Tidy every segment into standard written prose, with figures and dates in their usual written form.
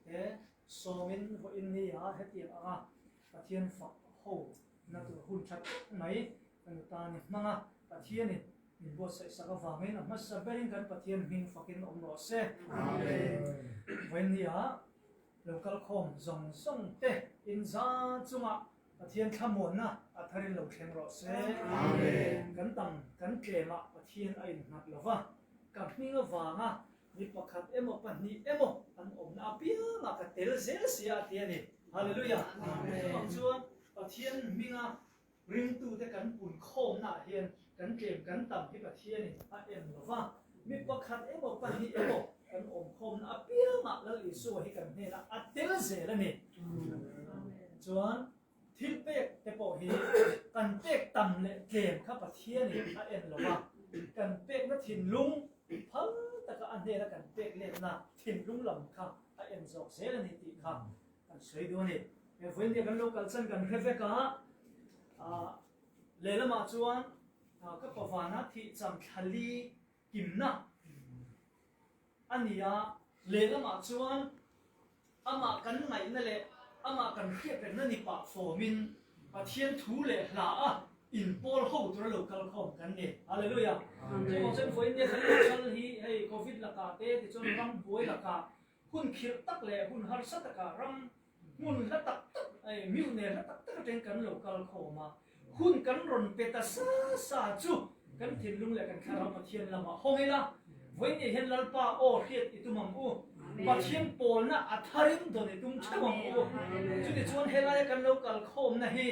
Te sawmin vawiin ni ah hetiang anga Pathian fak ho na tur hun tha tak mai kan tan i hmang a, Pathianin min buatsaih sak avangin a hmasa berin kan Pathian hming fakin awm rawh se. Vawiin ni ah lo kal khawm zawng zawng te in zan chungah Pathian thlamuanna a tharin lo thleng rawh se. Kan tam kan tlemah Pathian a innghat lova, ka hming avanga Mi pakhat emaw pahnih emaw an awmna apiangah ka tel zel sia a ti a ni. Hallelujah! Chuvang chuan Pathian hminga ringtute kan pun khawmnaah hian kan tlem kan tam hi Pathianin a en lo va. Mi pakhat emaw pahnih emaw kan awm khawmna apiangah Lal Isua hi kan hnenah a tel zel a ni. Chuan Thil pek te pawh hi kan pek tam leh tlem kha Pathianin a en lo va, kan pekna thinlung phal taka a hnena kan pek letna thinlung lam kha a en zawk zel a ni tih kha kan sawi duh a ni. He vawiin kan lo kalsan kan hre vek a, lehlamah chuan ka pavana thihcham thlali kimna a ni a, lehlamah chuan amah kan ngaihna leh amah kan hriatrengna ni pah fawmin Pathian thu leh hla a inpawl ho tura lo kal khawm kan ni. Hallelujah! Chuvang chuan vawiin nia kan inchhal hi hei Covid lakah te tichuan ram buai lakah hun khirh tak leh hun harsa takah ram Hmun hla tak tak, miu nen hla tak tak atangin kan lo kal khawm a, hun kan rawn pe ta sa sa chu kan thinlung leh kan thlarau Pathian lamah hawng ila, vawiin hian Lalpa aw hriat i tum ang u, Pathian pawlna a tharin dawn i tum theuh ang u. Chutichuan helaia kan lo kal khawmna hi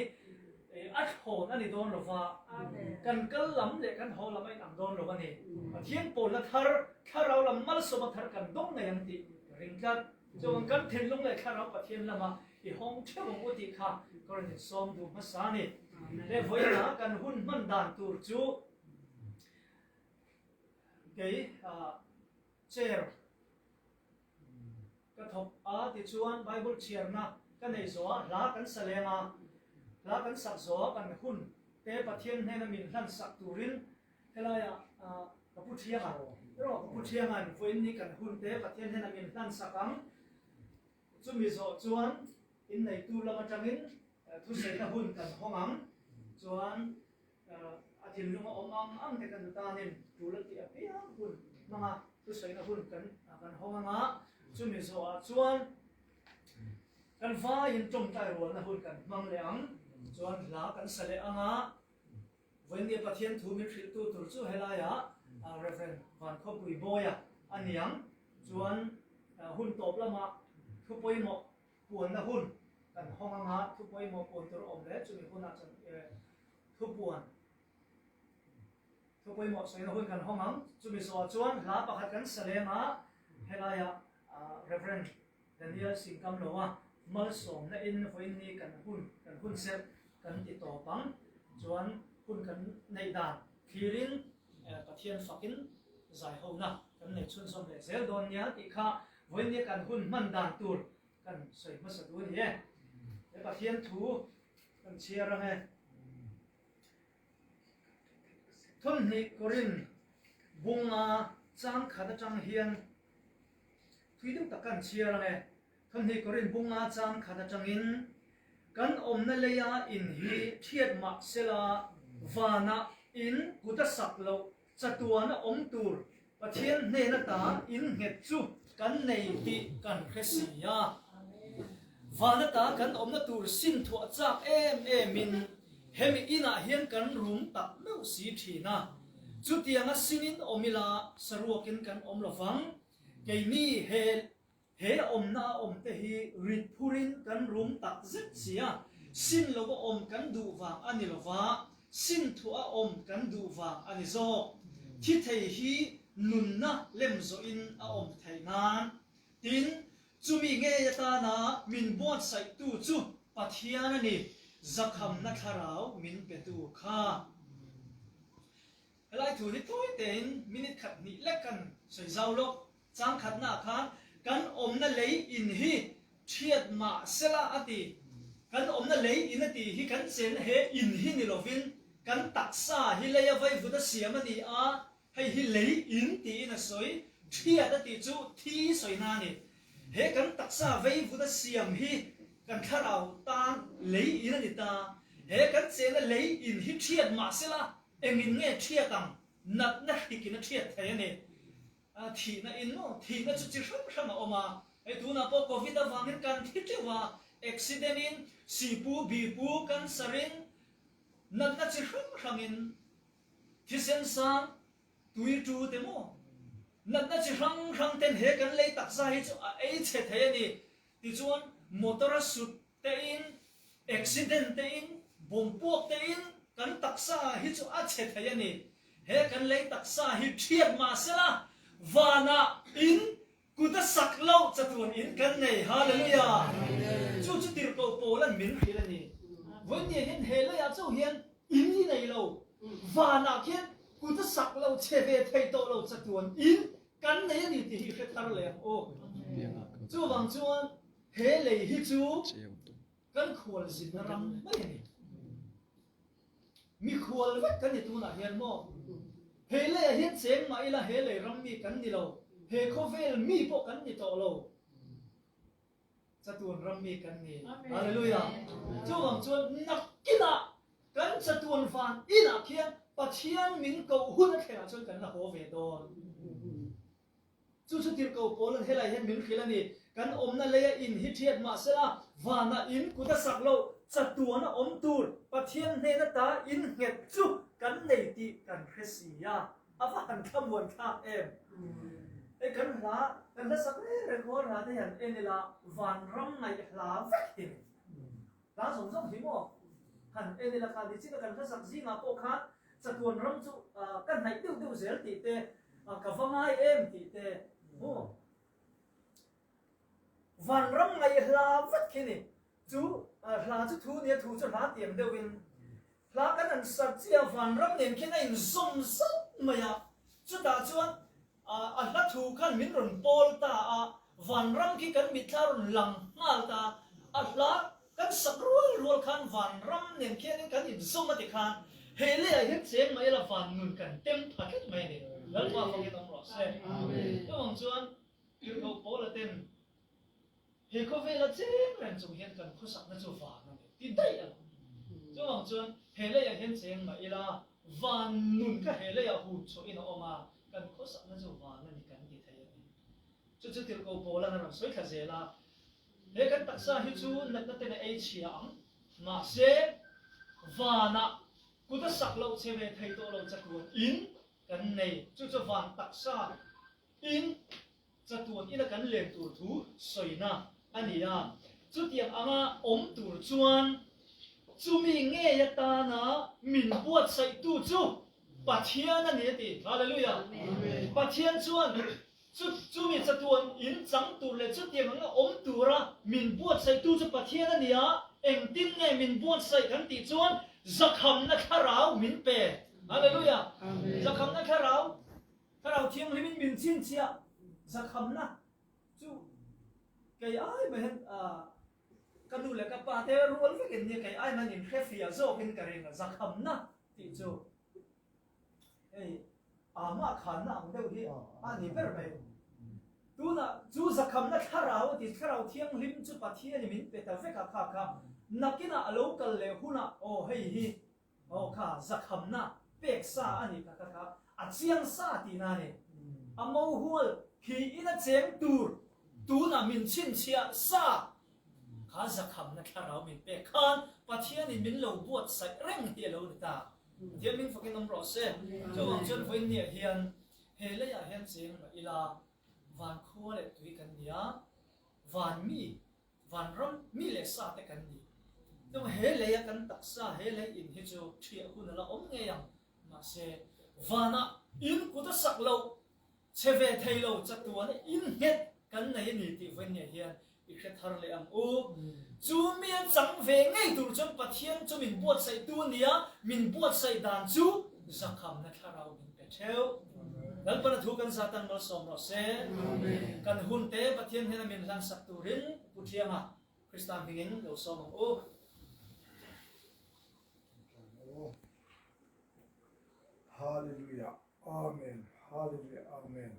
a thlawn a ni dawn lo va, kan kal lam leh kan haw lam a inang dawn lo a ni. Pathian pawlna thar, thlarau lam malsawma thar kan dawng ngei ang tih ka ring tlat. Chuan kan thinlung leh thlarau Pathian lama i hawng theuh ang u tih kha ka rawn insawm duh hmasa a ni. He vawiinah kan hun hman dan tur chu kei chair ka thawk a tichuan Bible chhiarna ka nei zawh a hla kan sa leng a, hla kan sak zawh a kan hun te Pathian hnena min hlan sak turin Helaiah ka pu Thianga erawh ka pu Thianga'n vawiin ni kan hun te Pathian hian a min hlan sak ang. Chumi zawh chuan inneitu lam atangin thusaina hun kan hawng ang. Chuan a thinlung a awm ang ang te kan tanin tul a tih apiang hun hmanga thusaina hun kan kan hawng ang a. Chumi zawhah chuan kan vaiin tawngtai rualna hun kan hmang leh ang. Chuan hla kan sa leh ang a. Vawinia Pathian thu min hrilhtu tur chu helaiah Rev. Vankhawpui Bawia a ni ang. Chuan hun tawp lamah thu pawimawh puanna hun kan hawng anga thu pawimawh puan tur a awm hle. Chumi hunah chuan thu puan thu pawimawh sawina hun kan hawng ang. Chumi zawhah chuan hla pakhat kan sa leng a, helaiah Rev. Daniel Singkam lo a malsawmna in vawiin ni kan hun kan hun serh kan ti tawp ang chuan hun kan neih dan thlirin Pathian fakin zaihona kan nei chhunzawm leh zel dawn nia tih kha vawiin ni kan hun hman dan tur kan sawi hmasa duh a ni e. He Pathian thu kan chhiar ang e. Thawmhnih Korin bunga chang khat atang hian Thui deuh tak kan chhiar ang e. Thawmhnih Korin bunga chang khat atangin kan awmna leia in hi thiat mah sela vanah in kut a sak loh chatuan a awm tur Pathian hnen ata in nghet chu kan nei tih kan hre si a. Van ata kan awmna tur sin thuah chak em emin hemi inah hian kan rum tak meuh si thin a. Chutianga sinin awm ila saruakin kan awm lovang. Keini he he awmna a awm te hi rit phurin kan rum tak zet si a, sin lova awm kan duh vang a ni lova, sin thuah a awm kan duh vang a ni zawk. Thi thei hi nunna lem zawhin a awm theih nan. Tin, chumi ngei atana min buatsaihtu chu Pathian a ni, zakhamna thlarau min petu kha. Helai thu hi tawi tein minute khat hnih lek kan sawi zau lawk. Chang khatnaah khan kan awmna lei in hi thiat mah sela a ti. Kan awmna lei in a tih hi kan chenna he in hi ni lovin kan taksa hi leia vaivut a siam a ni a, hei hi lei in tiin a sawi. Thiat a tih chu thi sawina a ni. He kan taksa veivut a siam hi kan thlarau tan lei in ani ta. He kan chena lei in hi ṭhiat mah sela engin nge ṭhiat ang? Natna hrik in a ṭhiat thei ani. Thihna in maw? Thihna chu chi hrang hrang a awm a. Hei tunah pawh Covid avangin kan thi ṭeuh a, accident in, sipu, bipu, cancer in, natna chi hrang hrangin, thisen sang, tui ṭu te maw? Natna chi hrang hrang ten he kan lei taksa hi chu a ei chhe thei a ni. Tichuan motor a sut te in, accident te in, bomb puak te in kan taksa hi chu a chhe thei a ni. He kan lei taksa hi ṭhiat mah sela vanah in kut a sak loh chatuan in kan nei. Hallelujah! Chu chu tirhkoh Paula'n min hrilh a ni. Vawinia hian he leiah chauh hian in i nei lo. Vanah khian kut a sak lo chhe ve thei tawh lo chatuan in kan nei a ni tih hi i hre thar leh ang u. Chuvang chuan he lei hi chu kan khualzinna ram mai a ni. Mikhual vek kan ni tunah hian maw? He leiah hian cheng mah ila he lei ram mi kan ni lo, he khawvel mi pawh kan ni tawh lo. Chatuan ram mi kan ni. Hallelujah! Chuvang chuan nakinah kan chatuan van inah khian Pathian min koh hun a thlenah chuan kan la haw ve dawn. Chu chu tirhkoh Paula'n helai hian min hrilh a ni, Kan awmna leia in hi ṭhiat mah sela, vanah in kut a sak loh, chatuan a awm tur Pathian hnen ata in nghet chu kan nei tih kan hre si a. A va han thlamuan thlak em! Hei kan hla, kan hla sak reng reng khaw hla te hian en ila vanram ngaih hla vek hi ni. Hla zawng zawng hi maw? Han en ila kha nichina kan hla sak zingah pawh khan chatuan ram chu ka hnaih deuh deuh zel tih te, ka va ngai em tih te maw? Vanram ngaih hla vek hi ni. Chu hla chu thu nia thu chu hla tiang deuhin Hla kan han sar chiah a, vanram nen khian a inzawm zat mai a, chutah chuan a hla thu khan min rawn pawl ta a, vanram khi kan mitthla rawn lang nghal ta a, a hla kan sak rual rual khan vanram nen khianin kan inzawm a ti khan he leiah hian cheng mai ila van nun kan tem pha tlat mai a ni. Lalpa fangin awm rawh se. Chuvang chuan Tirhkoh Paula ten He khawvela cheng reng chung hian kan khawsakna chu van a ni ti daih a lo. Chuvang chuan he leiah hian cheng mah ila, van nun kha he leiah hum chhuahin a awm a, kan khawsakna chu van a ni kan ti thei a ni. Chu chu tirhkoh Paula'n a rawn sawi thla zel a, He kan taksa hi chu natna ten a ei chhia ang, mahse vanah kut a sak loh che ve thei tawh lo chatuan in kan nei, chu chu van taksa in Chatuan ina kan len tur thu sawina a ni a, chutiang anga awm tur chuan chumi ngei atana min buatsaihtu chu Pathian a ni a ti. Hallelujah! Pathian chuan chu chumi chatuan in chang tur leh chutiang anga awm tura min buatsaihtu chu Pathian a ni a, engtin nge min buatsaih kan tih chuan zakhamna thlarau min pe. Hallelujah! Zakhamna thlarau. Thlarau Thianghlimin min chhinchhiah zakhamna chu kei ai mai hian ka nu leh ka pa te rual vekin nia kei ai mai hian inhre fiah zawkin ka ring a, zakhamna tih chu hei amah khanna ang deuh hi a ni ber mai. Tunah chu zakhamna thlarau a ti, Thlarau Thianghlim chu Pathianin min pe ta vek a kha kha nakinah a lo kal leh hunah aw hei hi Aw kha zakhamna pek sa a nih kha kha kha a chiang sa tihna a ni. A mohual khi in a cheng tur tunah min chhinchhiah sa kha zakhamna thlarau min pek khan Pathianin min lo buatsaih reng hi a lo ni ta. Pathian min fakin awm rawh se. Chuvang chuan vawiinniah hian he leiah hian cheng mah ila van khua leh tui kan ni a, van mi Vanram mi leh sa te kan ni. Tung he lei a kan taksa he lei in hi chu ṭhiah hun a la awm ngei ang. Mahse, vanah in kut a sak loh, che ve thei lo chatuan a in nghet kan nei a ni tih vawinia hian i hre thar leh ang u. Chu mi a chang ve ngei tur chuan Pathian chu min buatsaihtu a ni a, min buatsaih dan chu zakhamna thlarau min pe ṭheuh. Lalpana thu kan zat an malsawm rawh se. Kan hun te Pathian hnena min hlansak turin Pu Thianga Krista hmingin lo sawm ang u. Hallelujah Amen Hallelujah Amen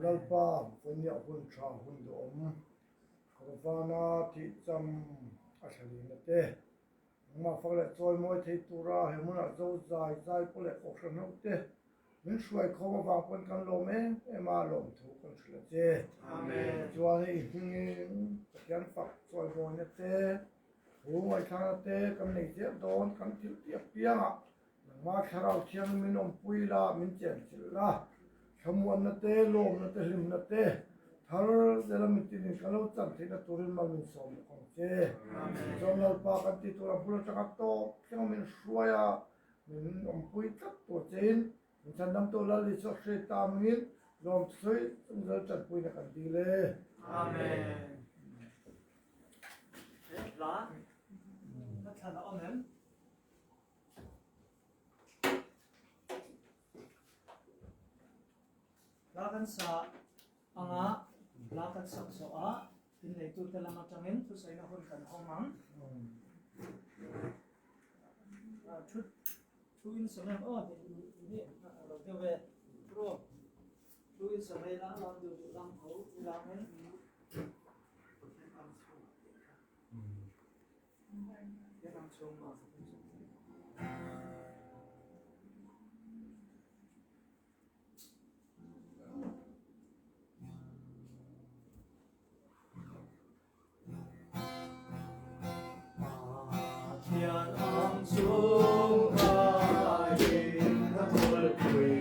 Lalpa vawnia hun tha hun duhawm. Kawvana thihcam a thlalina te, nangmah fak le chawimawi thei tura he hmunah zozai zai pawl le kawhhran ho te min hruai khawm avang pawn kan lawm em em a, lawmthu kan hrilh a che. Amen. Chuan i hmingin Pathian fak chawimawina te, thu ngaihthlakna te kan nei zel dawn kan thil tih apiangah nangmah thlarau thiangin min awmpui la, min chenchilh la, thlamuanna te, lawmna te, hlimna te thar zela mitinin kan lo chan theihna turin mal min sawm bawk ang che. Chuan Lalpa kan tih tur a bul atanga tawp thleng min hruai a, min awmpui tlat tur chein min chhandamtu Lal Isua hriat ta angin lawmsawi chungzal tanpuina kan dil e. Amen. He hla na thlan a awm em? Hla kan sa anga hla kan sak zawh a inneitute lam atangin thusaina hun kan hawng ang. Thu thu in sa em aw ni lo deuh ve pro thu in sa mai la lam duh duh lam tho ulangin Pathian ang chungah in a kulpui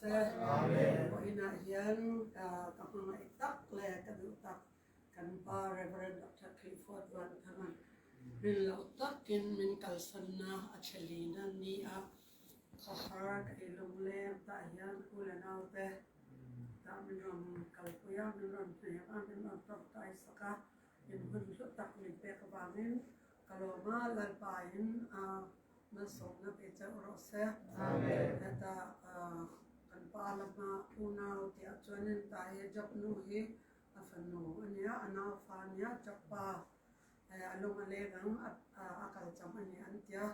seh. Amen. Inn ah hin ka hmangaih tak le ka duh tak kan pa Reverend Dr. Clifford Van Thangan rin lo takin min kalsannak a chelina ni ah khahar ka i lungleng ta hian u le nau te ta min ron kalpui a min ron hnem a min ron tawngtai sak a in hun hlu tak min pek avangin ka lawm a Lalpa in malsawmna pe ceu rawh seh. Amen. Heta kan pa lama unau tiah chuan in ta hi Job nu hi a fanu ania a nau fa ania Job pa a lung a leng ang a kal cang ani an tia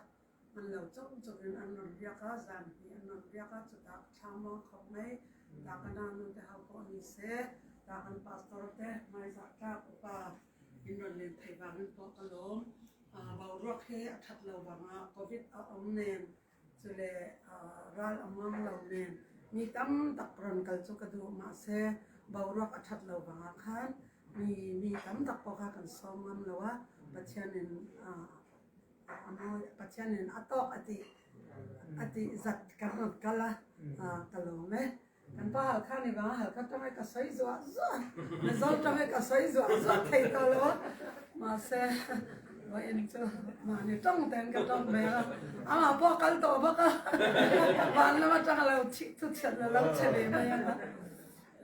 an lo chok chok in an ron riak a zan hi an ron riak a chuta thlamong khop mai ta kana nu te hau ko ni se ta kan pastor te mai za tlak upa in ron len thei wangin pawh ka lawm. Boruak hi a ṭhat lo bangah Covid a um nen cule ral a muang lo nen mi tam tak ron kal cu ka duh mahse boruak a ṭhat lo bangah khan mi mi tam tak pawh kha kan sawm ngam lo a Pathian in a mawi Pathian in a tawk a ti a ti zat kan ron kal a ka lawm e. Kan pa Halkha nih bang Halkha ṭang i ka soi zuah zuah. Mizo ṭang i ka soi zuah zuah thei ko lo. Mahse voin cu mah nih ṭong tein ka ṭong ve a. Amah pawh kal tawh bak a. Van lam aṭang lo chih cu chiat le lo che ve mai ang a.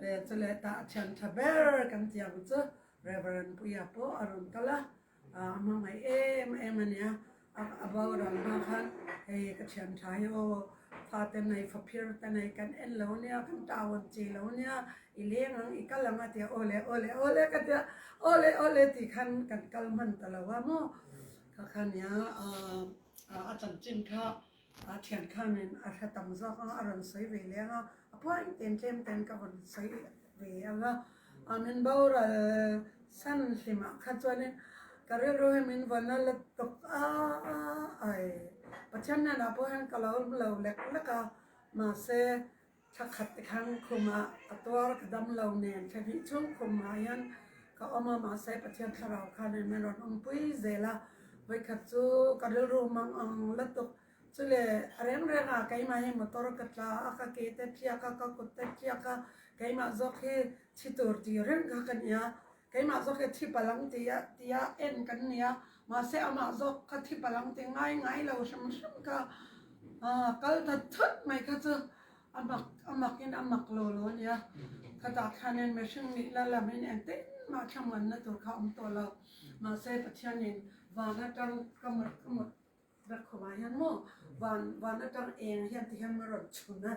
Le cu le ta ṭhian ṭha ber kan tiang cu Reverend Puia pawh a run kal a. A hmangaih em em a nia. A boral hma khan hei ka thian tha hi aw fate nei faphir te nei kan en lo nia kan tau an chi lo nia i leng ang i kal ang a tia awle awle awle ka tia awle awle ti khan kan kal hman ta lo a maw kha kha nia a chanchin kha a thian khan in a hre tam zawk a a rawn sawi ve leng a a point ten tlem ten ka rawn sawi ve ang a a min boral san hlimah kha chuanin ka rilru hi min vawn a la tuk a ai Pathian hnenah pawh hian ka lo lo lek lek a mahse thla khat te khan khumah ka tuar ka dam lo nen thla hnih chhung khumah hian ka awm a mahse Pathian thlarau khan min rawn awmpui zel a vawikhat chu ka rilru mang ang la tuk Cule a rengreng ah keimah hi motor ka tla a, ka ke te tliak a, ka kut te tliak a, keimah zawk hi thi tur ti reng kha ka nia. Keimah zawk hi thi palang tia tia en kan nia. Mahse amah zawk kha thi palang ti ngai ngai lo hrim hrim kha kal ta thut mai kha chu a mak a mak in a mak lo lo a nia. Khatah khanin mihring nih la lam in engtin mah thlamuanna tur kha a awm tawh lo. Mahse Pathianin van atang ka mut ka mut Rak khawmah hian maw van van atang eng hian ti hian ma rawn chhun a,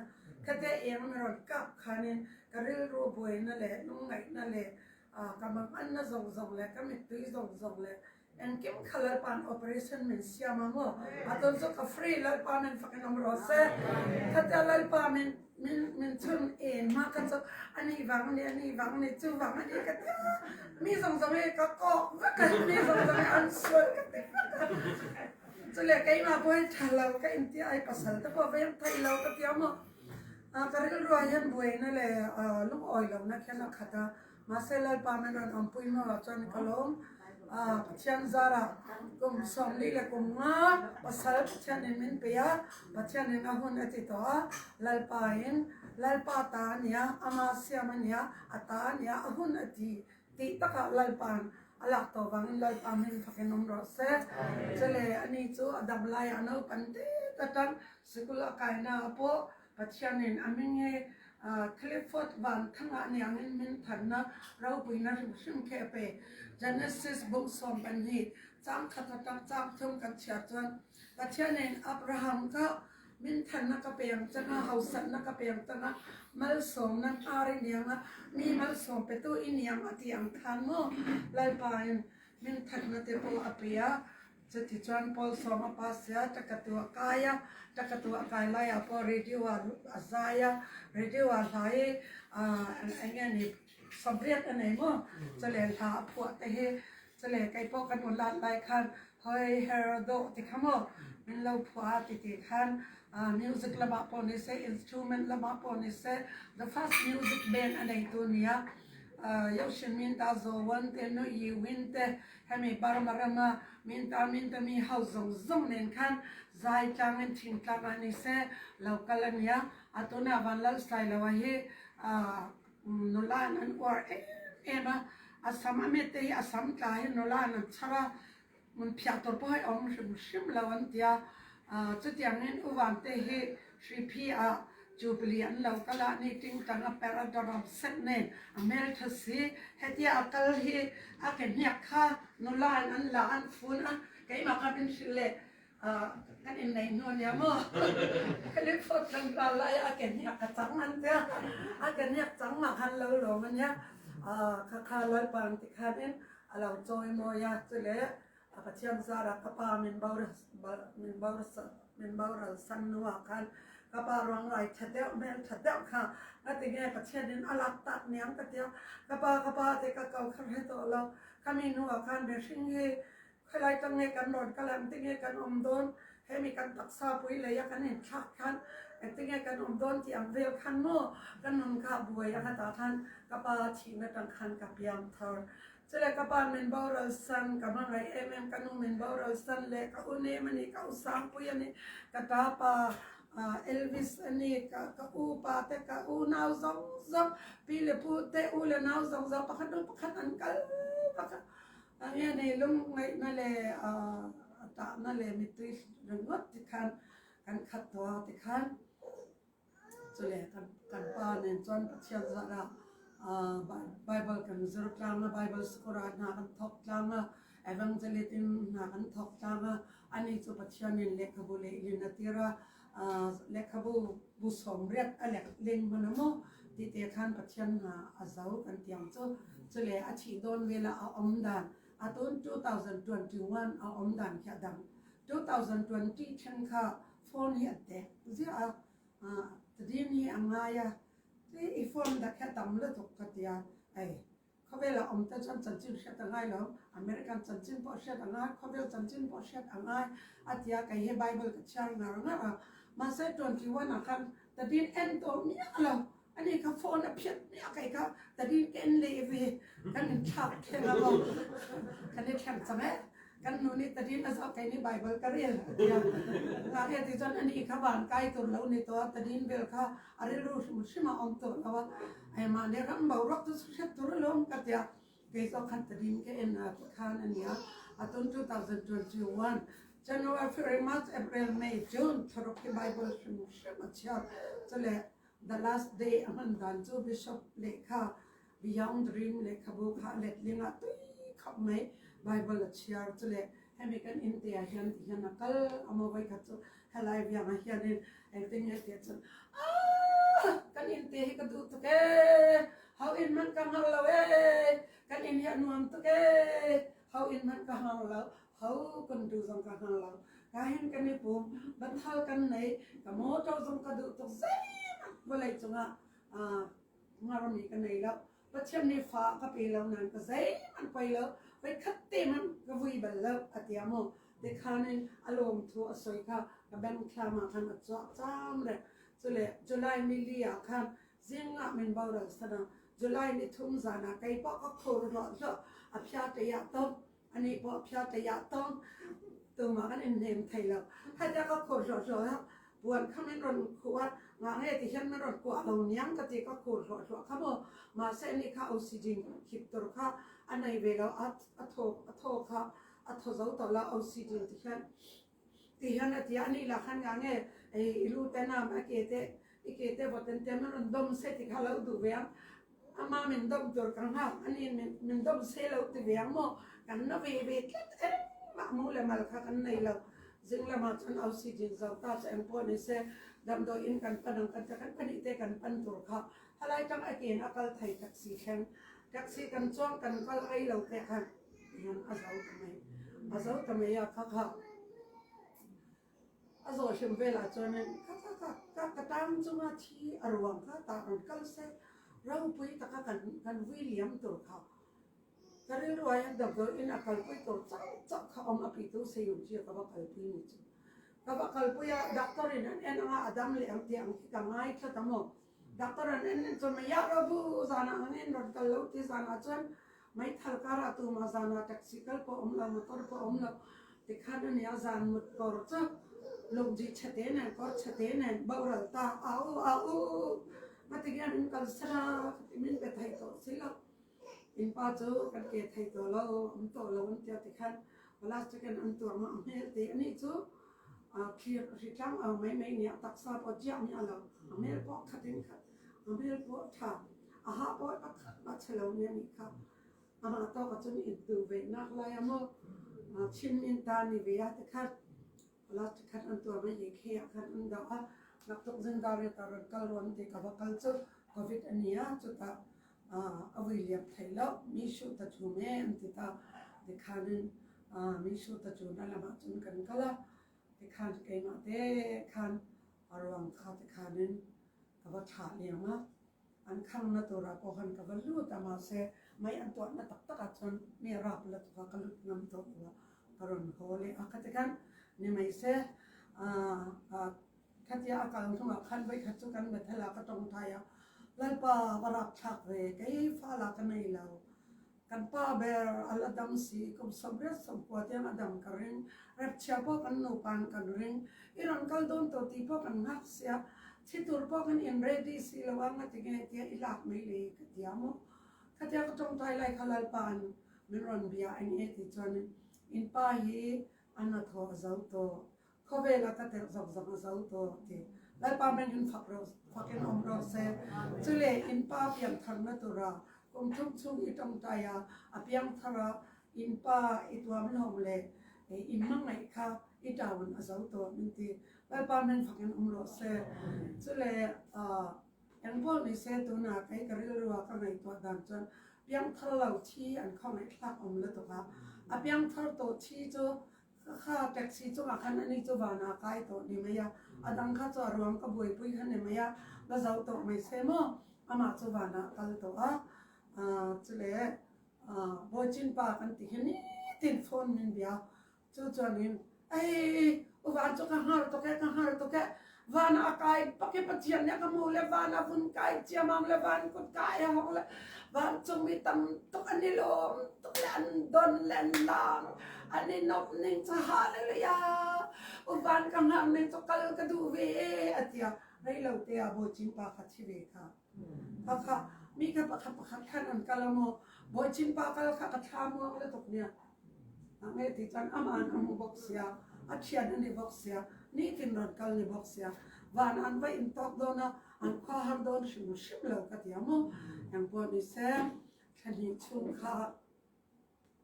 khatia eng ma rawn kap khanin ka rilru buaina leh lungngaihna leh ka manganna zawng zawng leh ka mittui zawng zawng leh engkim kha Lalpa'n operation min siam a maw a tawn chu ka free Lalpa min fakin awm rawh se khatia Lalpa min min min chhun eng hma kha chu ani vang ani ani vang ani chu vang ani ka tia mi zawng zawng hi ka kawk vek a mi zawng zawng hi an sual ka ti vek a chule keimah pawh hi tha lo ka intia ai pasal te pawh veng thei lo ka tia maw ka rilruah hian buaina leh lungawi lohna khian a khat a Mahse Lalpa min rawn awmpui hnuah chuan ka lawm. Pathian zarah kum 40 le kum nga pasal Pathianin min pe a, Pathianin a hun a ti tawh a, Lalpa in Lalpa ta a nia, ama siam a nia, a ta a nia, a hun a ti tih takah Lalpa'n a lak tawh vangin Lalpa hming fakin awm rawh se. Chule ani chu a dam laiah naupan tet atang sikul a kaina pawh Pathianin a hming hi Clifford Van Thangah niangin min thanna ropuina hrim hrim khi a pe. Genesis bung 12 caang khat atang caang thum kan chhiar chuan Pathianin Abraham kha min thanna ka peng changa, hausatna ka peng changa, malsawmna hnar i niang a, mi malsawm petu i niang a ti ang khan maw Lalpa in min thanna te pawh a pe a. Chutichuan Paul sawm a pass a, Takatu a kai a, Takatu a kai laiah pawh radio ah a zai a, radio ah hla hi eng nge ni 80 a nei maw? Chule hla a phuah te hi chule kei pawh kan ulat lai khan Hoi her dawh ti kha maw min lo phuah a ti ti khan music lamah pawh ni se instrument lamah pawh ni se the first music band a neitu nia Yoshin Min Ta Zaw Wan te Nu Yi Win te Hemi Burma rama Minta minta mi ho zong zong nen khan zai tlang in thing tlang ah ni seh lo kal ania. Atuna van lal sai lo a hi nula an uar em em a. A sam a met te hi a sam tla hi nula an char a. Mun phiak tur pawh hi a um hrimhrim lo an tia. Chutiang in uvan te hi Hriphi ah Jubilee an lo kal ah ni tingtang a per a daram set nen a hmeltha si. Hetia a kal hi a ke hniak kha nula in an la an fun a, keimah kha min hrilh le kan in nei hnu ania maw. Clifford kan ral lai a ke hniak ka cang an tia. A ke hniak cang ma khan lo lawm ania. Kha kha lalpan ti khan in a lo chawimawi a, cule a Pathian zarah ka pa min min boral san hnu ah khan ka pa ruang rai ṭha deuh hmel ṭha deuh kha ngatinge Pathian in a lak tak niang ka tia ka pa ka pa te ka ko kha hre tawh lo khami hnu ah khan mihring hi khailai tang nge kan rawn kal ang tinge kan um dawn hemi kan taksa pui lei a kan in thlak khan engtinge kan um dawn ti ang vel khan maw kan nun kha buai a ka ta khan ka pa thihna tang khan ka piang thar Cule ka pa min boral san ka hmangaih em em ka nu min boral san le ka u nem ani ka u sangpui ani ka ta pa Elvis ani ka ka u pa te ka u nau zong zong pi le pu te u le nau zong zong pakhat hnu pakhat an kal pakhat nge nei lung ngaih na le tah na le mittui ringawt ti khan kan khat tua ti khan Cule kan pa nen cun Pathian zarh ah Baibal kan zir tlang a, Baibal school ah hna kan thawk tlang a, evangelist in hna kan thawk tlang a. Anih cu Pathian in lehkhabu lehlin a tir a, lehkhabu bu 80 a lek ling hmanh a maw ti te khan Pathian hna a zo kan tiang cu. Cule a thih dawn vel ah a um dan, atun 2021 a um dan khi a dang. 2020 then kha phone hi a tek ziah a tadin hi a ngai a ti i phone dak hi a tam lutuk ka tia ei khawvel a awm te chuan chanchin hriat a ngai lo American chanchin pawh hriat a ngai khawvel chanchin pawh hriat a ngai a tia kei hi Bible ka chhiar ngar ngar a mahse 21 ah khan tadin en tawh miah lo ani kha phone a phiat miah kai kha tadin ka en leh ve kan in thlak theng a maw kan i thleng chang e kan nu nih tadin a zoh kai nih Bible ka rel tia nga he ti cun ani kha van kai tur lo ni to tadin bel kha a rilru hrim hrim a om tur lo a ai ma ne ram bo rok tu hriat tur lom ka tia kei zo khan tadin ka en a ti khan ania atun 2021 January February March April May June tharuk hi Bible hrim hrim a chiar chale The Last Day a hman dan cu Bishop lehkha Beyond Dream lehkhabu kha letling ah tui khop mai Bible a chiar cu le hemi kan inn te ah hian ti hian a kal amo voi khat cu helai viang ah hian in engtin nge ti cun ah kan inn te hi ka duh tuk ee ho inn man ka hngal lo ee kan inn hi a nuam tuk ee ho inn man ka hngal lo ho kan du zong ka hngal lo ka hin kan i pum banthal kan nei ka motor zong ka duh tuk zeihmanh vawlei cungah ngarmi ka nei lo Pathian nih fa ka pe lo nan ka zeihmanh poi lo voi khat te hmanh ka vui bal lo a tia mu tikhan in a lawm thu a soi kha ka bank thlam ah khan a chuah cam le cule July nili ah khan zing ah min boral sana July ni thum zan ah kei pawh ka khur ro hlo a phia te ya tom Anih pawh phiate ah tong tumah kan in hnem thei lo. Hata ka khur hlo hlo ha puan kha min ron khuat nga nge ti hian min ron kuah lo niang ka ti ka khur hlo hlo kha mo ma se ni kha oxygen khip tur kha a nei ve lo a a tho a tho kha a tho zo to la oxygen ti hian ti hian a ti ani la khan nga nge ei ilu te nam a ke te i ke te voten te min ron dom se ti kha lo du ve ang Amah min domh tur ka hngak, anih min domh seh lo ti ve ang maw? Kan na ve ve tlat engmah mu le mal kha kan nei lo. Zinglam ah cun oxygen zo ta cu eng pawh ni seh, damdawi inn kan pan ang kan ti kan pahnih te kan pan tur kha halai tang a ke in a kal thei taxi thleng. Taxi kan chuang kan kal rei lo te khan hian a zo ta mai. A zo ta mai a kha kha A zaw hrim vel ahcun ka ka tang cungah thi a ruang kha tah ron kal seh. Ropui taka kan kan vui liam tur kha ka rilru ah hin doctor in a kalpui tur chauh chauh kha awm a pitu sayung chi ka va kalpui ni chu. Ka va kalpui a doctor in an en anga a dam leh ang tih ang khi ka ngai tlat a maw. Doctor an en cun mei ah rabu zan ah an en ron kal lo ti zan ah cun meithal kar ah tu ma zan ah taxi kal pawh um lo motor pawh um lo. Tikhan ania zan mut kor chu lungji chate nen kor chate nen boral ta au au matigian in kal sara min pe thai to silo in pa chu kan ke thai to lo um to lo an tia tikhan plastic in an tuar ma hmel te ani chu thlir ritlang au mai mai nia taksa po chia mi alo hmel po khatin khat hmel po tha aha po pakhat ma chelo ne ni kha Amah tawk ahcun in tu ve nak lai a maw Chin in ta ni ve ah tikhat tikhat an tuar mai i khe ah khan an dah a naktuk zingdar i ta ron kal ruan ti ka va kal cu covid ani a cuta a vui liak thei lo mi shu ta chu me an ti ta tikhan in mi shu ta chu na lamah cun kan kal a tikhan keimah te khan a ruang kha tikhan in ka va thlah liam a an khang na tur ah pawh khan ka va lut a mahse mei an tuah na taktak ahcun mi rap la tuk ah ka lut ngam tawh lo a ka ron haw leh a khati khan ni mei se khatia a kal hnu ah khan voi khat cu kan Bethel ah ka tong thai a lalpa va rap thlak ve kei fa la ka nei lo kan pa ber al a dam si kum 89 tiang a dam ka ring repchia pawh kan nupan kan ring i ron kal dawn to ti pawh kan ngak sia thi tur pawh kan in ready si lo a ngati nge tia i lak mai le ka tia mu khatia ka tawngtai lai kha lalpa an min ron bia an e ti chuan in pa hi an a thaw a zo to khawvel a ka terh zokzok a zo to ti lalpa men in fak ro fakin om ro se chule in pa piang thar na tura kum thum chung i tawngtai a a piang thara in pa i tuam lom le in mangai kha i tawun a zo to min ti lalpa men fakin um ro se chule engpol ni se tuna kai ka rilru ka ngai to dan chuan piang thar lo thi an khong thlak om le to ka a piang thar to thi chu Kha taxi cungah khan anih cu van ah kai tawh ni mei a, a dang kha cu a ruang ka buaipui kha ni mei a, va zoh tawh mei seh maw, amah cu van ah kal tawh a. Cule Bawicin pa kan ti hi nitin phone min bia cu chuan in ei uvan cu ka hngar tuk e ka hngar tuk e van ah a kai pak i Pathian nih a ka hmuh le van ah vun kai ciamam le van kut ka ai hawk le vancung mi tam tuk an i lawm tuk le an don le an laam an i nuamh ning cu hallelujah uvan ka hngak ning cu kal ka duh ve a tiah rei lo te ah Bawicin pa kha thi ve kha kha kha mi kha pakhat pakhat khan an kal maw Bawicin pa kal kha ka thla muang le tuk nia Nge ti cun aman a hmu bawk sia, a thian an i bawk sia, nitin ron kal ni bawk sia, van an va in tawk dawn a, an khua har dawn hrim hrim lo ka ti mu. Yang pawh ni se, thla hnih chung kha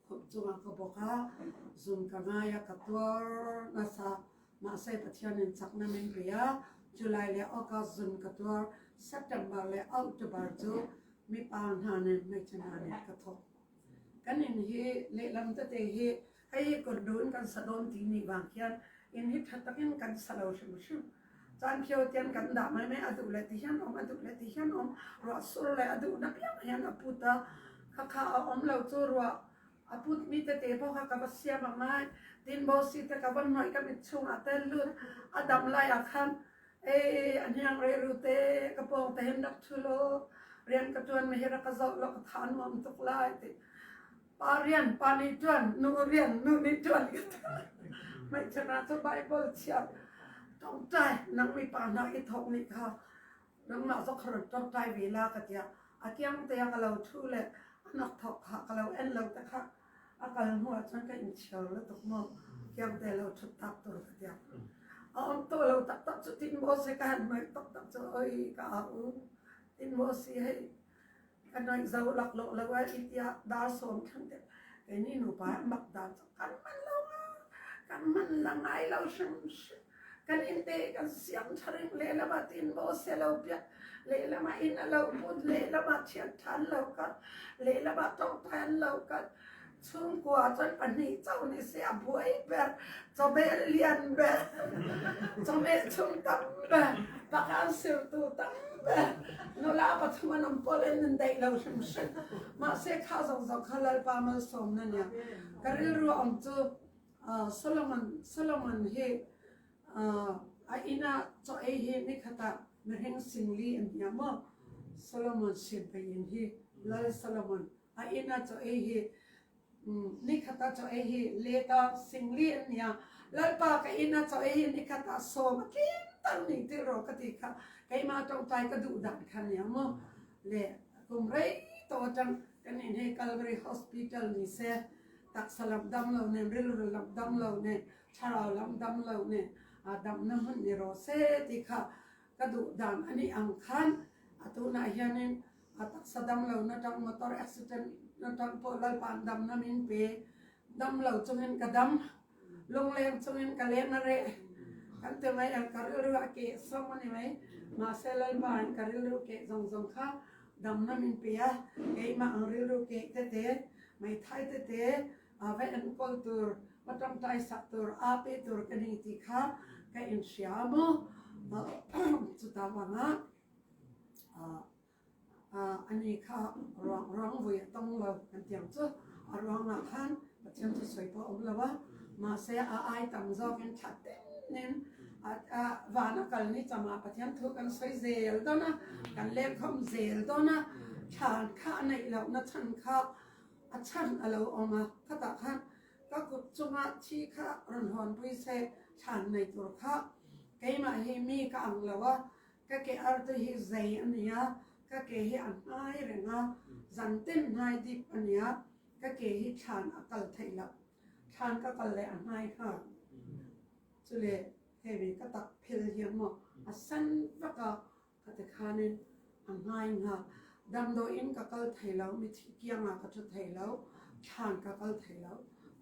khup cungah ka bawk a, zun ka ngai a, ka tuar nasa. Mahse Pathian in chakna min pe a, July le August zun ka tuar, September le October cu mipa hna nen hmeichhe hna nen ka thawk. Kan inn hi lehlam tete hi hei hi kutdu in kan sa dawn ti ni bang khian inn hi ṭha takin kan sa lo hrimhrim. Caan phio tian kan dah mai mai a duh le ti hian um a duh le ti hian um ruah sur le a duh na piang hian a put a khakha a um lo cu ruah a put mi tete pawh kha ka va siam a ngai tin bo si te ka van hnoih ka mit chungah te lut a dam lai ah khan Ei, a hniang reiru te, ka pawng te hin rak ṭhu law, rian ka ṭuan mi hi rak ka zoh law ka tha nuam tuk lai ti. Pa rian, pa nih ṭuan, nu rian, nu nih ṭuan ka ti. Meichhan ah cu Bible chiar ṭongṭai nang mipa hna i thawk nih kha nangmah zok kha ron ṭongṭai ve la ka tiah a kiang te ah ka lo ṭhu le a nak thawk kha ka lo en lo te kha A kal hnu ahcun ka inchhir le tuk mu. Kiangte lo ṭhut tak tur ka tiak. A um to lo taktak cu tin maw si ka han noih taktak cu oi ka au. Tin maw si hei ka noih zo lak lo lo ai tiah dar sawm khan te kei ni nupa mak dan cu kan man lo nga kan man la ngai lo hrim hrim kan inn te kan siam ṭharing lehlam ah tin maw se lo piak lehlam ah inn a lo put lehlam ah thian ṭhan lo kat lehlam ah tongthan lo kat chungkua cun pahnih co nih si a buai ber chawmel lian ber chawmel chung tam ber pakan sirtu tam ber nula pathum an um pawl in nan deih lo hrimhrim mah se kha zong zong kha lalpa malsawm na nia ka rilru om cu Solomon Solomon hi a inn ah chaw ei hi nikhat ah mihring singli an hia maw Solomon siangpahrang hi Lal Solomon a inn ah chaw ei hi Nikhat ah chaw ei hi leta singli an nia. Lalpa ka inn ah chaw ei hi nikhat ah sawm a tling tak ning ti ro ka ti kha keimah tawngtai ka duh dan kha nia mu. Le kum rei to tang kan in hi Calvary Hospital ni se taksa lam dam lo nen rilru lam dam lo nen thlarau lam dam lo nen dam na hmun ni ro se ti kha ka duh dan ani ang khan atu na hianin a taksa dam lo na tang motor accident na tang pawh lalpan dam na min pe dam lo chungin ka dam lungleng chungin ka leng a re kan ti mai ang ka rilru a ke song ani mai mahse lalpan ka rilru ke zong zong kha dam na min pe a keimah ang rilru ke te te mai thai te te va enkawl tur va tawngtai sak tur a pe tur ka ni ti kha ka in hria mu chuta wanga Ani kha ruang ruang vui a tong lo kan tiang cu a ruang ah khan Pathian cu soi pawh a um lo a mahse a ai tam zawk in thla tin in van a kal ni cham ah Pathian thu kan soi zel dawn a kan leng khom zel dawn a thlan kha a neih lo na chan kha a chan a lo awm a khatah khan ka kut cungah thi kha rawn hawn pui se thlan nei tur kha keimah hi mi ka ang lo a Ka ke arte hi zei a nia, ka ke hi a hnai reng a, zantin hnai dip a nia, ka ke hi thlan a kal theih lo. Thlan ka kal le a hnai hnga. Cule hemi ka tak phil hian maw a san vak a, ka ti khanin a hnai hnga. Damdawiinn ka kal thei lo, mithi kiangah ka ṭhu thei lo, thlan ka kal thei lo.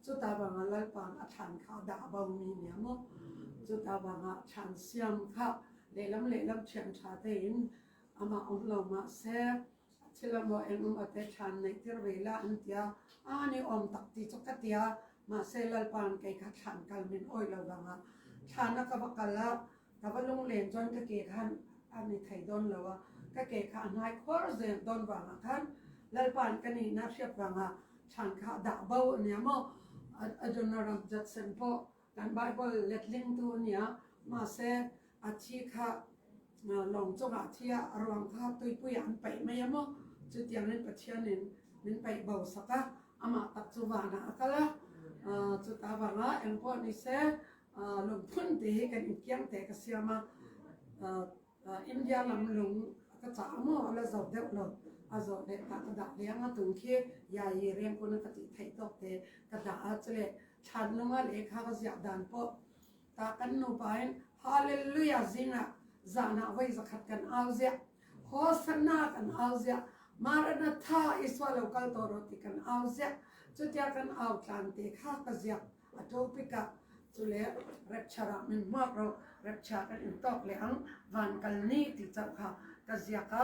Cuta bangah Lalpa'n a thlan kha a dah bomi nia maw? Cuta bangah thlan siam kha lehlam lehlam ṭhiam ṭha tein amah um lo mahseh a thil a maw eng um ate thlan neihtir ve la an tia a ni awm tak ti chu ka tia mahse Lalpa'n kei kha thlan kal min awi lo bangah thlan a ka va kal a ka va lunglen chuan ka ke khan a ni thei dawn lo a ka ke kha a hnai khuar zel dawn vangah khan Lalpa'n ka nihna hriat vangah thlan kha dah bo a nia maw Adoniram Judson pawh kan Bible letlingtu a nia mahse a thi kha lawng chungah a thi a a ruang kha tuipui ah an paih mai a maw chutiangin Pathianin min paih bo sak a amah tak chu vanah a kal a chuta vangah engpawh nise lungphun ti hi kan inkiang te ka siam a India lam lung ka chah a maw a la zo deuh lo a zawh leh tah ka dah liang a tung khi yai reng kun ka tih theih tawk te ka dah a chule thlan lunga lehkha ka ziah dan pawh ta kan nupa in hallelujah zingah zanah voi zakhat kan au ziah Hosanna kan au ziah Maranatha Isua lo kal tawh rawh ti kan au ziah chutia kan au tlan te kha ka ziak A topic ah cule rapture ah min hmuak ro rapture kan in tawk le ang van kal ni ti chauh kha ka ziak a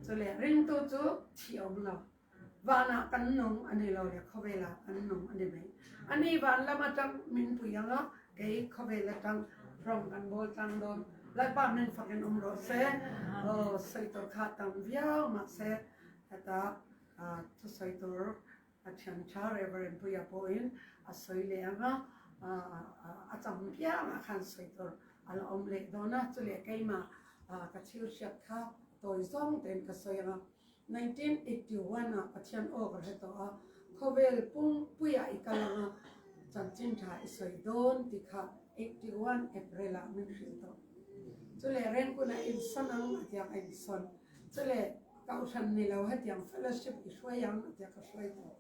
cule ringtu cu thi om lo van ah kan nung ani lo le khawvel ah kan nung ani mai ani van lam atang min pui anga kei khawvel atang rom kan bawl tlang dawn lalpa min fakin um ro se o soi tur kha tam viau ma se heta thu soi tur A thiangṭha Reverend Puia pawhin a sawi leh ang a, a cham piangah khan sawi tur a la awm leh dawn a, chuleh keimah ka thil hriat kha tawi zawng tein ka sawi ang a. 1981 ah Pathian aw ka hre tawh a, khawvel pumpuiah i kal ang a, chanchin ṭha i sawi dawn tih kha 81 April ah min hrilh tawh. Chuleh Rengkuna insawn ang a tiang a insawn. Chuleh Kohhran ni lo hetiang fellowship i hruai ang a tia ka hruai tawh.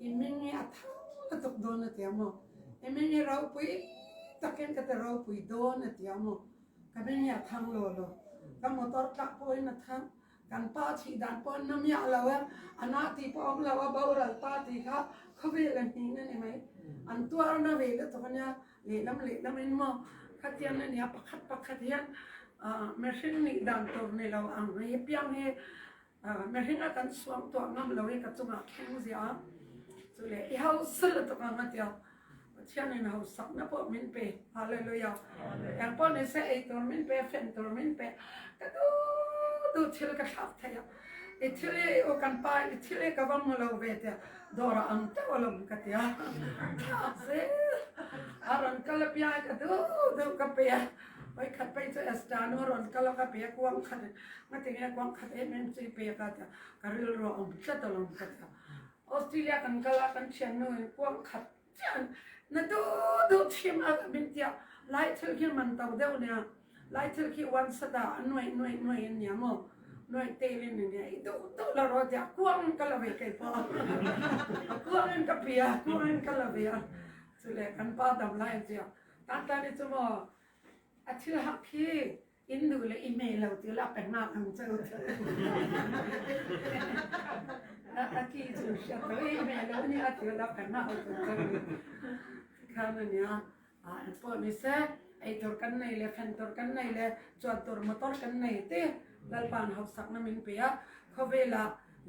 I ming hi a thang lutuk dawn a tia maw? I ming hi ropui takin ka ti ropui dawn a tia maw? Ka ming hi a thang lo lo. Ka motor tlak pawhin a thang. Kan pa thih dan pawh an na miah lo e. A na tih pawh awm lo a boral ta tih kha khawvel a hnin a ni mai. An tuarna ve lutuk a nia. Lehlam lehlam in maw khatiang a nia pakhat pakhat hian mihring nih dan tur ni lo ang hi piang hi mihring a kan suang tuah ngam lo hi ka chungah thleng ziah a chu le i hausa lutuk ang a tia Pathian in hausakna pawh min pe hallelujah eng pawh ni se ei tur min pe fen tur min pe ka duh duh thil ka thlak thei a i thil hi u kan pa i thil hi ka va hmu lo ve tia dawr a ang teuh alawm ka tia thlak zel a rawn kal apiang ka duh duh ka pe a vawikhat phei chu Esther nu a rawn kal a ka pe a kuang khat ngatinge kuang khat em em chu i pek a tia ka rilru a awm tlat alawm ka tia. Australia kan kal ah kan thiannu in kuang khat cian na duh duh thim a min tiah Lai thil khi man to deuh nia Lai thil khi wan sada a nuai nuai nuai in nia mo nuai te in nia i duh duh la ro tiah kuang ka la ve kai po kuang in ka pia kuang in ka la ve a cule kan pa dam lai tia tan tan i cu mo a thil hak khi in duh le i me lo ti la pe ngak ang cheu a ki chu sha to i me lo ni a ti la pe ngak ang cheu khan ania a an po ni se ei tur kan nei le fen tur kan nei le chuan tur motor kan nei te lalpan hausak na min pe a khawvela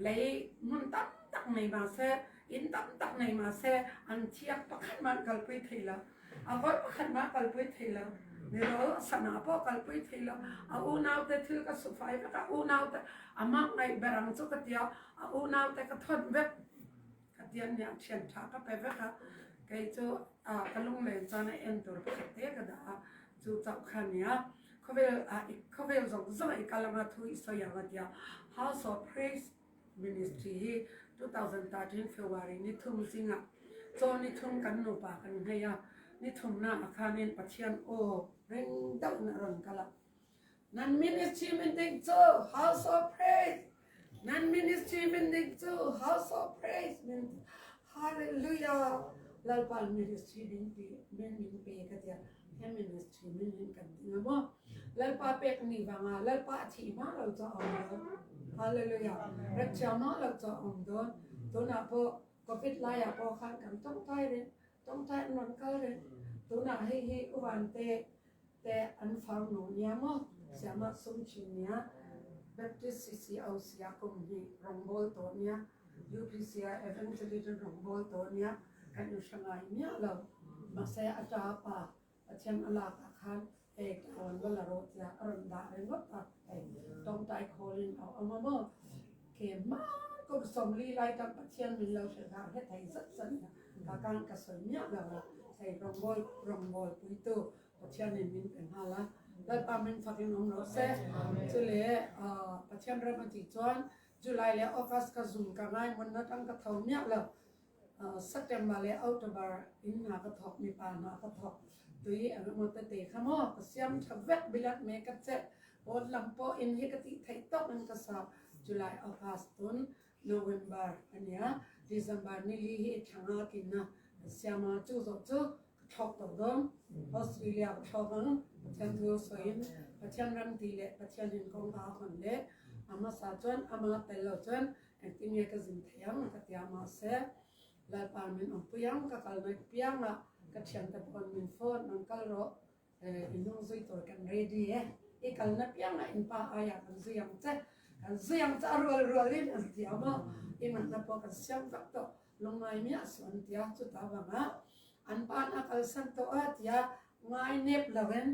lei mun tam tak nei ma se in tam tak nei ma se an thiak pakhat man kalpui thei la A holh pakhat mah kalpui thei lo. Mirawl sana pawh kalpui thei lo. A unau te thil ka sufai vek. A unau te amah ngaih berang cu ka tia. A unau te ka thawt vek. Ka tian nih a thian tha ka pe vek a. Kei cu ka lunglen caan a en tur pakhat te ka dah a. Cu chauh kha nia. Khawvel khawvel zong zong i kalanga thu i soiang a tia. House of Praise Ministry hi 2013 February ni thum zingah caw ni thum kan nupa kan ngei a ni thumnak ah khan in Pathian aw ring deuh in a ron kal a nan ministry min ding cu House of Praise nan ministry min ding cu House of Praise min Hallelujah Lalpa ministry min pi min min pe ka tia he ministry min hin kan ding a maw Lalpa pek ni vanga Lalpa a thi ma lo cha om don Hallelujah rat chia ma lo cha om don tunah pawh covid lai ah pawh khan kan tawngtai ren tawngtai an ron kal ren tunah hei hi uvan te te an far nu nia maw siama sum chin nia Baptist CCO sia kum hi rawngbawl to nia UPC ah evangelism rawngbawl to nia kan in hrangai mia lo mahse a ta pa Pathian a lak ah khan hei ka rawn va la rawh tiah a rawn dah ringawt a hei tawngtai khawl in a um a maw ke ma kum 40 lai tak Pathian min lo hrilh har he thei zat zat ka kan ka soi miah lo a hei rawngbawl rawngbawl puitu Pathian in min pe hngal a Lalpa min fak in um rawh se cule Pathian ram a ti chuan July le August ka zum ka ngai mun na tang ka tho miah lo September le October in hna ka thawk mi pa hna ka thawk tui an mo tete kha maw ka siam tha vek bilat me ka chet pawn lam pawh in hi ka ti thei tok in ka sa July August tun November ania December ni li hi thlanga kin na siama chu zo chu ka thlok to dom Australia ka thlok ang Pathian thu soin Pathian ram ti le Pathian in kong ka hon le ama sa chuan ama tel lo chuan Engtin nge ka zin thei ang ka tia mahse Lalpa min awmpui ang ka kal naih piang a ka thiante pawh min phone an kal rawh i hnung zui tur kan ready e i kalna piang ah in pa aiah kan zui ang che kan zui ang che a rual rual in an ti a maw i manna pawh kan siam vek tawh lungngai miah suh an tia chuta vangah an pa na kalsan tawh a tia ngai nep loin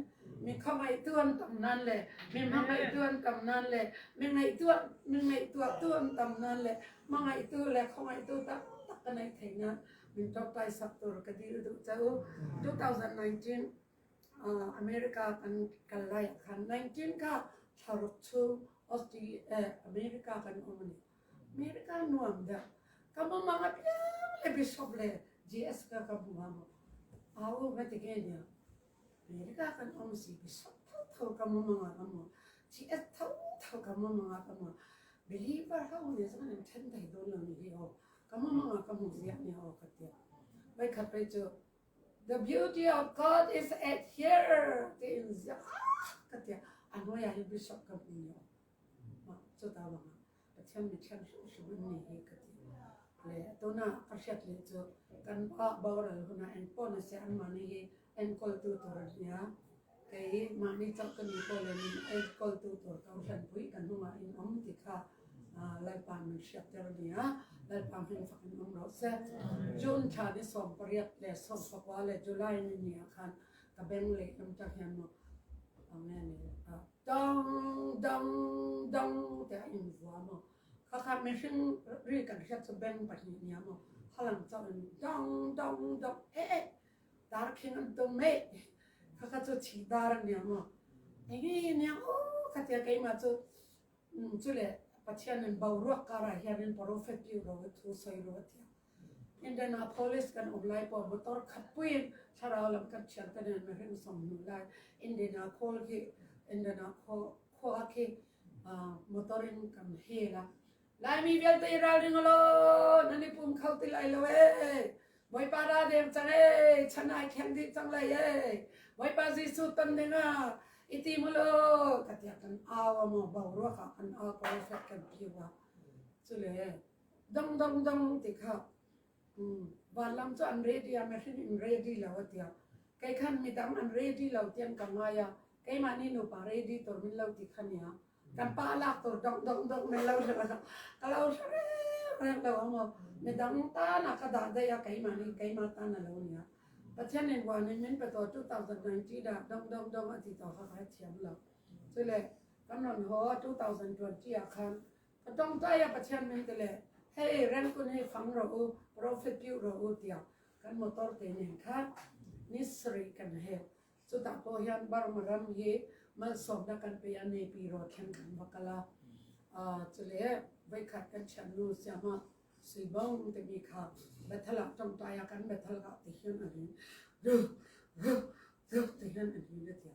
mi khawngaihtu an tam nan le mi hmangaihtu an tam nan le mi ngaihtuah mi ngaihtuahtu an tam nan le hmangaihtu le khawngaihtu tak tak ka neih thei nan min ṭawngṭai sak tur ka dil duh che u 2019 uh, America kan kal lai khan 19 ka thlaruk chung Australia eh, America kan um ni America nuam dah ka mumang apiang le bishop le GS ka ka hmu mo au nga ti ge nia America kan om si bishop tho tho ka mumang ka mu GS tho tho ka mumang ka mu believer ho ne zan an then thai don lo ni hi ho ka mumang ka mu zia ni ho ka tia vai khat pe chu the beauty of God is at here ti in zia ka tia anoya hi bishop ka mu ni Chuta ruangah Pathian mi thiang hrimhrim an ni hi ka ti. Le tuna ka hriat leh cu kan pa boral hunah engpawh na si anmah nih hi enkawltu tur an nia. Kei mahni chauh ka ni pawh le min enkawltu tur kohhranpui ka hnungah in um ti kha Lalpa min hriatter a ni a. Lalpa hmin fak in um rawh seh. June thla ni 18 le 19 le July ni ni ah khan ka beng lehlam tang hian mu nge ni dang dang dang tiah in vua maw khakha mihring ri kan hriat cu beng pahnih nia maw halang chauh in dang dang dang eh eh dar khing an tum eh khakha cu thi dar nia maw enge nia o khatia keimah cu cule. Pathian in boruak karah hian in prophet piu ro thu soi ro tia. Indianapolis kan um lai po motor khat puin thlarau lam kan thian kan in mihring som hnu lai Indiana khawl khi Indiana khua khi motor in kan hela Laimi vialte i ralring ulaw nan i pum kho ti lai lo ee. Bawipa ra deng cang ee, chan ai thleng dih cang lai ee. Bawipa Jesuh ton ding ah i tim ulaw ka tiah kan au a maw boruak ah kan au profet kan phiu ah. Cule dong dong dong ti kha vanlam cu an ready a mihring in ready lo a tiah kei khan midang an ready lo tian ka ngai a keimah nih nupa ready tur min lo ti kha nia kan pa lak tur dong dong dong men lo ka lo reng lo mo midang ta na ka da dai a keimah nih keimah ta na lo nia Pathian in wan in min pe to 2019 da dong dong dong a ti to kha ka thiam lo cule kan ron ho 2020 ah khan ka tongtai a Pathian min te le hei rengkun hi fang ro u profit piu ro u tiah kan motor te nen kha ni sri kan he Chutah pawh hian Burma ram hi malsawmnak kan pe a nepi ro thleng kan va kal a. Cule voikhat kan thiannu siama Suibong timi kha Bethel ah tongtai ah kan Bethel ah ti hian an hin ru ru ru ti hian an hin a tia.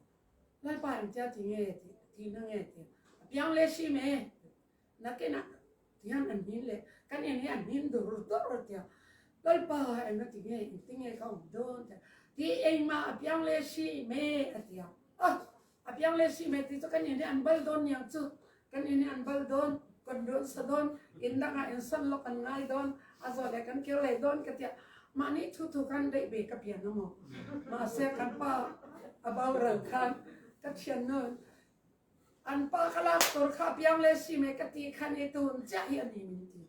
Lalpa in tia ti nge ti ti na nge ti. A piang le si me nakin ah tian an hin le kan in hi an hin dur dur tia lalpa eng a ti nge in ti nge ka um don tia ti engmah a piang le si me a tia ah a piang le si me ti chu kan in hi an bal don niang chu kan in hi an bal don kan don sa don in dang ah in san lo kan ngai don a zo le kan kir le don ka tia mah nih thu thu kan dei be ka pian mo ma se kan pa abau ral khan ka thian nun An pa ka lak tur kha piang le si me ka ti khan i tun chiah hi ani min ti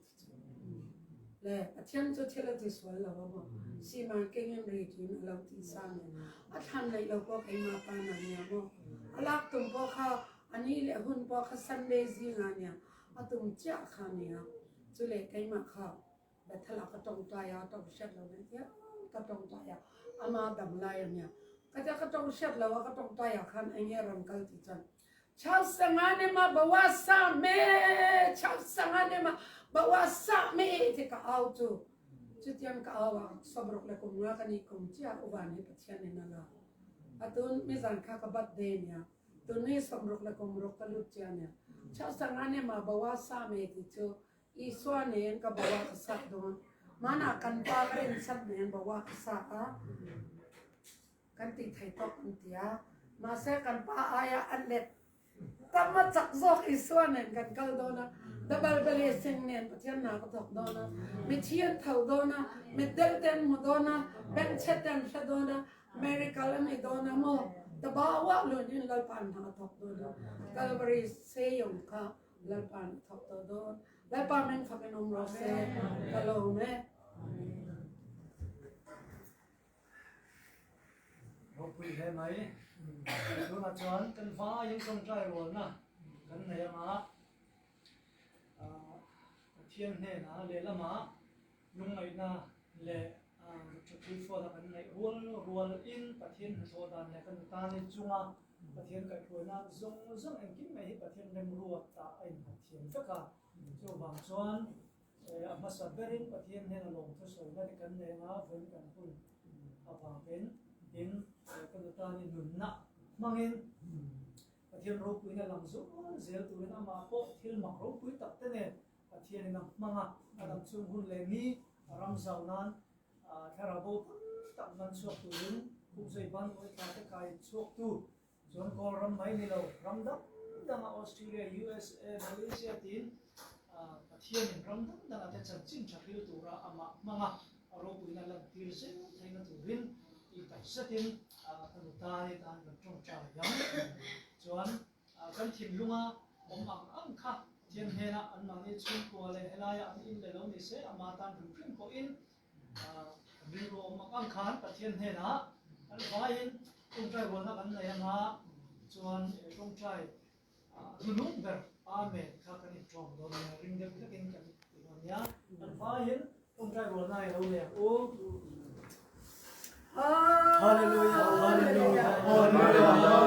le Pathian cu thil a ti sual lo mo si man king in ri tin a lo ti sa ne a thlan nei lo po keima pa na nia mo a lak tum po kha ani le hun po kha Sunday zinga nia a tum chiah kha nia chu le keima kha Bethel ah ka tongtai a tong hriat lo ne tiang ka tongtai a ama dam lai ania ka ta ka tong hriat lo a ka tongtai ah khan enge ron kal ti chan chau sanga ne ma bawa sa me chau sanga ne ma bawa sa me ti ka au chu chutiang ka au a sabrok le kum nga ka ni kum chia uwan hi Pathian in ala atun mi zan kha ka birthday nia tuni somrok le kum rok ka lut chia nia chau sanga ne ma bawa sa me ti chu Isua nen ka bawa ka sak dawn. Mana kan pa ka rin sat nen bawa ka sak a. Kan ti thei tok an tia. Mahse kan pa aia an let tam a chak zawk Isua nen kan kal dawn a. Double blessing nen Pathian na ka thawk dawn a. Mithi an tho dawn a. Mitdel ten hmu dawn a. Bengchhe ten hre dawn a. Miracle an ni dawn a maw. Tabawa lun in Lalpa hna thawk dawn a. Calvary seyong kha Lalpa nih thawk to dawn. Lalpa min fak in um rawh seh. Ka lawm e. Ropui hle mai. Tunah chuan kan vaiin tawngtai rualna kan nei anga Pathian hnenah lehlamah lungngaihna leh Clifford a kan ngaih rual rual in Pathian hnathawh dan leh kan tan chunga Pathian kaihhruaina zawng zawng engkim mai hi Pathian remruat ah a innghat thiam vek a. Chuvang chuan a hmasa berin Pathian hnena lawmthu sawina te kan nei anga vawiin kan hun avangin tin kan tani nunna hmangin Pathian ropuina lang zual zel turin amah pawh thil mak ropui tak te nen Pathianin a hmang a, a dam chhung hun leh ni a ram zau nan thlarau bo tam tak man chhuak turin Khumzei ban vawi thla te kai chhuaktu chuan Kawl ram mai ni lo, ram dang danga Australia, USA, Malaysia tiin Pathianin ram dang danga te chanchin tha hril tura amah hmang a, a ropuina lantir zel theihna turin tih tak zetin ka nuta ni tan kan tawngtai ang. Chuan Kan thinlunga awm ang ang kha Pathian hnenah anmahni chhungkua leh helaia an in leh lo ni se, ama tan hrim hrim pawhin kan rilru awm ang ang khan Pathian hnenah kan vaiin tawngtai rualna kan nei anga chuan tawngtai hnunung ber Amen kha kan intawm dawn nia, ring deuh hlekin kan ti dawn nia. Kan vaiin tawngtai rualna i lo nei ang u. Hallelujah, hallelujah, hallelujah.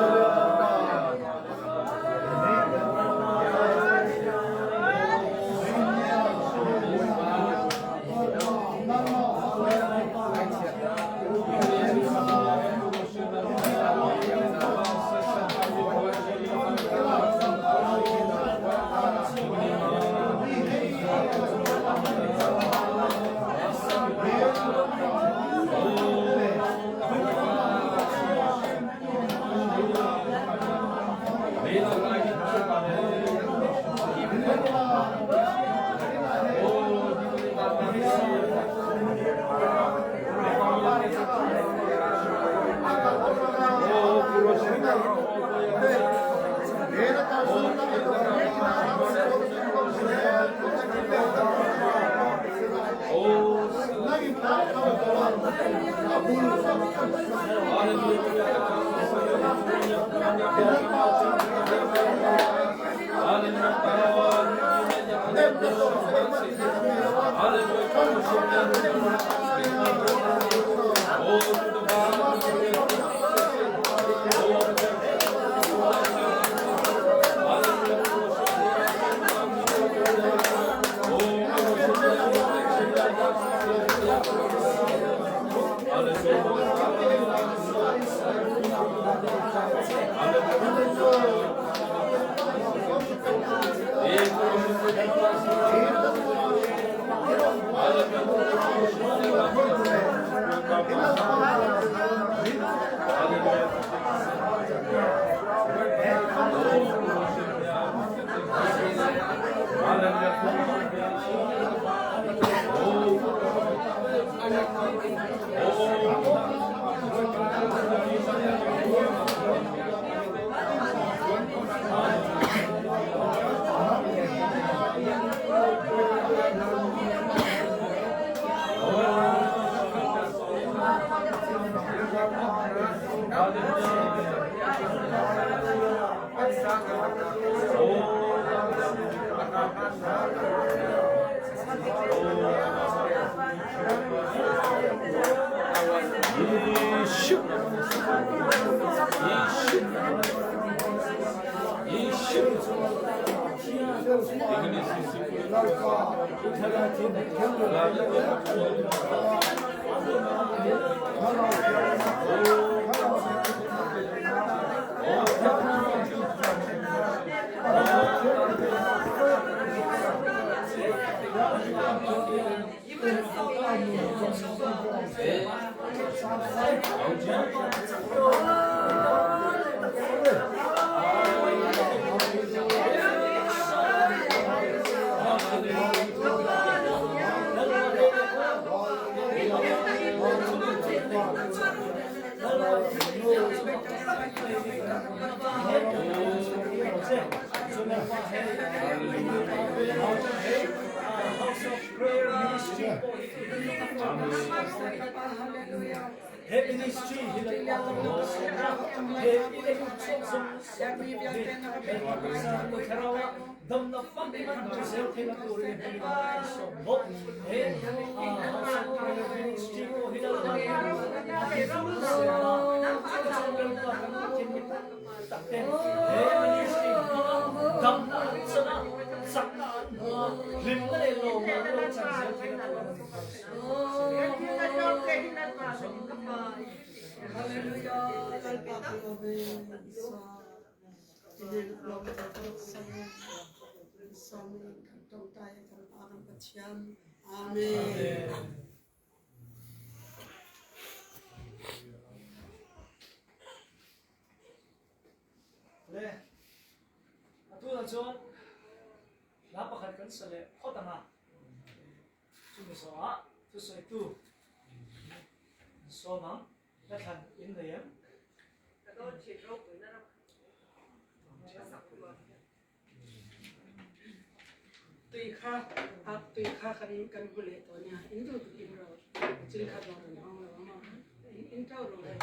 Amen. Le atu na cun hla pakhat kan sa le phot anga chumi so ah thusawitu sawmang na thlan in nei em? Tui kha tui kha kan kan hule to nia in du in ro chin kha do ro hong lo ma in tau ro le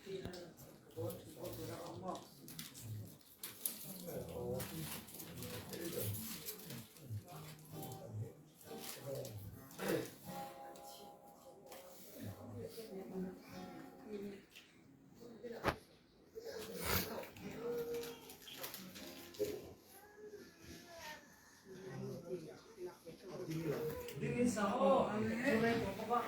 ti ha Ding in sa o. Chulei ko pa.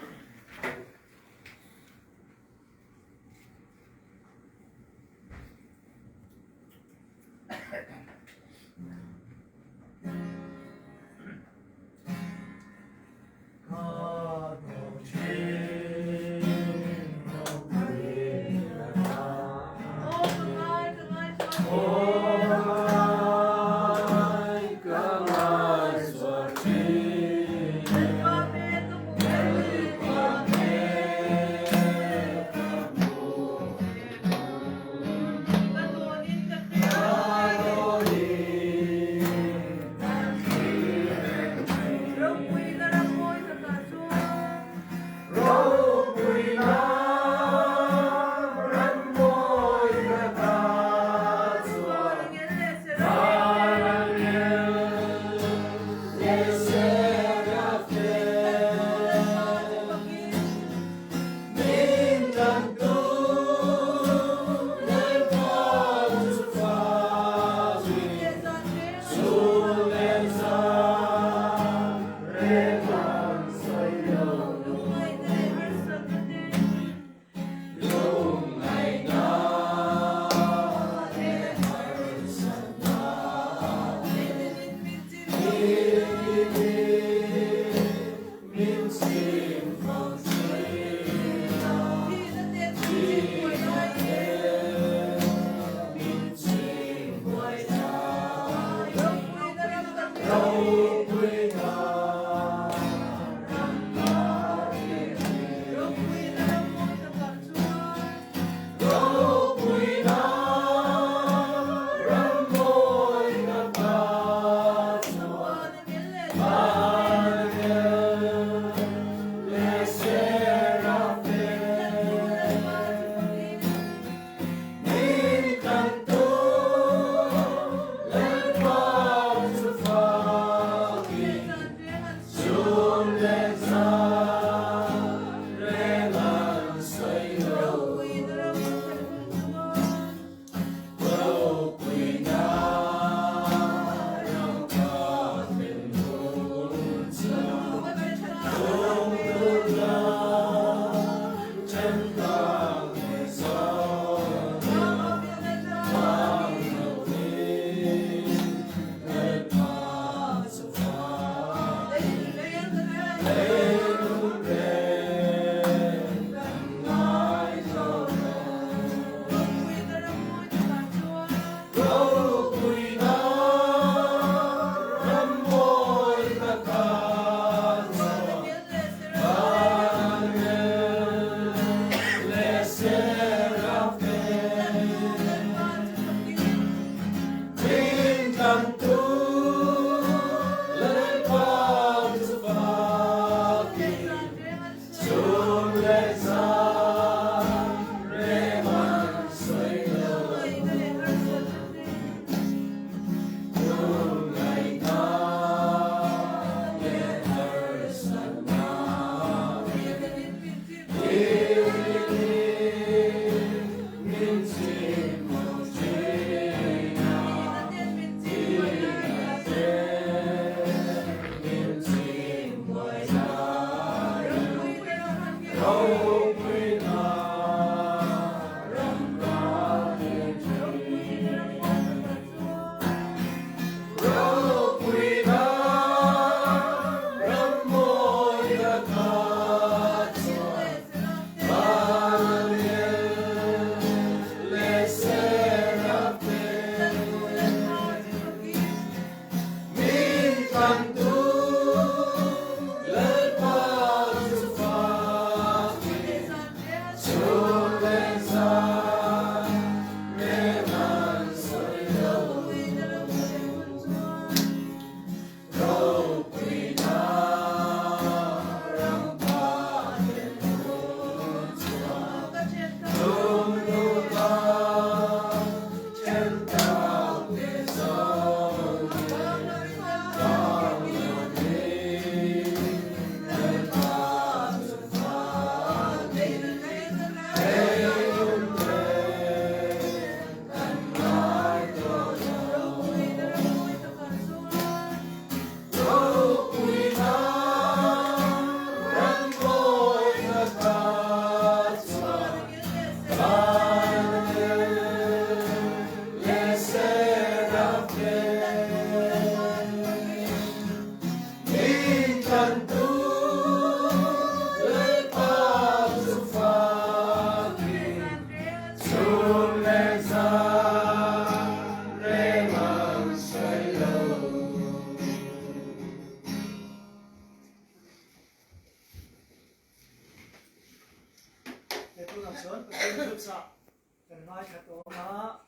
Tunah chuan Pathian thuchah kan ngaithla tawn a,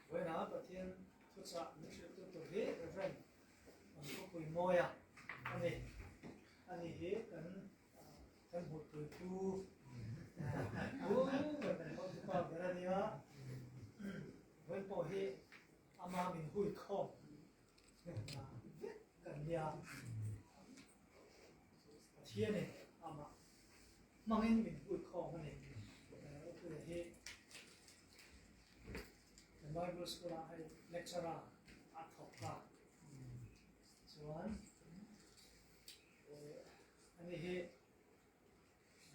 vawiinah Pathian thuchah min hrilhtu tur hi Rev. Khawpui Mawia a ni. Ani hi kan kan hmuhpui pu pu ber kan hotupa ber a nia. Vawiin pawh hi ama min hui khawm vek kan nia. Pathianin amah hmangin min hui khawm a ni. Upuia hi Bible School ah hei lecturer a thawk a. Chuan ani hi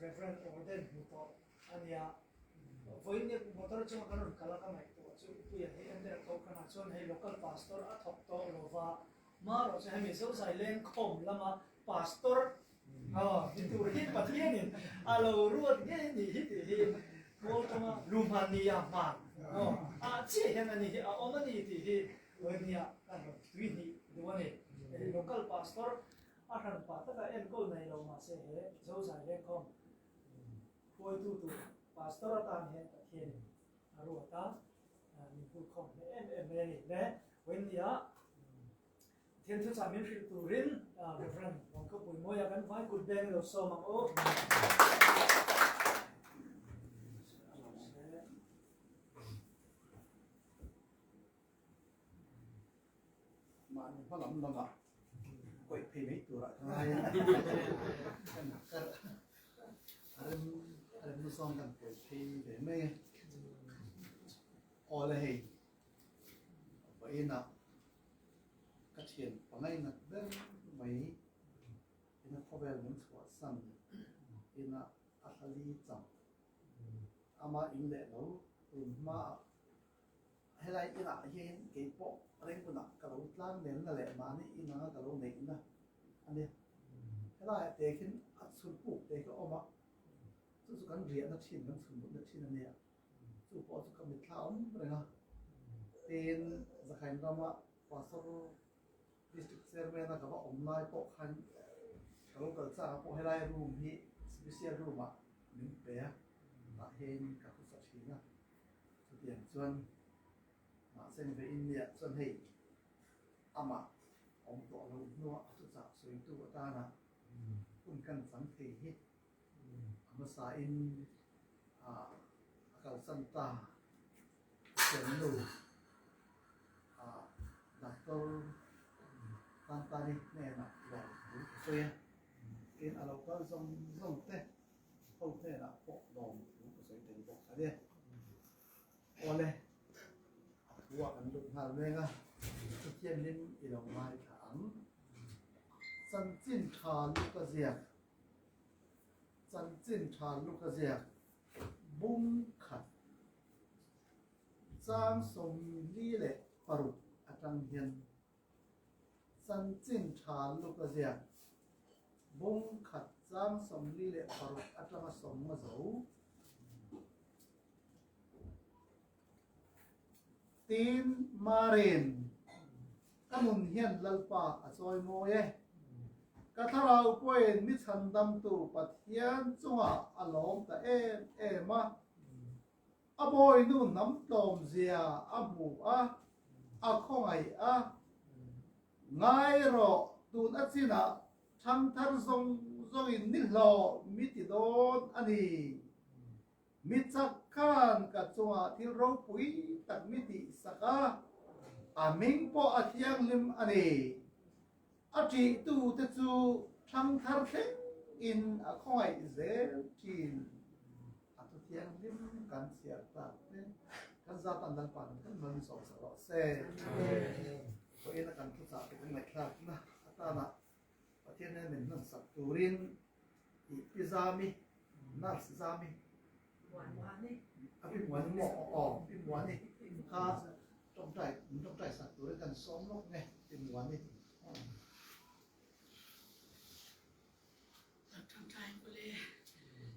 Reverend Orden hmu tawh a nia. Vawiin motor chunga kan rawn kal a ka ngaihtuah chu Upuia hi Ender Kohhranah chuan hei local pastor a thawk tawh lova marawh chu hemi Zozai Lengkhawm lama pastor ni tur hi Pathianin a lo ruat ngei a nih hi tih hi Paul tawng a Lumania hman ah chiah hian ani hi a awm a ni tih hi Vawinia kan rawn tui hnih duh a ni. Local pastor A hran pah taka enkawl nei lo mahse he Zozai Lengkhawm hruaitu tur Pastor atan hian Pathianin a ruat a, min hmuhkhawm hle em em mai a ni. Le Wendy-a Pathian thuchah min hrilh turin Rev. Vangkhawpui Mawia kan vai kut beng lo sawm ang u. Mahni hma lam lamah kawih phei mai turah ka ngai a. Kan kar a rem a rem na zawng kan kawih phei ve mai a. Aw le hei vawiinah ka thian pangai nat ber mai ina khawvel min chhuahsan ina a hlali cham ama in leh lo tun hmaah Helai inah hian kei pawh Rangoon-ah ka lo tlang nelna leh mahni in anga ka lo neihna a ni. Helaiah te khin a chhun puk te khi a awm a, chu chu kan riahna thin, kan chhun mutna thin a nia. Chu pawh chu ka mitthla awm reng a. Tin Zakhain ram ah pastor district chairman a ka va om lai pawh khan ka lo kal caah pawh helai room hi special room ah min pe a. Tah hin ka khusa thin a. Chutiang chuan mahse ve India chuan hei amah awm tawh lo hnuah a thuchah sawitu atana hun kan chang thei hi a hmasa in a kalsan ta thiannu Doctor Tantani hnenah lawmthu ka sawi a, tin a lo kal zawng zawng te ho hnenah pawh lawmthu ka sawi tel bawk a ni. Awle, a thu ah kan lut nghal mek a, chutiangin i lo ngaithla ang. Chanchin tha luk a ziak, Chanchin tha luk a ziak, bung khat chang 46 atang hian Chanchin tha luk a ziak, bung khat chang 46 atanga 50 zo. Tin, Marin, ka nun hian Lalpa a chawi mawi e. Ka thlarau pawhin mi chhandamtu Pathian chungah a lawm ta em em a. A bawinu hnam tlawmzia a hmu a, a khawngaih a. Ngai rawh, tun a chinah ṭhangthar zawng zawngin ni hlawh mi ti dawn a ni. Mi chak khan ka chungah thil ropui tak mi tihsak a, a hming pawh a thianghlim a ni. A ṭihtute chu ṭhangthar thleng in a khawngaih zel ṭhin. A thu thianghlim kan chhiar tak te kan zat an Lalpa'n kan hman sawmsak rawh se. Vawiin a kan thuchah te kan ngaihthlakna atana Pathian nen min hmansak turin i pi Zami, nurse Zami, a pi Muani maw? Aw, pi Muani kha tawngtai, min tawngtai sak turin kan sawm lawk nge, pi Muani. Tawngtai kule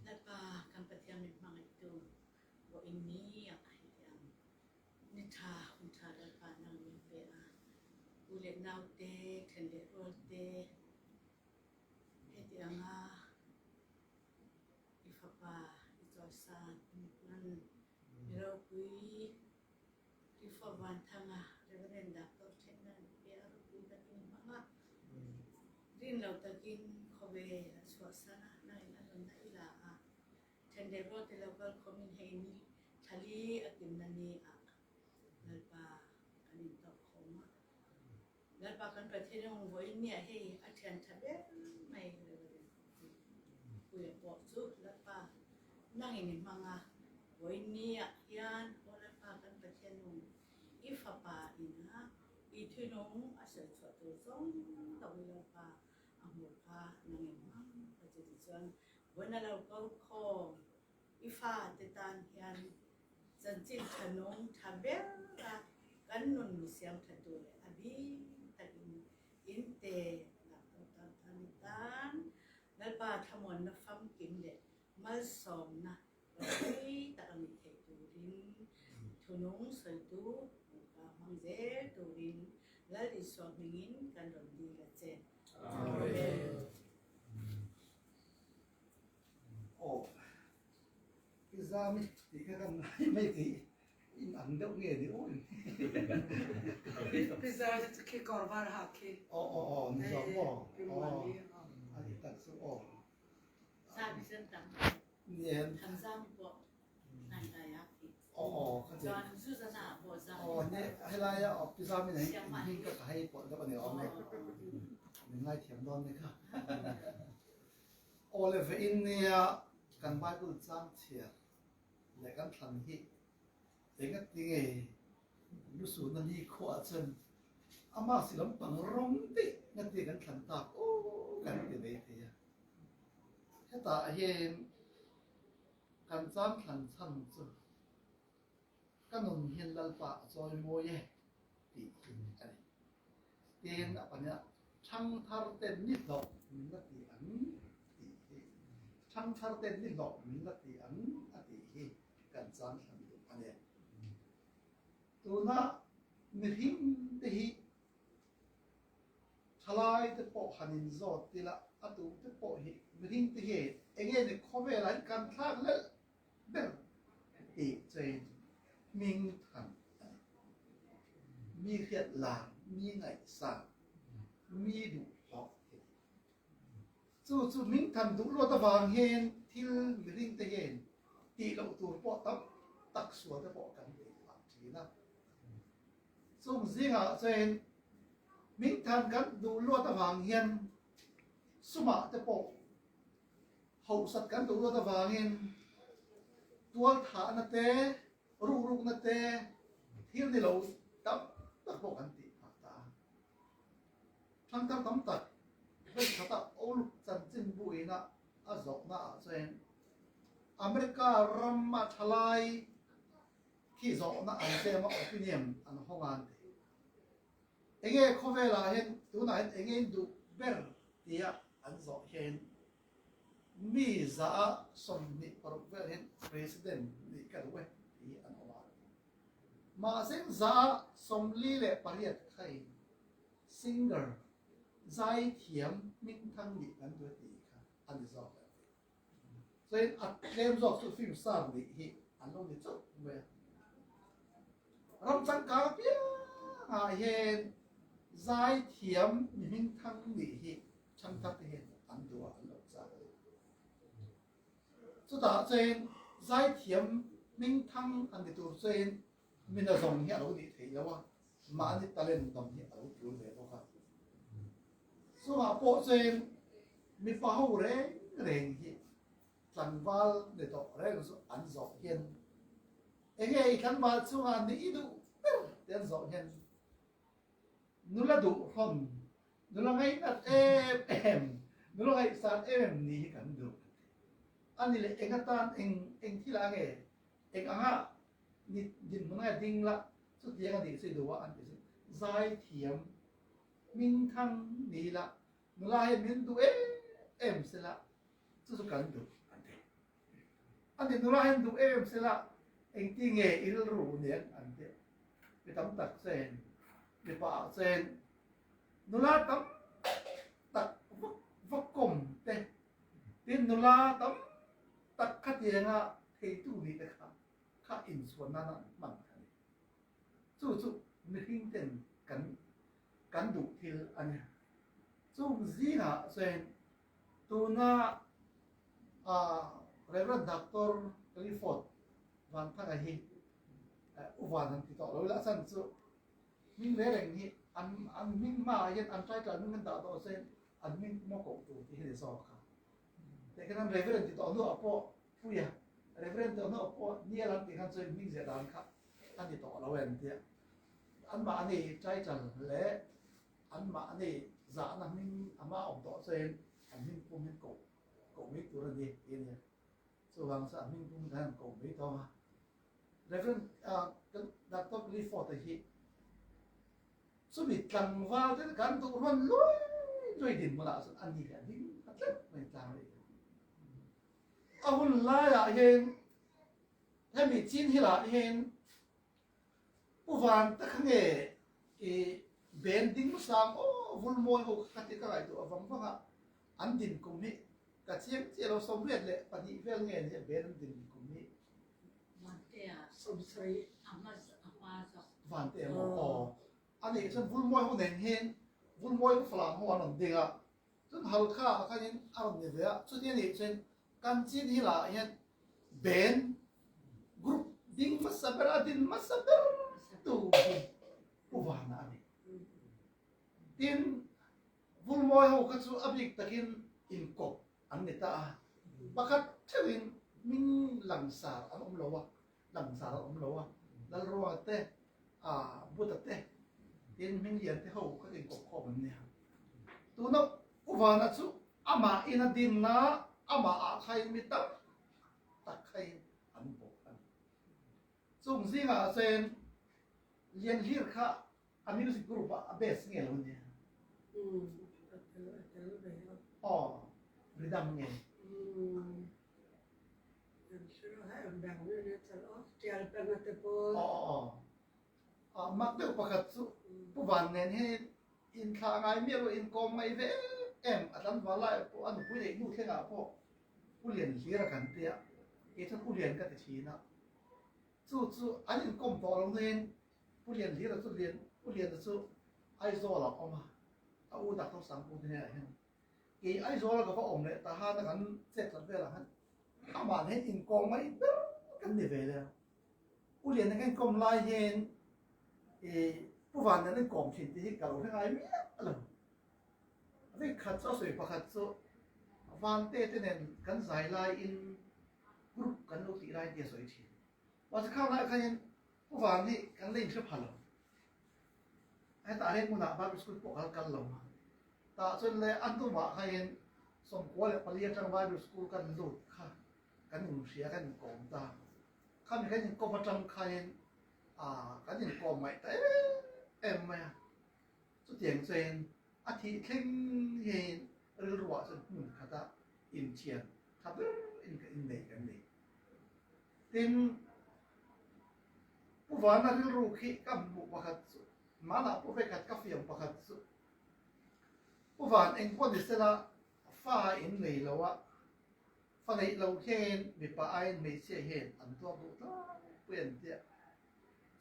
Lalpa kan Pathian min hmangaihtu vawiin ni ah hetiang Ni ṭha, hun ṭha Lalpa nang min pe a, u leh nau te, ṭhen leh rual te, heti anga i fapa i chawisan i hman mi ropui Clifford Vanthanga Reverend Doctor ṭhenna an pe a, ropui takin i hmang a, rin lo takin khawvel a chhuahsan a, nangin a nunna i la a. Ṭhen leh rual te lo kal khawmin hei ni thlali a kimna ni ah Lalpa kan intawk khawm a. Lalpa kan Pathian in vawiin nia hei a ṭhian ṭha ber mai Reverend Puia pawh chu Lalpa nangin i hmang a, vawiin ni ah hian aw Lalpa kan Pathian nung i fapa ina i thinung a sawi chhuah tur zawng lo i Lalpa a hmur kha nangin hmang ta che tichuan Vawiin a lo ko khawm i fate tan hian chanchin tha nung tha ber a kan nun mi siam tha tu leh a bik takin in te lak to tan tan i tan Lalpa thlamuanna famkim leh malsawmna ropui tak a nih theih turin thunung sawitu hmuhka hmang zel turin Lal Isua hmingin kan rawn dil a che. Amen. Aw, i zam i tih kha kan ngai mai tih in ang deuh nge ni aw in. Pi zam chu khi kawr var ha khi. Aw aw aw ni zawk maw. Aw a ni tak chu aw. Sa bi sen tam. Nien. Tham zam pawh nai nai a khi. Aw aw ka ti. Chuan zu zana pawh zam. Aw ne helaia aw pi zam in hei hming ka hei pawlh deuh a ni awm e. Min ngaithiam dawn ni kha. Aw le ve in nia kan Bible chang chhiar leh kan thlan hi engati nge lusuna ni khuah chuan ama si lampang rawng daih ngati kan thlan tak aw kan ti mai thei a. Hetah hian kan chang thlan chhan chu Ka nun hian Lalpa a chawi mawi e tih hi a ni. Tin, a pahnih ah Ṭhangthar ten ni hlawh min la ti ang tih hi Ṭhangthar ten ni hlawh min la ti ang a tih hi kan chang thlan duh a ni. Tuna. Mihring te hi thalai te pawh han in zawt tila atu te pawh hi mihring te hi enge ni khawvel ah hin kan thlak lelh ber tih chuan hming than a ni. Mi hriat lar, mi ngaihsan, mi duh hlawh hi a ni. Chu chu hming than duh luat avang hian thil mihring te hian tih loh tur pawh tam tak sual te pawh kan tih phah thin a. Chung zingah chuan hming than kan duh luat avang hian sumah te pawh Hauhsat kan duh luat avangin tualthahna te, rukrukna te, thil ni lo tam tak pawh kan tih phah ta a. Thangthar tam tak vawikhat a Oluk chanchin buina a zawhna ah chuan America rama thalai khi zawhna an tlem a opinion an hawng a an ti. Enge khawvelah hian tunah hian enge in duh ber tia an zawh hian mi 26% vel hian President nih ka duh e tih hi an awm a. Mahse 48% khain singer zaithiam hmingthang nih kan duh e tih kha a ni zawk an ti. Chuan a tlem zawk chu film star nih hi an lo ni chauh mai a. Ram changkang apiangah hian zaithiam mi hmingthang nih hi thangthar te hian an duh a, an lo chak a ni. Chutah chuan zaithiam hmingthang an ni tur chuan mi nazawng hi a lo nih theih lo a, mahni talent dang hi a lo tul ve bawk a. Chungah pawh chuan mipa ho reng reng hi tlangval ni tawh reng chu an zawh hian enge i tlangval chungah nih i duh ber te an zawh hian nula duh hlawn, nula ngainat em em, nula ngaihsan em em ni hi kan duh an ti. A ni leh eng atan eng eng thil ah nge eng anga ni dinhmun anga ding la chutiang a nih chu i duh a an ti chu zaithiam hmingthang ni la nula hian min duh em em sela chu chu kan duh an ti. A ni nula hian duh em sela engti nge i rilru nen an ti. Mi tam tak chen mipa ah chen nula tam tak vak vak kawm te tin nula tam tak khatianga theitu nih te kha kha inchhuan nana an hman kha a ni. Chu chu mihring ten kan kan duh thil a ni. Chung zingah chuan tuna Reverend Doctor Clifford Vanthanga hi u van han ti tawh lo ila a chan chu hming reng reng hi an an hming hmaah hian an title hming an dah tawh chuan an hming pawh koh tur tih hi ni zawk a. Teh khan Reverend ti tawh hnuah pawh Puia Reverend tawh hnuah pawh Nial an tih khan chuan hming ziah dan kha a ni tawh lo em tia anmahni title leh anmahni zahna hming a hma awm tawh chuan an hming pum hian koh koh mai tur a ni tih a nia. Chuvang chuan an hming pum khan an koh mai tawng a. Reverend Doctor Clifford-a hi chumi tlangval te kan duh rawn luai luai dinhmunah chuan a ni hi a ding ta tlat mai tlang rih. A hun laiah hian hemi chin hilah hian Pu Van te kha nge i ben ding sang aw vul mawi ho kha ti ka ngaihtuah vang vang a, an din kum hi ka chiang chiah lo 82 vel nge nia ben an din kum hi. Vantea 70 a hma a hma zawk. Vantea maw aw a nih chuan vul mawi ho nen hian vul mawi ka falam ho an rawn ding a chuan halkha ah khanin a rawn ni ve a chuti a nih chuan kan chin hilah hian Ben group ding hmasa ber a din hmasa ber tu hi Pu Vana a ni. Tin, Vulmawi ho kha chu a bik takin inkawp an ni ta a, pakhat theuhin hming langsar an awm lo a, langsar an awm lo a, Lalruanga te, Buta te, tin hming lian te ho kha inkawp khawm an nia. Tuna Pu Vana chu Amah in a dinna amah ah khain mi tam tak khain an bawk a ni. Chung zingah chuan Lianhlir kha a music group ah a best nge lo nia? Umm a tel a tel ve a. Aw ridang nge? Umm Lianhlir kha eng bang nge nia chal aw tial peng a te pawh. Aw aw aw. Mak deuh pakhat cu Pu Van nen he in thla ngai mi ro in kawm ngai ve em a tlangval lai pawh a nupui neih hnu thleng ah pawh Pu Lian hlir a kan tia kei chuan Pu Lian ka ti thin a chu chu an in kawm tawh lo nain Pu Lian hlir a chu Lian Pu Lian a chu Aizawl ah awm a a u Doctor Sangpu te hnenah hian kei Aizawl a ka va awm leh ta han a kan chet tlat velah khan amah nen inkawm mai ber kan ni ve le. U Lian kan kawm lai hian i Pu Van nen an kawm thin tih hi ka lo hre ngai miah lo. Vei khat chu a sawi pakhat chu Vante te nen kan zai laiin group kan lo tih lai tih a sawi thin. Mahse khang lai khanin Pu Van hi kan la inhre pha lo. Hetah hian hmunah Bible school pawh kal kal lo. Tah chuan le a hnumah khain 94 atang Bible school kan lut kha kan inhria kan inkawm ta. Khami kan inkawm atang khain kan inkawm ngaih ta em em mai a. Chutiang chuan a thih thleng hian rilruah chuan hmun khata inthian tha ber in ka innei kan ni. Tin, Pu Vana rilru khi ka hmuh pakhat chu, hmanah pawh vekhat ka fiam pakhat chu, Pu Van engpawh ni sela fa in nei lo a, Fa neih lo hian mipa aiin hmeichhia hian an tuar duh tlangpui an tia.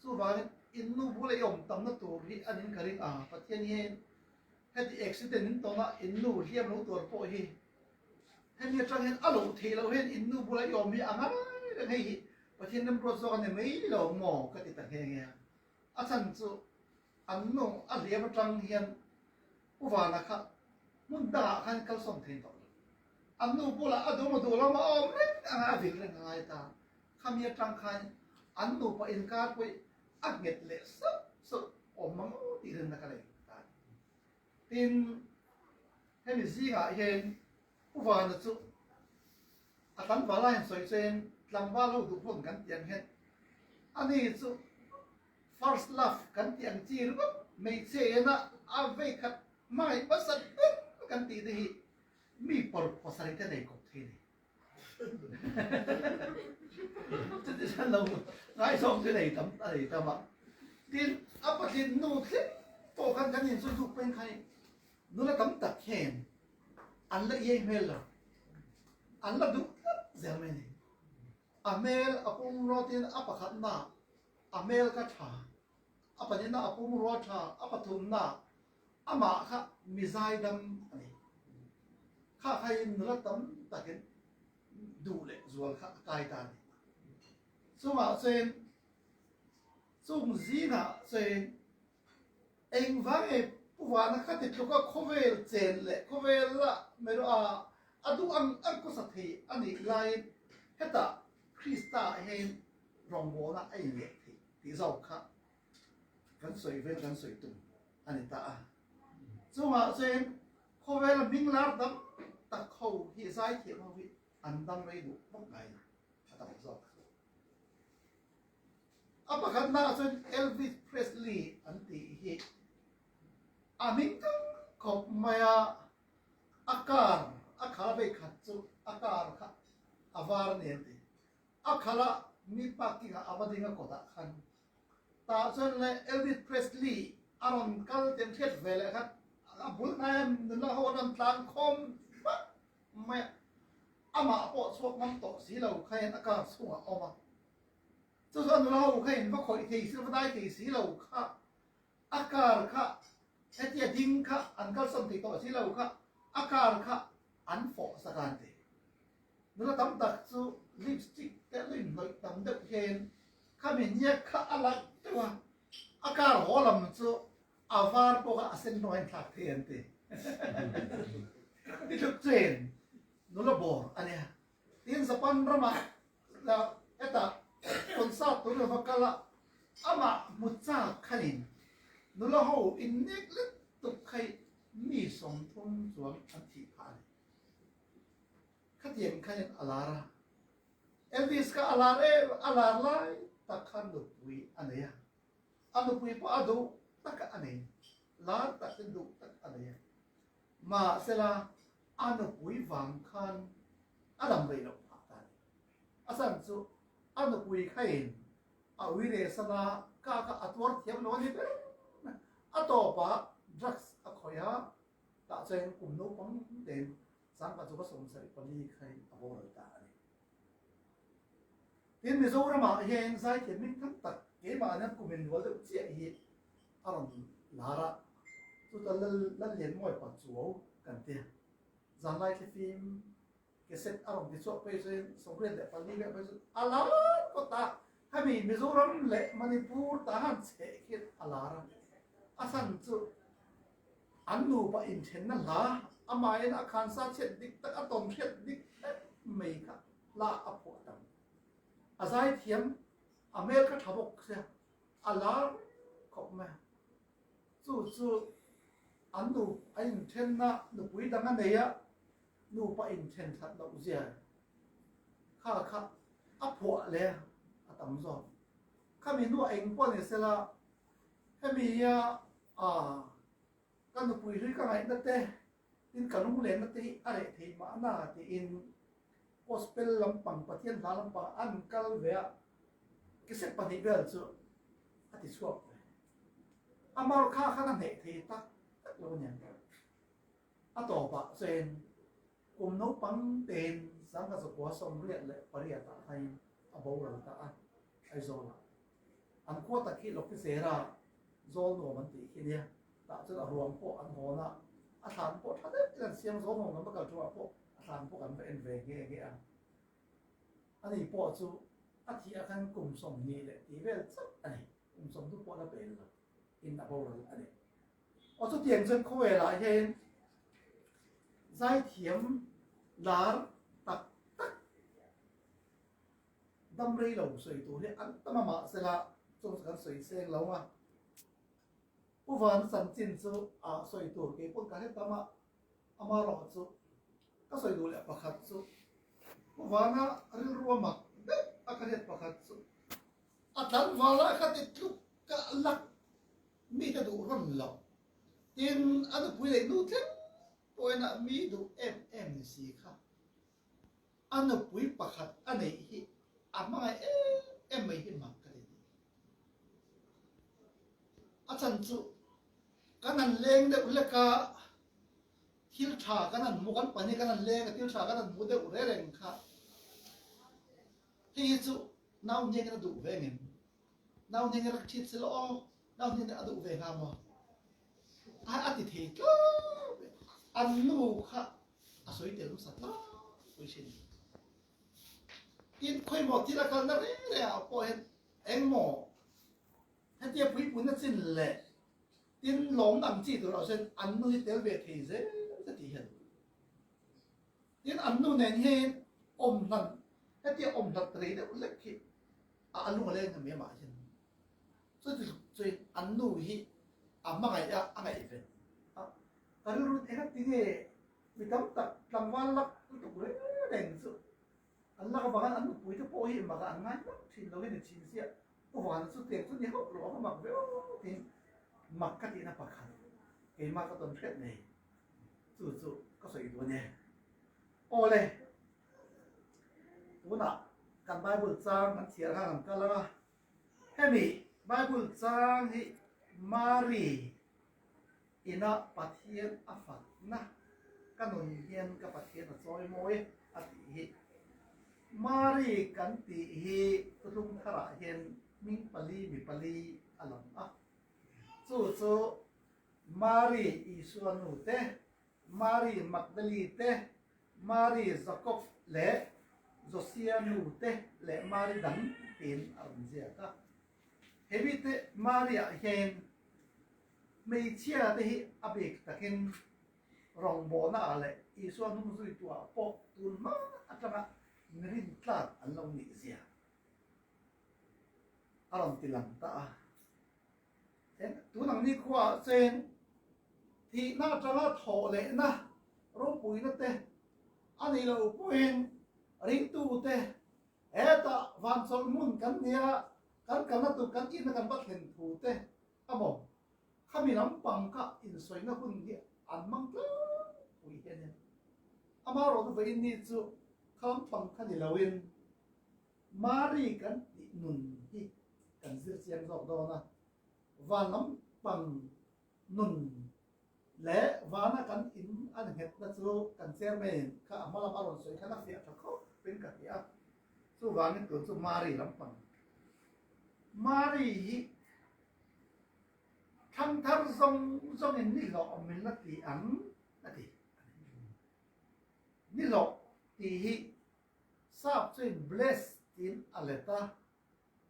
Chuvangin in nu bula i awm tamna tur hi a nin ka ring a, Pathian hian heti accident in tawn a in nu hliam lo tuar pawh hi hemi atang hian a loh theih loh hian in nu bula i awm hi a ngai reng hei hi Pathian remruat zawk a ni mai lo maw ka ti ta nghe nghe a. A chhan chu an nu a hliam atang hian Pu Vana kha hmun dangah khan kalsawn thei tawh lo. An nu bulah a duh maw duh lo maw a awm reng anga a vil reng a ngai ta. Khami atang khan an nupa inkar pawh a nghet leh sauh sauh awm mang tih rinna ka nei ta a ni. Tin, hemi zingah hian Pu Vana chu a tlangval a insawi chuan tlangval ho duh pawn kan tih ang hian ani chu First love kan tih ang chi ringawt hmeichhia ena a vei khat hmangaih hmasa ber kan tih te hi mi pawr pasarih te nei kawp thei ni. Chuti chuan lo ngaihzawng chu nei tam a nei tam a. Tin, a pathlin nu thleng pawh khan kan inzui zuk peng kha hi nula tam tak hian an la iai hmel lo, an la duh tlat zel mai a ni. A hmel a pum rawtin a pakhatna a hmel kha tha, a pahnihna a pumrua tha, a pathumna amah kha mi zaidam a ni. Kha khain nula tam takin duh leh zual kha a kai ta a ni. Chungah chuan chung zingah chuan engvang nge Pu Vana kha ti tluka khawvel chen leh khawvel la merawh a a duh ang ang kawsa thei a nih laiin hetah Krista ah hian rawngbawlna a inleh thei tih zawk kha kan sawi vel kan sawi tum a ni ta a. Chungah chuan khawvela hming lar dam tak ho hi zaithiam ho hi an dam rei duh vak ngai lo a tam zawk. A pakhatna ah chuan Elvis Presley an tih hi a hming tum khawp mai a, a car a khal vei khat chu a car kha a var a ni an ti. A khalh a mi parking ah a va ding a kawtah khan tah chuan le Elvis Presley a rawn kal tih an hriat ve leh khan a bul hnaia nula ho an rawn tlan khawm vak mai a, amah pawh chhuak ngam tawh si lo khain a car chhungah a awm a. Chu chu a nula ho kha in va khawih thei si lo, va dai thei si lo kha, a car kha hetia ding kha an kalsawn thei tawh si lo kha, a car kha an fawh sak a an ti. Nula tam tak chu lipstick te an lo inhnawih tam deuh hian khami hniak kha a lang deuh a, a car haw lam chu a var pawh kha a sen rawng a inthlak thei an ti. Ni tluk chen nula bawr a nia. Tin Japan ramah hetah concert tur lova kal a, amah hmu chak khanin nula ho innek let tuk kha hi mi 30 chuang an thih phah a ni. Khatiang khanin a lar a, Elvis kha a lar em a lar lai tak khan nupui a nei a, a nupui pawh a duh tak a nei, lar takin duh tak a nei a. Mahsela a nupui vang khan a dam rei loh phah ta a ni. A chhan chu a nupui khain A uire sana ka ka a tuar thiam lo ani ber. A tawp ah drugs a khawih a, tah chuan kum naupang tein sangka chu va 74 khain a boral ta a ni. Tin, Mizoram ah hian zaithiam hming thang tak keimah hian kum in rual deuh chiah hi a rawn lar a, chuta Lal Lallianmawi Pachuau kan ti. Zanlai thlifim cassette a rawn ti chhuak phei chuan 84 vel phei chuan a lar phawt a, hemi Mizoram leh Manipur ta han chheh khian a lar a, a chhan chu an nupa inthenna hla amahin a khansa chhiat dik tak a tawn hriat dik vek mai kha hla a phuah tam. A zaithiam a hmel kha tha bawk sia a lar khawp mai a, chu chu an nu a inthenna nupui dang a nei a, Nupa inthen that loh zia kha kha a phuah leh a tam zawk. Khami hnuah eng pawh ni sela, hemi hia ka nupui hlui ka ngaihna te, tin ka lunglenna te hi a reh thei mahna tiin gospel lampang, Pathian hla lampang an kal ve a, cassette pahnih vel chu a ti chhuak ve. Amar kha khan a hneh thei tak tak lo aniang. A tawpah chuan kum naupang tein 1988 ah khan a boral ta a, Aizawlah. An khua tak hi Lokisera zawl nuam an tih khi nia, tah chuan a ruang pawh an hawn a, a thlan pawh tha deuh in an siam zawl nuam kan va kal ṭuah pawh a thlan pawh kan va en ve nghe nghe a. Ani pawh chu a thih ah khan kum 20 leh tih vel chauh a ni, kum 30 pawh la pel lo in a boral a ni. Aw chutiang chuan khawvelah hian zaithiam lar tak tak dam rei lo sawi tur hi an tam a mahsela chung chu kan sawi seng lo a. Pu Vana chanchin chu a sawi tur kei pawn ka hre tam a, amaherawh chu ka sawi duh leh pakhat chu Pu Vana rilru a mak deuh a ka hriat pakhat chu a tlangval ah kha ti tluk ka lak Mi te duh rawn lo. Tin, a nupui leh nu thleng pawhin a mi duh em em ni si kha. A nupui pakhat a neih hi a hmangaih em em mai hi mak ka ti ni. A chhan chu kan han leng deuh hlek a, thil tha kan han hmu, kan pahnih kan han leng a, thil tha kan han hmu deuh reng reng kha. Hei hi chu nau hniangin a duh ve ngem? Nau hniang i rak ṭhit silo aw, nau hniang nih a duh ve hnga maw? A a ti thei tlawm e. An nu kha a sawi tel hmasa tlangpui thin. Tin, khawimaw thil a kalna reng reng ah pawh hian engmaw hetia puipunna chin leh tin lawmna ang chi tur ah chuan an nu hi tel ve thei zel te tih hian Tin, an nu nen hian awm hlan, hetia awm hlat rei deuh lek hi a a lung a leng em ah hian chuti chuin an nu hi a hmangaih a, a ngaihven a, ka rilru eng a ti nge mi tam tak tlangval lak lutuk reng reng chu an lak avangin an nupui te pawh hi mak ah an ngai vak thin lo hi ni thin sia, u Vana chu tiang chu ni hauh lo a va mak ve aw tiin mak ka tihna pakhat keimah ka tawn hriat nei. Chu chu ka sawi duh a ni. Awle, tunah kan Bible chang kan chhiar khan kan kal ang a. Hemi Bible chang hi Mari ina Pathian a fakna ka nun hian ka Pathian a chawi mawi a tih hi. Mari kan tih hi Thuthlung tharah hian hming pali mi pali a lang a. Chu chu Mari Isua nu te, Mari Magdali te, Mari Jakob leh Josia nu te leh Mari dang tiin a rawn ziak a. He mite Mari-ah hian hmeichhia te hi a bik takin rawngbawlna ah leh Isua hnung zuituah pawh tun hma atanga mirin tlak an lo nih zia a rawn ti lang ta a. Tun ang nikhuaah chuan thihna atanga thawh lehna ropuina te a nih loh pawhin ringtute hetah vanchawlh hmun kan nia kan kalna tur kan inna kan va thlen thu te amaw khami lampang kha insawina hun hi an hmang tlangpui hi a nia. Amaherawhchu vawiin ni chu kha lampang kha ni loin Mari kan tih nun hi. kan zir chiang zawk dawn a. Van lampang nun le vana kan in an nghetna chu kan chairman kha a hma lam a rawn sawi khan a fiah tha khawp in ka ti a. Chuvangin tun chu Mari lampang. Mari hi thangthar zawng zawngin ni hlawh min la ti ang a ti. Ni hlawh tih hi Sap chuin bless tiin a let a,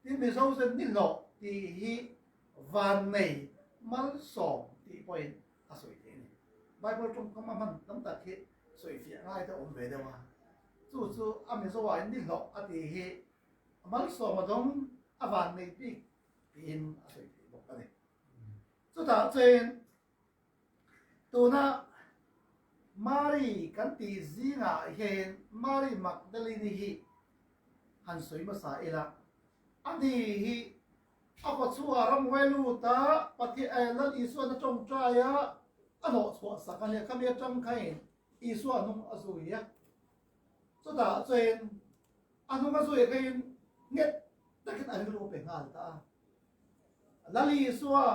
tin Mizo chuan ni hlawh tih hi vannei malsawm tih pawhin a sawi thei a ni. Bible tawngkam a hman tam tak hi sawifiah ngai te a awm ve deuh a, chu chu a Mizo ah hian ni hlawh a tih hi malsawm a dawng a vannei bik tiin a sawi thei bawk a ni. Chutah chuan Tuna Mari kan tih zingah hian Mari Magdalene hi han sawi hmasa ila, ani hi a kawchhuah ramhuai luta Pathian Lal Isuan a tawngtai a, a hlawhchhuah sak a nia, khami atang khain Isua hnung a zui a, chutah chuan a hnung a zui khain nghet takin a rilru a pe nghal ta a. Lal Isua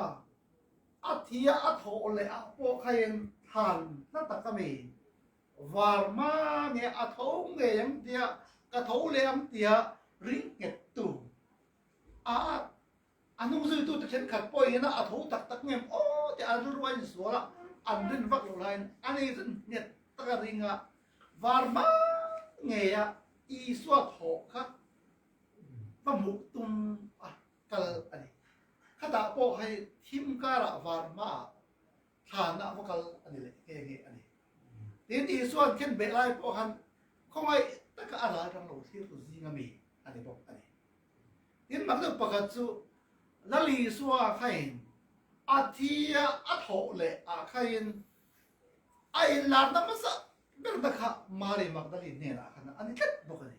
a thi a a thawh leh ah pawh khain thlan hla tak a mi var ma nge a tho ngei ang tia ka tho leh ang tia ring nghet tu a a hnung zui tu te thenkhat pawh hian a tho tak tak ngem aw tia an rilru a insual a an rin vak lo laiin a nei chu nghet tak a ring a var ma ngei a Isua thawh kha va hmuh tum a kal a ni. Khatah pawh hei thim karah var hmaah thlanah va kal a ni leh nghe nghe a ni. Tin, Isua'n khen beh lai pawh khan khawngaih taka a ral rang lo thlir tu zinga mi a ni bawk a ni. Tin, mak deuh pakhat chu Lal Isua khain a thi a a thawh leh ah khain a inlarna hmasa berna kha Mari Magdalene hnenah khan a ni tlat bawk a ni.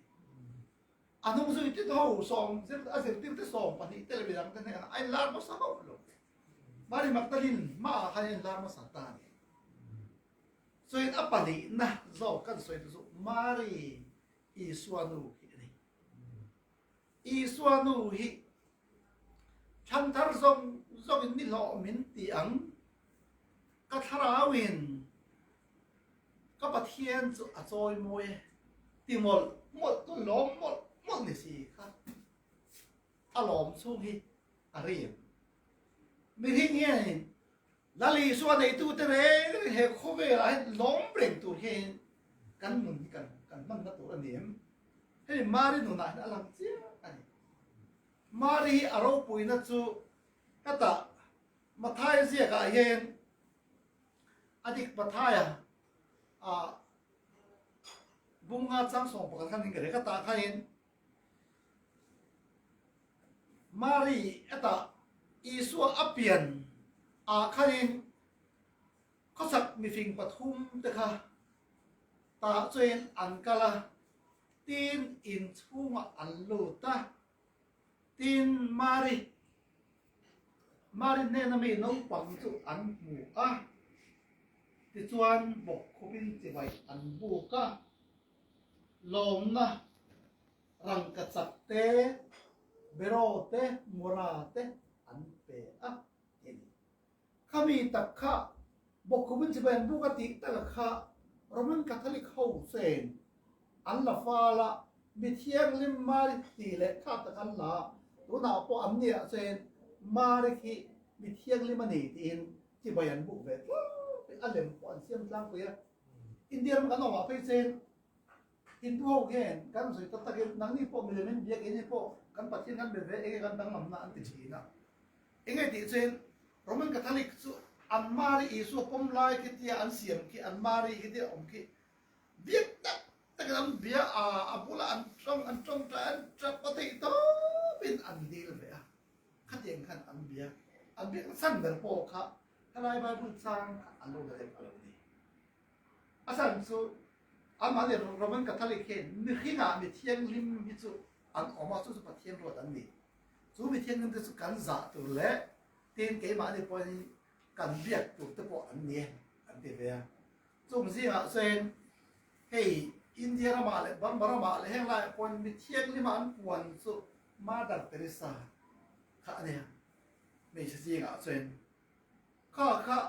A hnung zui te ho sawm zir a zirtir te 12 te leh midang te hnenah a inlar hmasa hauh lo. Mari Magdalene hmaah khan a inlar hmasa ta a ni. Chuin a pahnihna zawk kan sawi te chu Mari Isua nu hi a ni. Isua nu hi thangthar zawng zawngin ni hlawh min ti ang. Ka thlarauin Ka Pathian chu a chawi mawi e, ti mawlh mawlh tu lawm mawlh mawlh ni si kha a lawm chhung hi a rim. Mihring hianin Lal Isua neitute reng reng he khawvelah hian lawm reng tur hian kan nun hi kan kan hmanna tur a ni em? Hei Mari nunah hian a lang chiang a ni. Mari hi a ropuina chu hetah Mathaia ziakah hian A dik Mathaia ah bunga chang 11 khan in ka rek a tah khain Mari hetah Isua a pian ah khanin khawchhak mifing pathum te kha tah chuan an kal a, tin inchhungah an lut a. Tin, Mari, Mari hnena mi naupang chu an hmu a, tichuan bawkkhupin chibai an buk a, lawmna rangkachak te, beraw te, mura te an pe a ti a ni. Khami tak kha bawkkhupin chibai an buk a tih taka kha Roman Catholic ho chuan An la fal a, mi thianghlim Mari tih leh kha tak an la a, tunah pawh an niah chuan Mari khi mi thianghlim a ni tiin chibai an buk ve tlangpui, a lem pawh an siam tlangpui a. India ram kan awmah phei chuan Hindu ho hian kan sawi tak takin nangni pawh milem in biak ini pawh kan Pathian kan be ve enge kan danglamna an ti thin a. Enge tih chuan Roman Catholic chu an Mari Isua pawm lai khi tia an siam khi an Mari khi tia awm khi Biak tak takin an bia a, a bulah an tawng, an tawngtai, an tap a theih tawpin an dil ve a. Khatiang khan an bia, an biakna chhan ber pawh kha helai Bible chang kha an lo la rem a lo ni. A chhan chu anmahni Roman Catholic hian mihringah mi thianghlim hi chu an awm a, chu chu Pathian ruat an ni. Chu mi thianghlim te chu kan zah tur leh tin keimahni pawhin kan biak tur te pawh an ni e an ti ve a. Chung zingah chuan hei India ramah leh Burma ramah leh heng laiah pawhin mi thianghlim a an puan chu Mother Teresa. Kha ania hmeichhe zingah chuan kha kha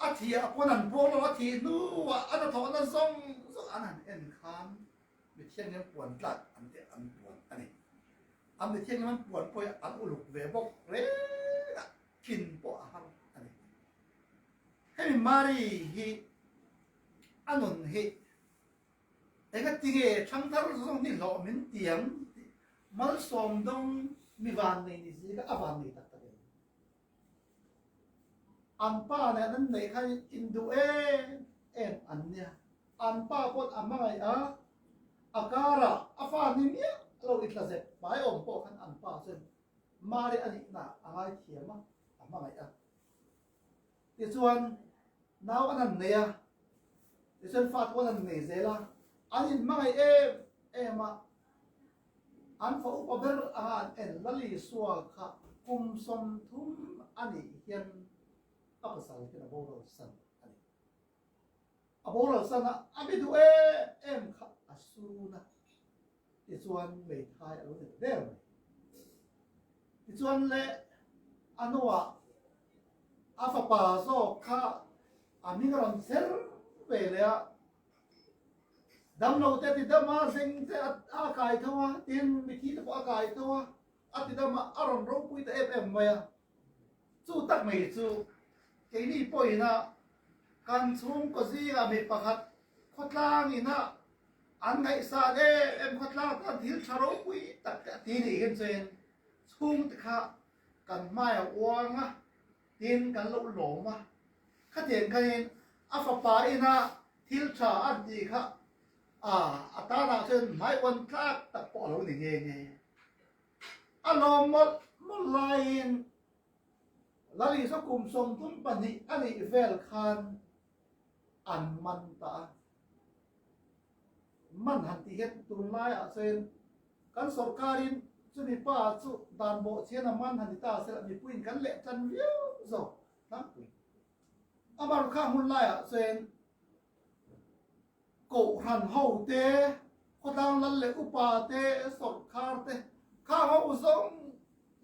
a thi ah pawn an puang lo a thih hnuah a hnathawhna zawng zawng an han en khan mithianghlim puan tlat an tih an puan a ni. A mithianghlim an puan pawh hi an uluk ve bawk reng a, tlin pawh a har a ni. Hemi Mari hi a nun hi Engatinge ṭhangthar zawng ni hlawh min tiang tih malsawm dawng mi vannei ni zika a vannei tak tak em? An pa nen an neih khan induh em em an nia. An pa paw'n a hmangaih a, a karah a fa ni miah lo i tla zep hmai awm pawh khan an pa chuan Mari a nihna a ngaithiam a, a hmangaih a. Tichuan, nau an han nei a, tichuan fa pawh an han nei zel a, an inhmangaih em em a, an fa upa ber anga an en Lalisua kha kum 30 a nih hian a pasal hian a boral san a ni. A boral san a, a mi duh em em kha a sun a, tichuan meithai a lo ni ta der mai. Tichuan le a hnuah a fapa zawk kha a hming a rawn kher ve leh a, damlo te a ti dam a, zeng te a kai tho a, tin mithi te pawh a kai tho a, a ti dam a, a rawn ropui ta em em mai a. Chu tak mai chu keini pawhin a kan chhungkaw zingah mi pakhat khawtlang ina An ngaihsan em em khawtlang tan thil tha ropui tak te a ti nih hian chuan chhungte kha kan hmai a uang a, tin kan lo lawm a. Khatiang khanin a fapa ina thil tha an tih kha a a tanah chuan hmai uan tlak tak pawh a lo ni nghe nghe. A lawm mawlh mawlh laiin Lalisa kum 32 a nih vel khan an man ta a. Man han tih hian tunlaiah chuan kan sorkarin chumi pa chu dan bawh chian a man han ti ta sela mipuiin kan leh tan viau zawk tlangpui. Amar kha hun laiah chuan kohhran ho te, khawtlang lal leh upa te, sorkar te kha ho zawng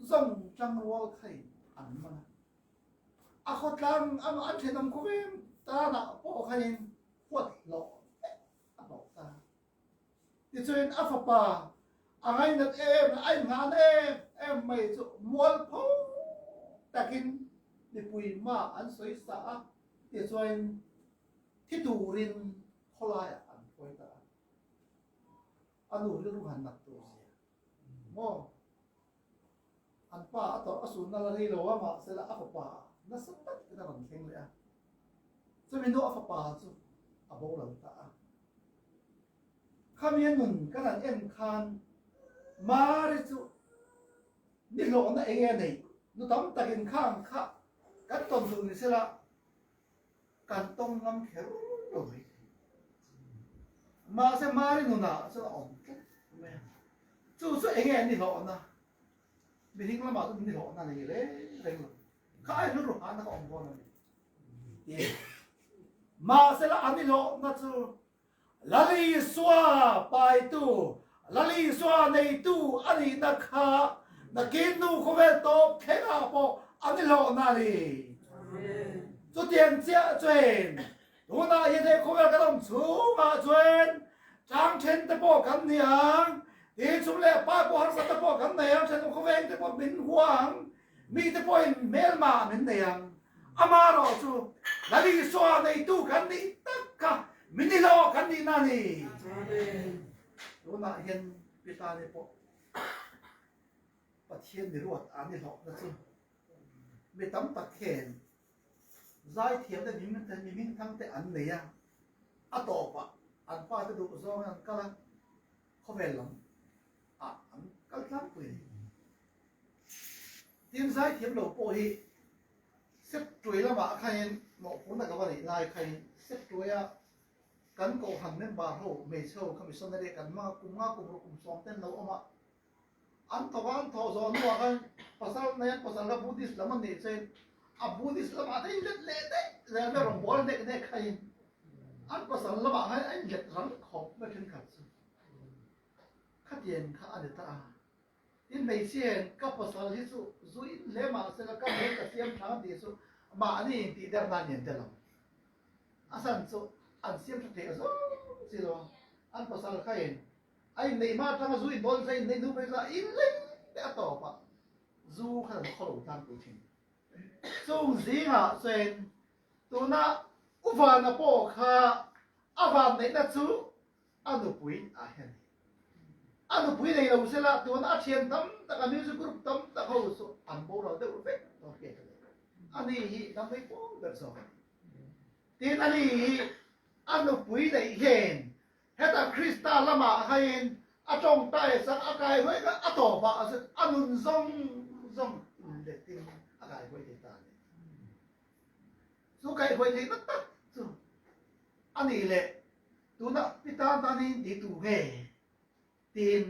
zawng tangrual khain an man a. A khawtlang an thenawm khawveng tanah pawh khanin huat hlawh vek a hlawh ta. Tichuan a fapa a ngainat em a innghan em em mai chu mualpho takin mipui hma an sawi sa a, tichuan thi turin khawlaiah an hruai ta a. A nu rilru han nat tur zia maw? An pa a tawrh a sunna la rei lo a, mahsela a fapa nasa takin a rawn thleng leh a. Chumi hnu a fapa chu a boral ta a. Khami a nun kan han en khan Mari chu ni hlawhna eng nge nei? Nu tam takin khang kha kan tawn duh ni sela kan tawng ngam kher lo mai thei. Mahse Mari nunah chuan a awm tlat mai a. Chu chu eng nge ni hlawhna? Mihring lamah chuan ni hlawhna nei reng reng lo. Kha ai rilru hahna ka awm dawn a ni. Ti. Mahse la an ni hlawhna chu Lal Isua paitu, Lal Isua neitu a nihna kha nakin nu khawvel tawp thlengah pawh an i hlawhna a ni. Chutiang chiah chuan tunah hian hei khawvel kan awm chhungah chuan tlang then te pawh kan ni ang, tin sum leh pa pawh harsat te pawh kan nei ang, thenawm khawveng te pawh min hua ang, mite pawhin hmelma min nei ang. Amaherawh chu Lal Isua neitu kan nih tak kha min i hlawh kan nihna a ni. Tunah hian Pitane pawh Pathian mi ruat an i hlawhna chu mi tam tak hian zaithiam te mi hmingthang te an nei a, a tawpah an fate duh zawngin an kal a, khawvel lam ah an kal tlangpui a ni. Tin zaithiam lo pawh hi sep tuai lamah khain mawhphurhna ka va neih lai khain sep tuaia kan kohhran member ho hmeichhe ho kha missionary kan hmang a, kum nga kum ruk kum sawm ten lo awm a, an thawk a, an thawh zawh hnuah khan pasal nei an pasal kha Buddhist lam an nih chuan a Buddhist lamah te in let leh daih zel mai rawn bual nek nek khain an pasal lamah khan a inlet rang khawp mai thenkhat chu khatiang kha a ni ta a. Tin hmeichhia in ka pasal hi chu zu in hle mah sela ka hmel ka siam tha ti chu mahni in tih der nan in tel ang. A san chu an siam tha thei a zawng si lo a, an pasal kha in a inneih hma atanga zu in dawn kha inneih hnu phei chuan a in leng te a tawp ah zu khan an khawlo tlangpui thin. Chung zingah chuan tuna U Vana pawh kha a vanneihna chu a nupui ah hian a ni. A nupui nei lo sela tuna a thian tam tak a music group tam tak ho chu an boral deuh vek tawh hriat a ni. Ani hi damlei pawl ber zawk a ni. Tin ani hi a nupui neih hian hetah Krista lamah hain a tawngtai sak a kai huai kha a tawpah a zet a nun zawng zawng inletin a kai huai thei ta a ni. Chu kaihhuai theihna tak chu a nih leh tuna pi tan tan hi ti tu nge tiin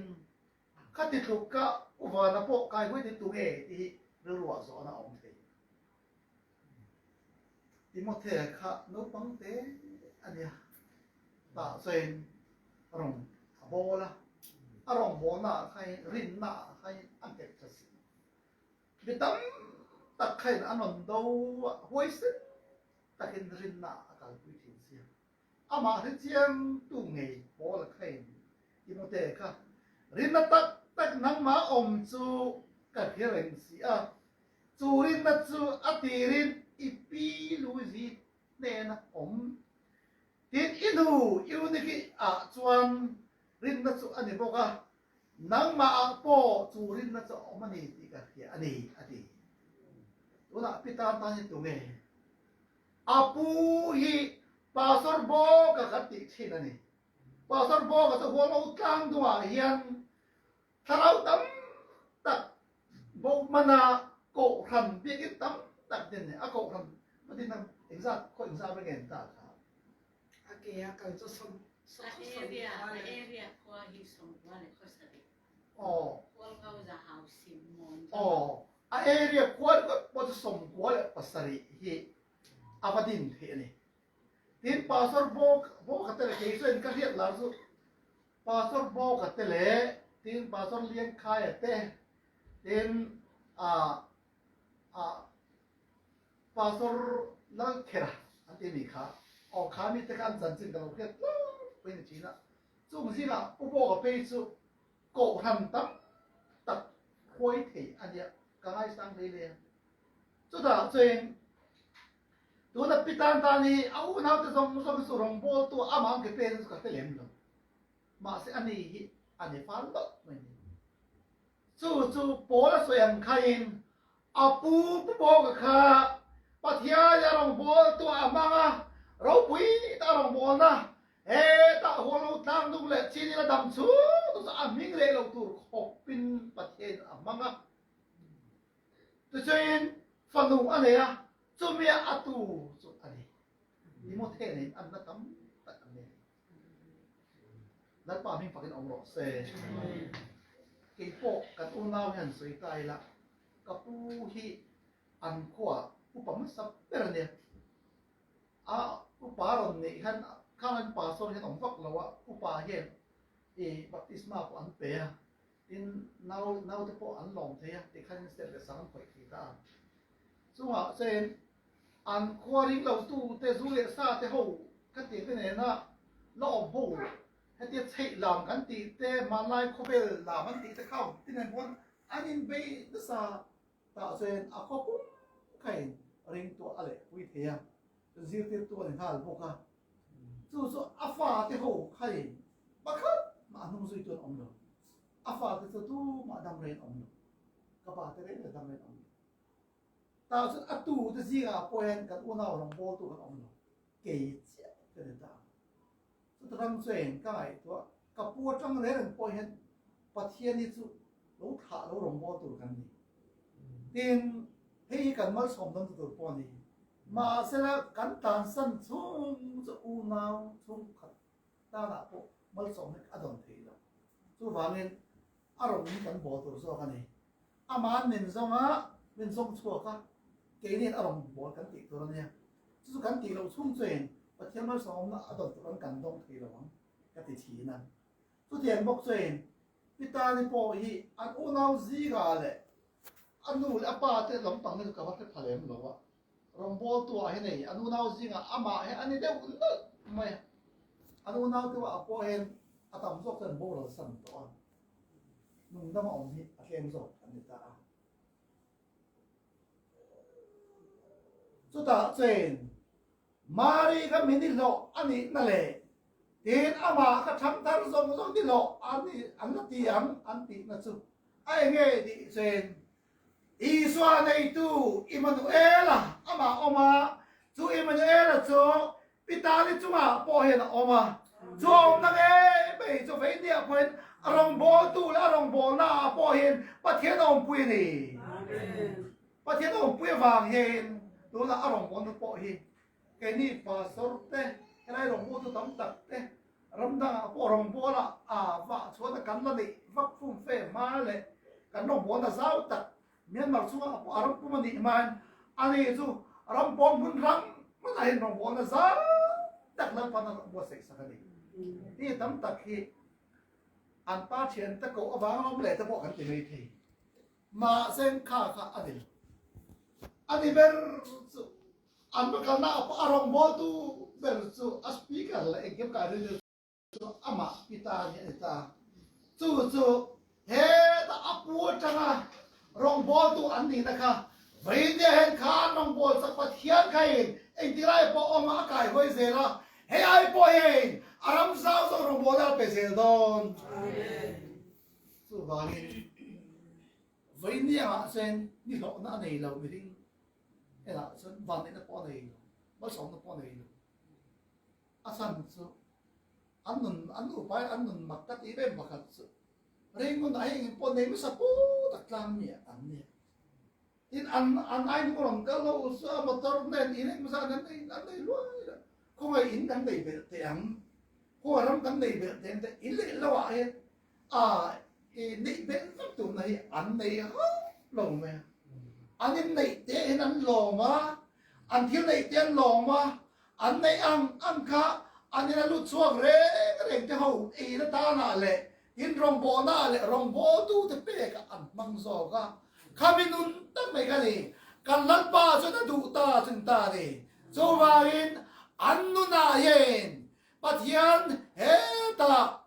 kha ti tluk ka uvana pawh kaihuai thei tu nge tih hi rilruah zawhna a awm thei. Timothea kha naupang te a nia, tah chuan rawng a bawl a, a rawngbawlnaah khan rinnaah khan a nghet tha si. Mi tam tak khain an rawn do a, huaisen takin rinna a kalpui thin sia. Amah hre chiangtu ngei Paula khain Timote kha, Rinna tak tak nangmah awm chu ka hre reng si a, chu rinna chu a tirin i pi Luizi hnena awm. Tin, i nu Euniki ah chuan rinna chu a ni bawk a, Nangmah ah pawh chu rinna chu a awm a ni tih ka hria a ni, a ti. Tunah Peter tan hi tunge? A pu hi Pastor Bawka kan tih thin a ni. Pastor Bawka chu Hualngo tlang dungah hian thlarau tam tak bo hmana kohhran biakinn tam tak din a ni. A kohhran patin engzat khaw engzat reng nge an ta kha? A ke a kal chu sawm A area a area khua hi sawmkua leh khawsarih. Aw. Hualngo za hau sim mawn zam. Aw. A area khua ringawt pawh chu 98 hi a va din theih a ni. Tin Pastor Bawk Bawka te leh kei chuan ka hriat lar chu Pastor Bawka te leh tin Pastor Liankhaia te tin ah ah Pastor Lalkhera an ti mi kha aw kha mite kha an chanchin ka lo hriat tlangpui a ni thin a, chung zingah Pu Bawka phei chu kohhran tam tak hruai thei a nia ka ngaisang hle hle a. Chutah chuan tuna pi tan tan hi a unaute zawng zawng hi chu rawngbawltu amah ang ke pen chu ka hre lem lo, mahse ani hi a ni fal deuh mai a ni. Chu chu Paula sawi ang khain A pu pu bawka kha Pathian a rawngbawltu a hmang a, ropui ta rawngbawlna hetah huang lo tlang dung leh chin ila dam chhung chu a hming leh lo tur khawpin Pathian a hmang a. Tichuan fanu a nei a, chumia a tu chu a ni. Timothea nen an na tam tak an nei. Lalpa hming fakin awm rawh se. Kei pawh kan unau hian sawi ta ila, ka pu hi an khua upa hmasa ber a nia. A upa rawn neih hian khang an pastor hian awm vak lo a, upa hian i baptisma pawh an pe a, tin nau naute pawh an lawm thei a, tikhan in step leh sang an khawih thei ta a. Chungah chuan An khua ring lo tu te zu leh sa te ho ka tih te nena la awm ho hetia chheih lam kan tih te hmanlai khawvel lam an tih te kha awm ti nen pawn an in bei nasa tah chuan a khaw pum kha in ring tuah a leh pui thei a zirtir tu a ni nghal bawk a chu chu a fa te ho kha in pakhat mah a hnung zui tu an awm lo a fa te chu tumah dam reng an awm lo ka pa te reng reng dam reng an awm lo. Tah chuan a tu te zingah pawh hian kan unau rawngbawltu kan awm lo, kei chiah ka ni ta. Chuta ram chuan ka ngaihtuah, ka pu atang reng reng pawh hian Pathian hi chu lo thlah lo rawngbawltu tur kan ni. Tin, hei hi kan malsawm dawn tu tur pawh a ni. Mahsela kan tlansan chhung chu unau chhungkhat tanah pawh malsawm hi a dawn thei lo. Chuvangin a rawn hi kan bawl tur zawk a ni. Ama'n min zawng a, min zawng chhuak a, keini'n a rawn bawl kan tih tur a nia. Chu chu kan tih loh chhung chuan Pathian malsawmna a dawn tur an kan dawng thei lo ang ka ti thin a. Chutiang bawk chuan. Pitani pawh hi an unau zingah leh a nu leh a pa te lampang hi chu ka va hre pha lem lo a, rawngbawltu ah hian hei an unau zingah amah hi a ni deuh nalh mai a, an unau te ah pawh hian a tam zawk chuan boral san tawh a, nungdam a awm hi a tlem zawk an ni ta a. Chutah chuan Mari kha min i hlawh a nihna leh tin amah kha thangthar zawng zawng i hlawh an ni an la ti ang an tihna chu a enge tih chuan Isua neitu Immanuela amah awm a, chu Immanuela chu Pitali chungah pawh hian a awm a, chu awmna ngei mai chu veinia pawhin a rawngbawltu leh a rawngbawlna ah pawh hian Pathian a awmpui a ni. Pathian awmpui avang hian tunah a rawngbawlna pawh hi keini pastor te, helai rawngbawltu tam tak te ram dangah pawh rawngbawla a vah chhuahna kan la neih vak fumfe hma leh kan rawngbawlna zau tak Myanmar chungah pawh a ram pum a nih hmain ani chu ram pawn hmun hrang hmunah hian rawngbawlna zau tak Lalpan a buatsaih sak a ni. Hi tam tak hi an pa thiante koh avang ram leh te pawh kan ti mai thei. Mahse kha kha a ni lo. A ni ber chu an va kalna ah pawh a rawngbawltu ber chu a speaker leh engkim kai rilru chu amah Pita nih a ni ta. Chu chu hetah a pu atanga rawngbawltu an nihna kha Vawiindia hian khan rawngbâwl chak Pathian khain engtilai pawh awm a kai huai zel a, hei ai pawh hian a ram zau zawk rawngbâwlna a pe zel dawn. Chuvangin vawiiniangah chuan ni hlawhna a nei lo mihring elah chuan vanneihna pawh a nei lo, malsawmna pawh a nei lo. A chhan chu an nun an nupa hian an nun mak ka tih em pakhat chu Ringun ah hian engpawh nei hmasa pu tak tlang mi an ni. Tin an an ai hnung rawn kal ho chu a motor nen in engemaw zat an nei an nei luai lo. Khawngaih in kan nei belh teh ang, khawngaih ram kan nei belh teh ang te in leh lo ah hian a i neih belh vek turna hi an nei hauh lo mai a. An inneih te hian an lawm a, an thil neih te an lawm a, An neih ang ang kha an ina lut chhuak reng reng te ho ei na tanah leh in rawngbawlna ah leh rawngbawltute pekah an hmang zawk a. Khami nun tak mai kha ni. Kan Lalpa chuan a duh ta chun ta a ni. Chuvangin an nunah hian Pathian hetah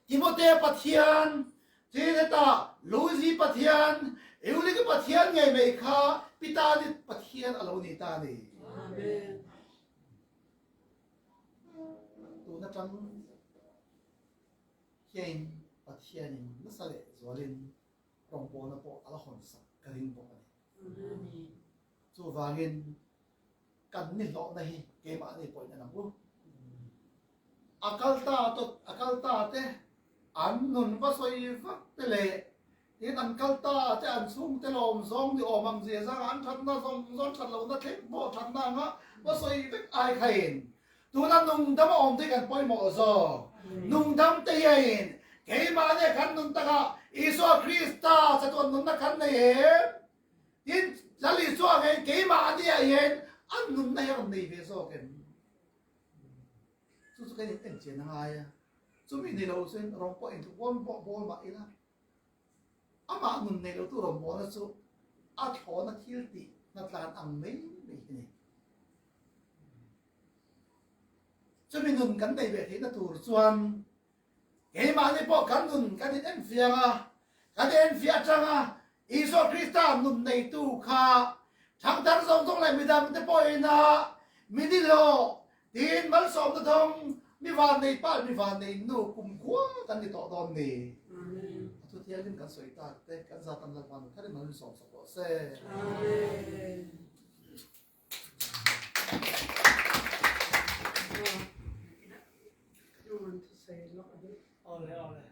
Timote Pathian, Tineta Luizi Pathian, Eulika Pathian ngei mai kha Pitani Pathian a lo ni ta a ni. Amen. Tun atang hian Pathianin nasa leh zualin rawngbawlna pawh a la hawn sak ka ring bawk a ni. Amen. Chuvangin kan ni hlawhna hi keimahni pawhin a lang u. A kal ta tawt a kal ta te an nun va sawi vak te leh tin an kal ta te an chhungte lawm zawng ni awm ang zia zanga an thatna zawng zawng that lohna thleng pawh thatna anga va sawi vek ai khain tuna nungdam a awm te kan pawimawh zawk. Nungdam te hiain keimahni kan nun takah Isua Krista chatuan nunna kan nei em? Tin, Lal Isua ngei keimah a nia hian an nunna hi a rawn nei ve zawk em? Chu chu kan in enchian a ngai a, chumi ni lo chuan rawng pawh in bawl pawh bawl mah ila, amah nun nei lotu rawngbawlna chu a thlawna thil tih hnatlan ang mai mai hi a ni. Chumi nun kan nei ve theihna tur chuan Keimahni pawh kan nun kan in enfiang a, kan enfiah atanga Isua Krista nun neitu kha thangthar zawng zawng leh midangte pawhin a mi ni hlawh tiin malsawmna thawng mi vannei pa leh mi vannei nu kumkhua kan ni tawh dawn ni. A thu thiangin kan sawi tak te kan zat an Lalpa nu tharin mal min sawm sak rawh se. Amen. Awle awle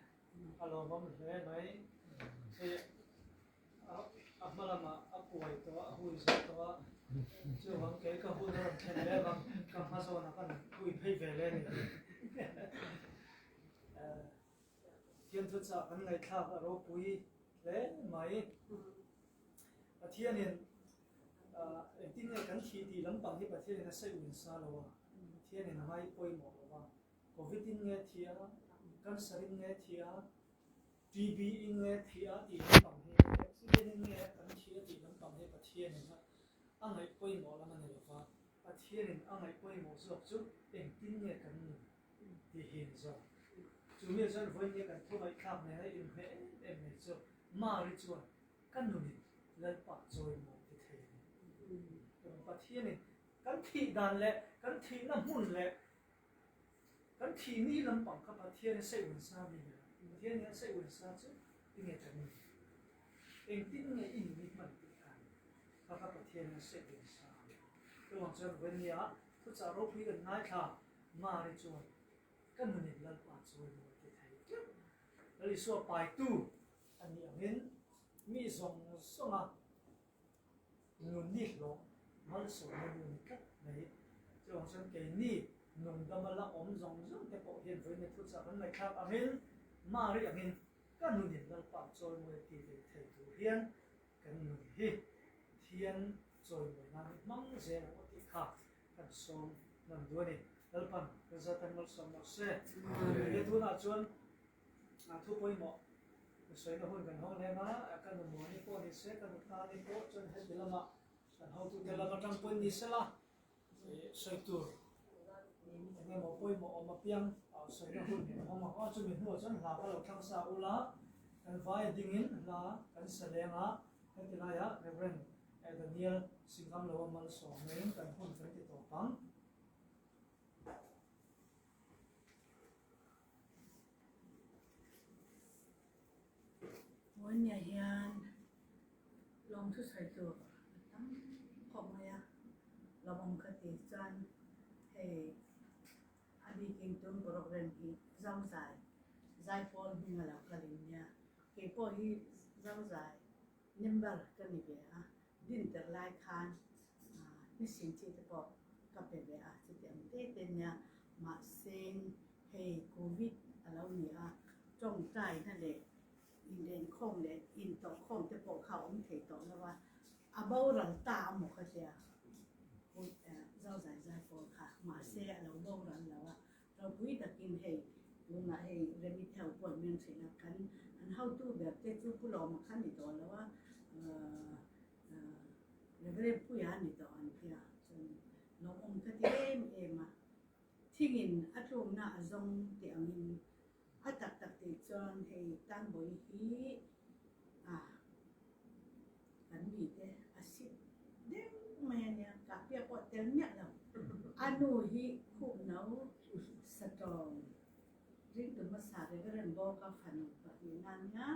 a lawmawm hle mai hei a hma lamah a kuai tawh a a hui zawh tawh a chuvang kei ka hun a rawn thlen leh avang ka hma zawnah kan hui phei ve leh a ni Thianthu chah kan ngaihthlak a ropui hle mai Pathianin Engtin nge kan thih tih lampang hi Pathianin a sawi uin sa lo a, Pathianin a ngai pawimawh lo va. Covid in nge thi a, cancer in nge thi a, TB in nge thi a tih lampang hi accident in nge kan thi a tih lampang hi Pathian in a ngaih pawimawh lam a ni lo va, Pathian in a ngaih pawimawh zawk chu engtin nge kan nun tih hi a ni zawk. Chu mi chuan vawiin nge kan thungaihthlak nena inhmeh em em mai chu Mari chuan ka nunin Lalpa chawimawi ti thei a ni. Pathian in kan thih dan leh kan thihna hmun leh Kan thih ni lampang kha Pathian in saih sa mi nia. Pathian nih a saih sa chu i nge kan ni. Engtin nge i nun i hman tih kha ni. Kha kha Pathian in a saih sa a ni. Chuvang chuan Vawnia thuchah ropui kan ngaithla Mari chuan ka nunin Lalpa chawimawi ti thei tlat. Lal Isua paitu a nih angin mi zawng zawnga Nun ni hlawh malsawmna nu ni tlat mai. Chuvang chuan keini nungdama la awm zawng zawng te pawh hian vawiin thuchah kan ngaihthlak angin Mari angin ka nunin Lalpa chawimawi ti ve thei tur hian kan nun hi Pathian chawimawi nan i hmang zel ang aw tih kha kan sawm hman duh a ni. Lalpan kan zatan malsawm rawh se. He tunah chuan Thu pawimawh sawina hun kan hawng lem a, ka nu Muani pawh ni se, ka nu Tani pawh chuan heti lama kan hotute lam atang pawhin ni sela sawi tur eng emaw pawimawh awm apiang sawina hun kan hawng ang aw. Chumi hnuah chuan hla ka lo thlang sa ula, kan vai a dingin hla kan sa leng a, heti laiah Rev. Daniel Singhamloa malsawmin kan hun kan ti tawp ang. Vawinia hian lawngthu sawi tur a tam khawp mai a, lawmawm ka ti chuan hei a bikin tun program hi Zozai Zaipawl hming a lo kal in nia, keipawh hi Zozai member ka ni ve a, dinter lai khan nisin chi te pawh ka pe ve a chuti ang te te nia mahse hei covid a lo ni a tawngtaina leh inlenkhawm leh intawhkhawm te pawh kha a awm thei tawh lo a a boral ta a maw ka tia zo zai zai pawl kha mahse a lo boral lo a ropui takin hei tunah hei Remi Theo pawh an men thin a kan an hotu ber te chu Pu Lawma kha ni tawh lo a Reverend Puia ni tawh an tia chuan lawmawm ka ti em em a thingin a tlukna a zawng tih angin a tak tak tih chuan hei Tanbawi hi a kan mite a sit deuh mai a nia kahpiah pawh tel miah lo a nu hi khup no satawng ringtu hmasa Reverend Bawka fanu pahnihna a nia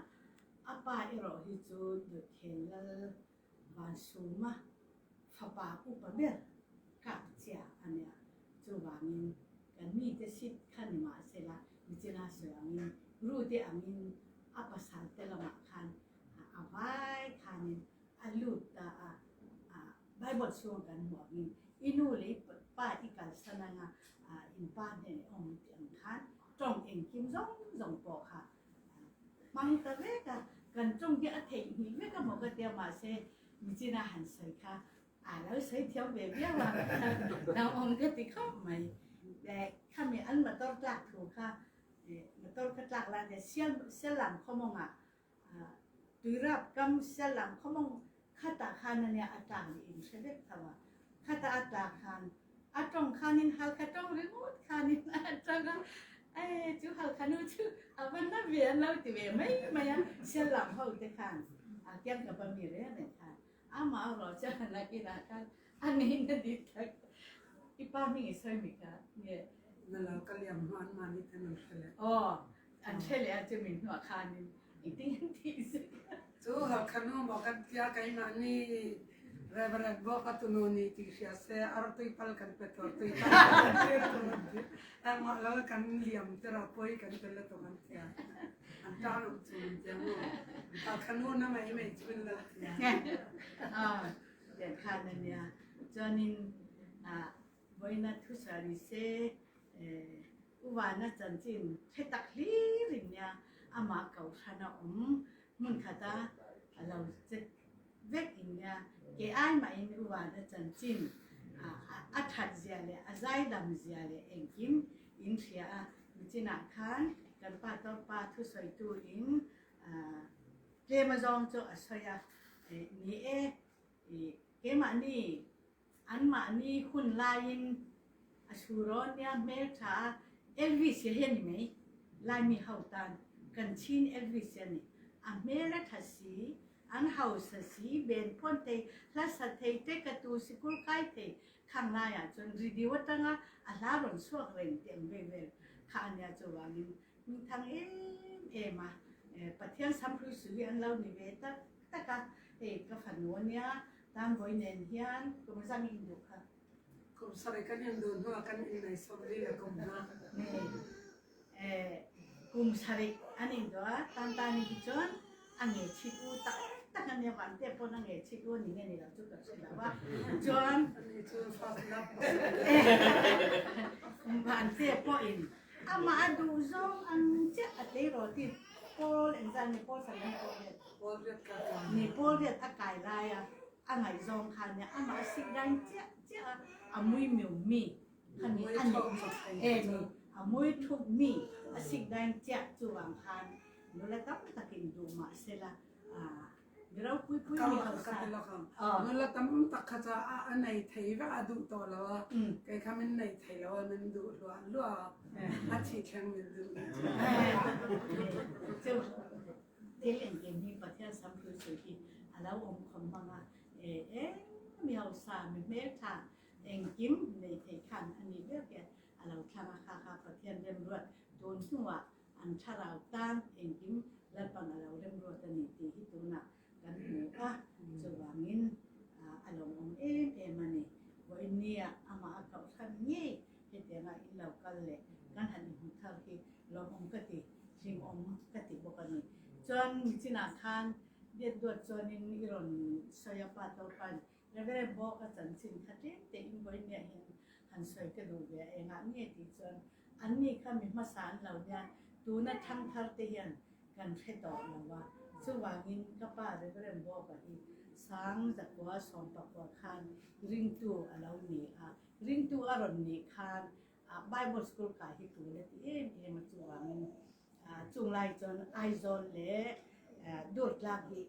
a pa erawh hi chu Dawthen Lal Vansuma fapa upa ber kap chia a nia chuvangin kan mite sit kha ni mahsela michina sawi angin rute angin a pasal te lamah khan a vai khanin a lut ta a, Bible chhunga kan hmuh angin i nu leh i pa i kalsan anga in pa hnenah i awm tih ang khan tawng engkim zawng zawng pawh kha hmang ta vek a, kan tawng hi a theihnghilh vek a maw ka tia mahse michina han sawi kha a lo sawi thiam ve viau a, hlauhawm ka ti khawp mai. Khami an motor tlak thu kha motor ka tlak lai hian sial sial lam khawmawngah Tuirap kam sial lam khawmawng khatah khan ania a tlak nih in hre vek tho a, khatah a tlak khan a tawng khanin halkha tawng ringawt khanin a tang a, e chu halkha nu chu a va na ve an lo ti ve mai mai a, sial lam ho te khan a kiang ka va mi reng reng khan amah erawh chuan nakinah khan a ngeina dik tak i pa hming i sawi mi kha nge. Na lo ka liam hma an mahni ten an hre leh. Aw an hre leh a chu min hnuah khanin engtin an tih zui a. Chu Halkha nu maw kan tia keimahni Reverend Bawka tunu ni tih hria se artui pal kan pe tur tui pal kan tir tur an ti. Engmah lo kan liam tir a pawi kan pe lutuk an tia. An tan awm chung an tia maw. Halkha nu na mai mai chu in lo tia. Aw tiang khan a nia. Chuanin ah Vawiina thusa ni se Uvana chanchin hre tak hlir in nia amah kohhran a awm hmun khata a lo che vek in nia ke ai mahin Uvana chanchin a that zia leh a zaidam zia leh engkim in hria a nichinah khan kan pa tawpa thusawitu in. Tlem azawng cu a soi a ni e keimah nih anmah nih hun lai in a surawn nia hmelṭha a Elvis hi ni mei Laimi hotan kan Chin Elvis hi ni a hmel a ṭha si an hausa si ben phuan thei hlasa thei te ka tu sikul kai thei khang lai ahcun radio atanga a hla ron suak reng ti ang ve vel kha ania chu wangin thang em em a Pathian samhrui sui an lo ni ve tak tak a hei ka fanu ania tan voi nen hian kum zang in duh kha Kum sarih kan in duh hnu ah kan in nei 40 le kum hna. Kum sarih an in duh a tan tan hi cun a nge chit u tak tak an ia van te pon a nge chit u ni nge ni lo chu ka hre lo a chuan van te pawh in amah a duh zawng ang chiah a tleirawl ti pawl engzat nge pawl sarih nge pawl riat Pawl riat ka kai. Ni pawl riat a kai lai a a ngaihzawng kha nia amah a sik dain chiah chiah a a mui miu mi kha ni a ni e ni a mui thup mi a sik dain chiah chu wang khan nula tam takin duh mah sela mi ropui pui mi hausa nula tam tak kha cha a nei thei vek a duh tawh lo a kei kha min nei thei lo a min duh hluah hluah a thi thleng min duh chu thil engkim hi Pathian samhrui sui hi a lo awm khawm hmang a e mi hausa mi hmeltha engkim nei thei khan a nih ber hian a lo thlang a kha kha Pathian remruat tun hnuah an thlarau tan engkim Lalpan a lo remruat a ni tih hi tunah kan hmu a, chuvangin a lawmawm em em a ni. Vawiinnia amah a kohhran ngei hetianga in lo kal leh kan han inhmu thar hi lawmawm ka ti, hlimawm ka ti bawk a ni. Chuan nichinah khan Biak Duat chuanin i rawn sawi a pa Tawpain Reverend Bawka chanchin kha tlem tein vawiinnia hian han sawi ka duh ve a, engah nge tih chuan Anni kha mi hmasa an lo nia, tuna thangthar te hian kan hre tawh lo a. Chuvangin ka pa Reverend Bob-a hi sang zakua sawmpakua khan ringtu a lo ni a, ringtu a rawn nih khan Bible school kai hi tul a ti em em a, chuvangin chunglai chuan Aizawl leh Durtlang hi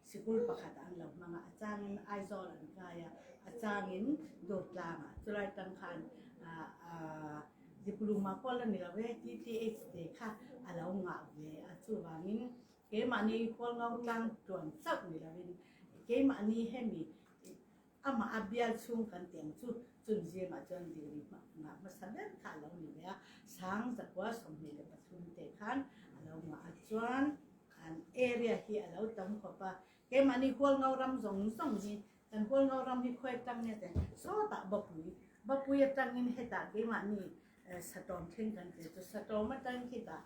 Sikul pakhat an lo hmang a, a changin Aizawl an kai a, a changin Durtlangah. Chulai tang khan diploma pawh la ni lo e, TTH te kha a lo ngah ve a, chuvangin keimahni Hualngau tlang tluan chauh ni lovin keimahni hemi amah a bial chhung kan tih ang chu chun zingah chuan degree ngah hmasa ber kha a lo ni ve a, sang zakua 23 te khan a lo ngah a, chuan An area hi a lo tam khawp a, keimahni Hualngau ram zawng zawng hi, kan Hualngau ram hi khawi atang nge te, sawtah Bapui, Bapui atangin hetah keimahni Satawm thleng kan ti chu Satawm atang khitah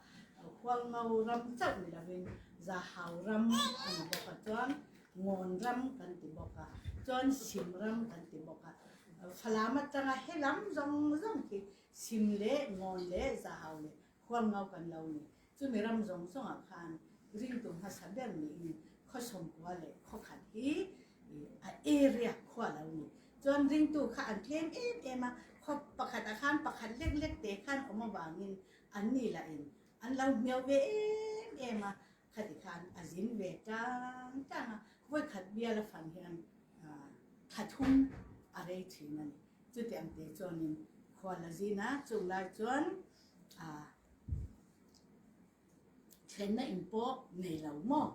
Hualngau ram chauh ni lovin Zahau ram a ni bawk a, chuan Ngawn ram kan ti bawk a, chuan Sim ram kan ti bawk a, Falam atanga helam zawng zawng khi Sim leh Ngawn leh Zahau leh Hualngau kan lo ni. Chumi ram zawng zawngah khan ringtu hmasa ber niin khaw sawmkua leh khaw khat hi a area khua lo ni. Chuan ringtu kha an tlem em em a, khaw pakhatah khan pakhat lek lek te khan awm avangin an ni lahin an lo hmiau ve em em a, khati khan a zin ve tang tang a, vawikhat bial a fan hian thla thum a rei thin a ni. Chutiang te chuanin khual a zin a, chung lai chuan Thlenna in pawh nei lo maw?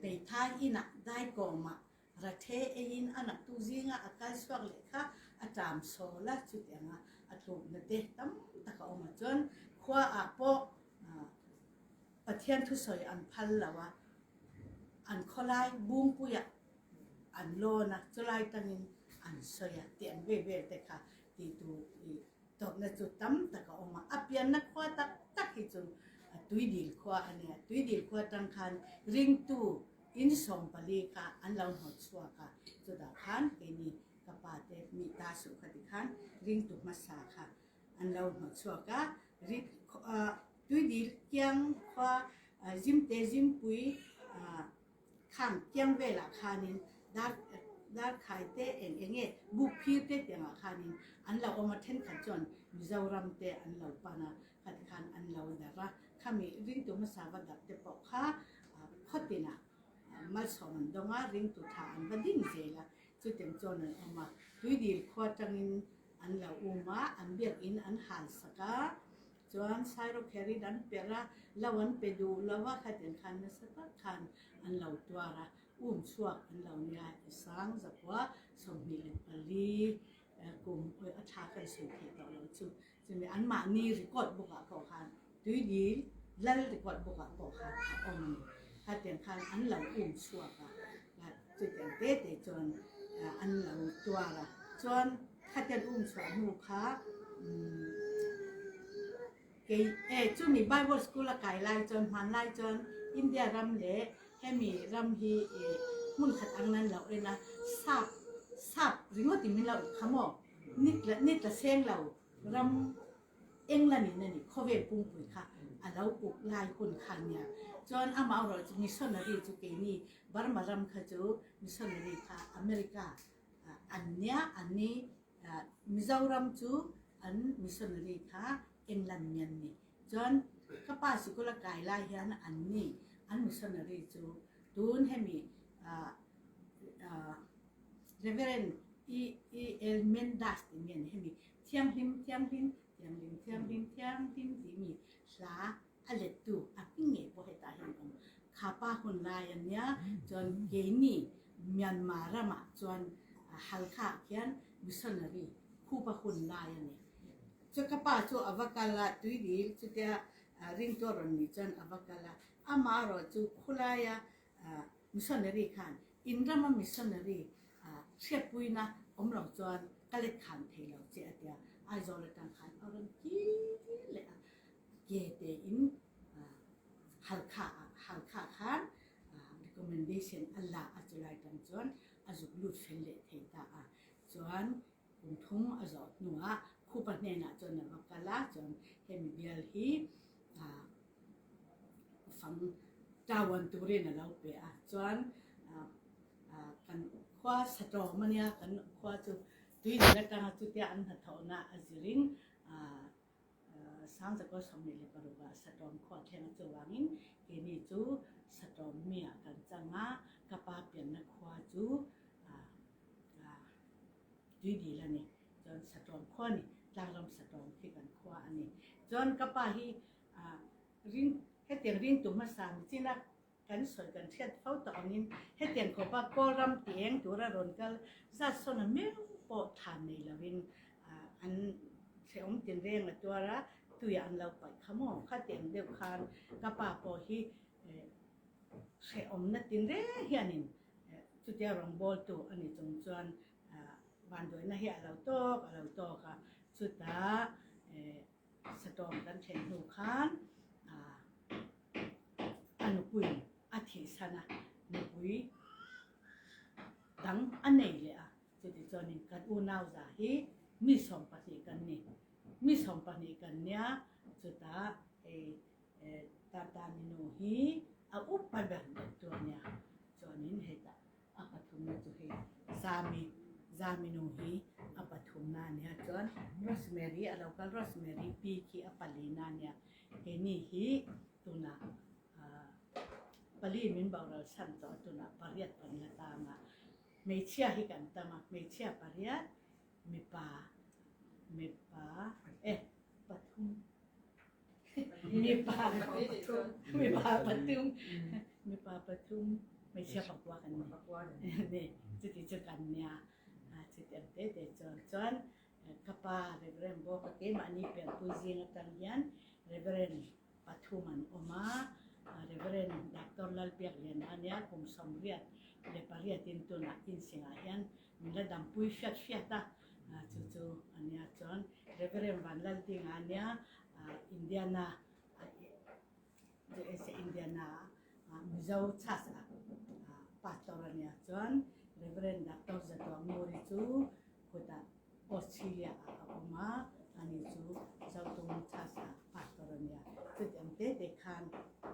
Peithai inah daikawmah rathe eiin a naktu zinga a kal chhuak leh kha a ṭam sawl a, chutianga a tlukna te tam tak a awm a. Chuan khuaah pawh Pathian thusawi an phal lo a, an khawlai bungpuiah an lawn a, chulai tangin an sawi a tih ang vel vel te kha tih tur Tawpna chu tam tak a awm a, a pianna khua tak tak hi chu Tuidil khua a nia. Tuidil khua atang khan ringtu in 14 kha an lo hnawt chhuak a, chutah khan keini ka pa te mi ta suh kha ti khan ringtu hmasa kha an lo hnawt chhuak a. Tuidil kiang khua Zimte Zimpui Khang kiang velah khanin dar darkhai te eng eng nge buk phir te tiangah khanin an lo awm a, thenkhat chuan Mizoram te an lo pan a, khati khan an lo darh a, khami ringtu hmasa va darh te pawh kha. Khuatin ah malsawm an dong a, ringtu tha an va ding zel a, cutin cun an um a. Tuidil khua tangin an lo um a, an biakinn an hal sak a, cun sairawkher in an perh a, lo an pe duh lo a, khatin khan nasa tak khan an lo tuar a, um chuak an lo nia i sang zakua 24 kum a tha kan sui thei tawh lo chu. Cumi anmah ni record book ah pawh khan tuidil lal record book ah pawh khan a um ani. Khatiang khan an lo um chuak a. Chutiang te te chuan an lo tuar a. Chuan khatiang um chuah hnu kha kei e chumi Bible school a kai lai chuan hman lai chuan India ram le hemi ram hi hmun khat ang nan lo en a sap sap ringawt in min lo kha maw Ni tla seng lo ram England in ani khawvel pumpui kha a lo uk lai hun kha nia. Cun amah erawh cu missionary cu keini Burma ram kha cu missionary kha America an nia an ni Mizoram cu an missionary kha England mi an ni. Cun ka pa sikul a kai lai hian an ni an missionary cu tun hemi Reverend E. E. L. Mendas timi an hemi thianghlim thianghlim thianghlim thianghlim thianghlim timi hla a lettu a hming ngei pawh heta hian um kha pa hun lai an nia chuan keini Myanmar ram ah chuan Halkha ah khian missionary khupa hun lai ani chu ka pa chu ava kal a tuidil chutia ringtu a rawn nih chuan ava kal a amah erawh chu khulaia Missionary khan in rama missionary hriatpuina awm lo chuan ka let khan thei lo che a tia. Aizawl atang khan a rawn kir leh a, ke tein Halkha ah Halkha khan recommendation a la a chulai tang chuan a zuk lut fel leh thei ta a. Chuan kum thum a zawh hnuah khupa hnenah chuan a va kal a, chuan hemi bial hi fang ṭauan turin a lo pe a. Chuan kan khua Satawm a nia, kan khua chu tuidil atanga chutia an hnathawhna a zirin Sangzakaw 26 ah Satawm khua thleng a chuvangin keini chu Satawm mi ah kan chang a, ka pa pianna khua chu tuidil a ni. Chuan Satawm khua a ni, tlangram Satawm khi kan khua a ni. Chuan ka pa hi ring hetiang ringtu hmasa mi chin a kan sawi kan hriat fo tawh angin hetiang khawpa Kawlram ti eng tura rawn kal zat sawn a meuh pawh thlan nei lovin an hrehawm tinreng a tuar a, tuiah an lo paih kha maw? Khatiang deuh khan ka pa pawh hi hrehawmna tinreng hianin chutia rawngbawltu a ni chung chuan vanduaina hi a lo tawk a lo tawk a, chutah Satawm kan thlen hnu khan a nupui a thihsan a, nupui dang a nei leh a, chutichuanin kan unau za hi mi 12 kan ni, mi 12 kan nia, chutah hei Tatani nu hi a upa ber deuh tu a nia, chuanin hetah A pathumna chu hei Zami, Zami nu hi a pathumna a nia chuan Rosemary a lo kal Rosemary pi khi a palina a nia keini hi tunah ah pali min boral chhan tawh a tunah pariat kan la tang a hmeichhia hi kan tam a hmeichhia pariat mipa mipa eh pathum Mipa mipa pathum mipa pathum hmeichhia pakua kan ni ni chuti chu kan nia chuti ang te te chuan chuan ka pa Reverend bawk a keimahni pianpui zing atang hian Reverend pathum an awm a Reverend Doctor Lalbiakliana ania kum 88 in tunah insingah hian min la dampui hriat hriat a chu chu a nia chuan Reverend Vanlaldinga a nia Indiana USA Indiana Mizo Church ah pastor a nia chuan Reverend Doctor Zatuangmuri chu khutah Australia ah a awm a ani chu Zotung Church ah pastor a nia chutiang te te khan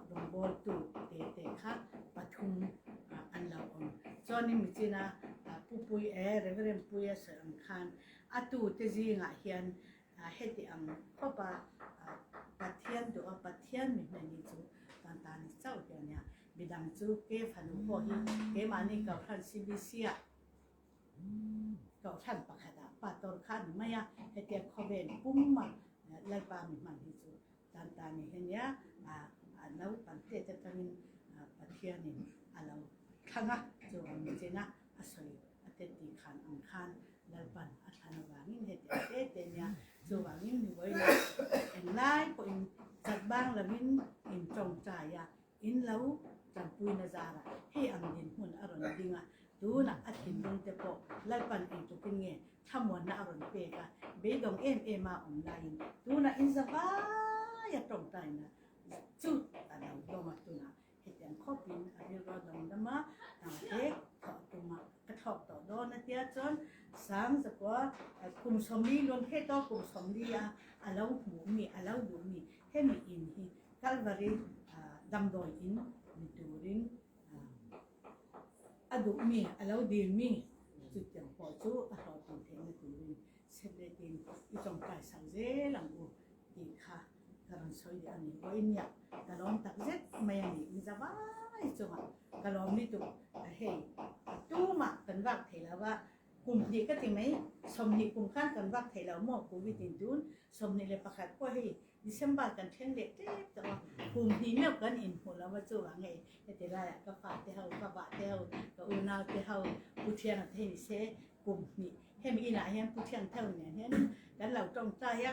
rawngbawltu te te kha pathum an lo awm. Chuanin michina Pu Pui e Reverend Puia sawi ang khan a tute zingah hian heti ang khawpa Pathian duh a Pathian mi hmeh ni chu tan ta ni chauh hi a nia. Midang cu ke fanu pawh hi keimah nih Kohhran CBC ah Kohhran pakhat ah pastor kha an mei a hetiang khawvel pum ah Lalpa mi hman hi cu tan ni hin ya a no pan te te tangin Pathian in a lo thlang a chu ang chin a a soi a te ti khan ang khan Lalpan a thlan awangin he te te te nia chu wangin ni voi la eng lai pawh in chat bang lovin in tong chai a In lo tanpuina zarah hei ang dinhmun a rawn ding a, tunah a thinlung te pawh Lalpan engtukin nge thlamuanna a rawn pek a, beidawng em em a awm laiin tunah in za vai a tawngtaina chu a lo dawng a, tunah hetiang khawpin a rilru a dawng dam a, hna te thawh a tum a, ka thlawk tawh dawn a tia chuan Sangzakua kum 40 luan phei tawh kum 40 a a lo hmuh mi a lo duh mi hemi in hi Kalvari damdawi in ni turin a duhmi, a lo dilmi chutiang pawh chu a hlawhtlin theihna turin Secret-in i tawngtai sak zel ang u tih kha ka rawn sawi leh a ni. Vawiin ka lawm tak zet mai a ni. Miza vai chungah ka lawm lutuk. Hei, tumah kan vak thei lo va, Kum hnih ka ti mai, 20 kum khan kan vak thei lo maw Covid in tun 21 pawh hei December kan thleng leh tep tawh a, kum hnih meuh kan inhmuh lo a chuvang hei heti laiah ka fa te ho, ka vah te ho, ka unau te ho, Pu Thianga te hi ni se kum hnih hemi inah hian Pu Thiang theu nen hian kan lo tawngtai a,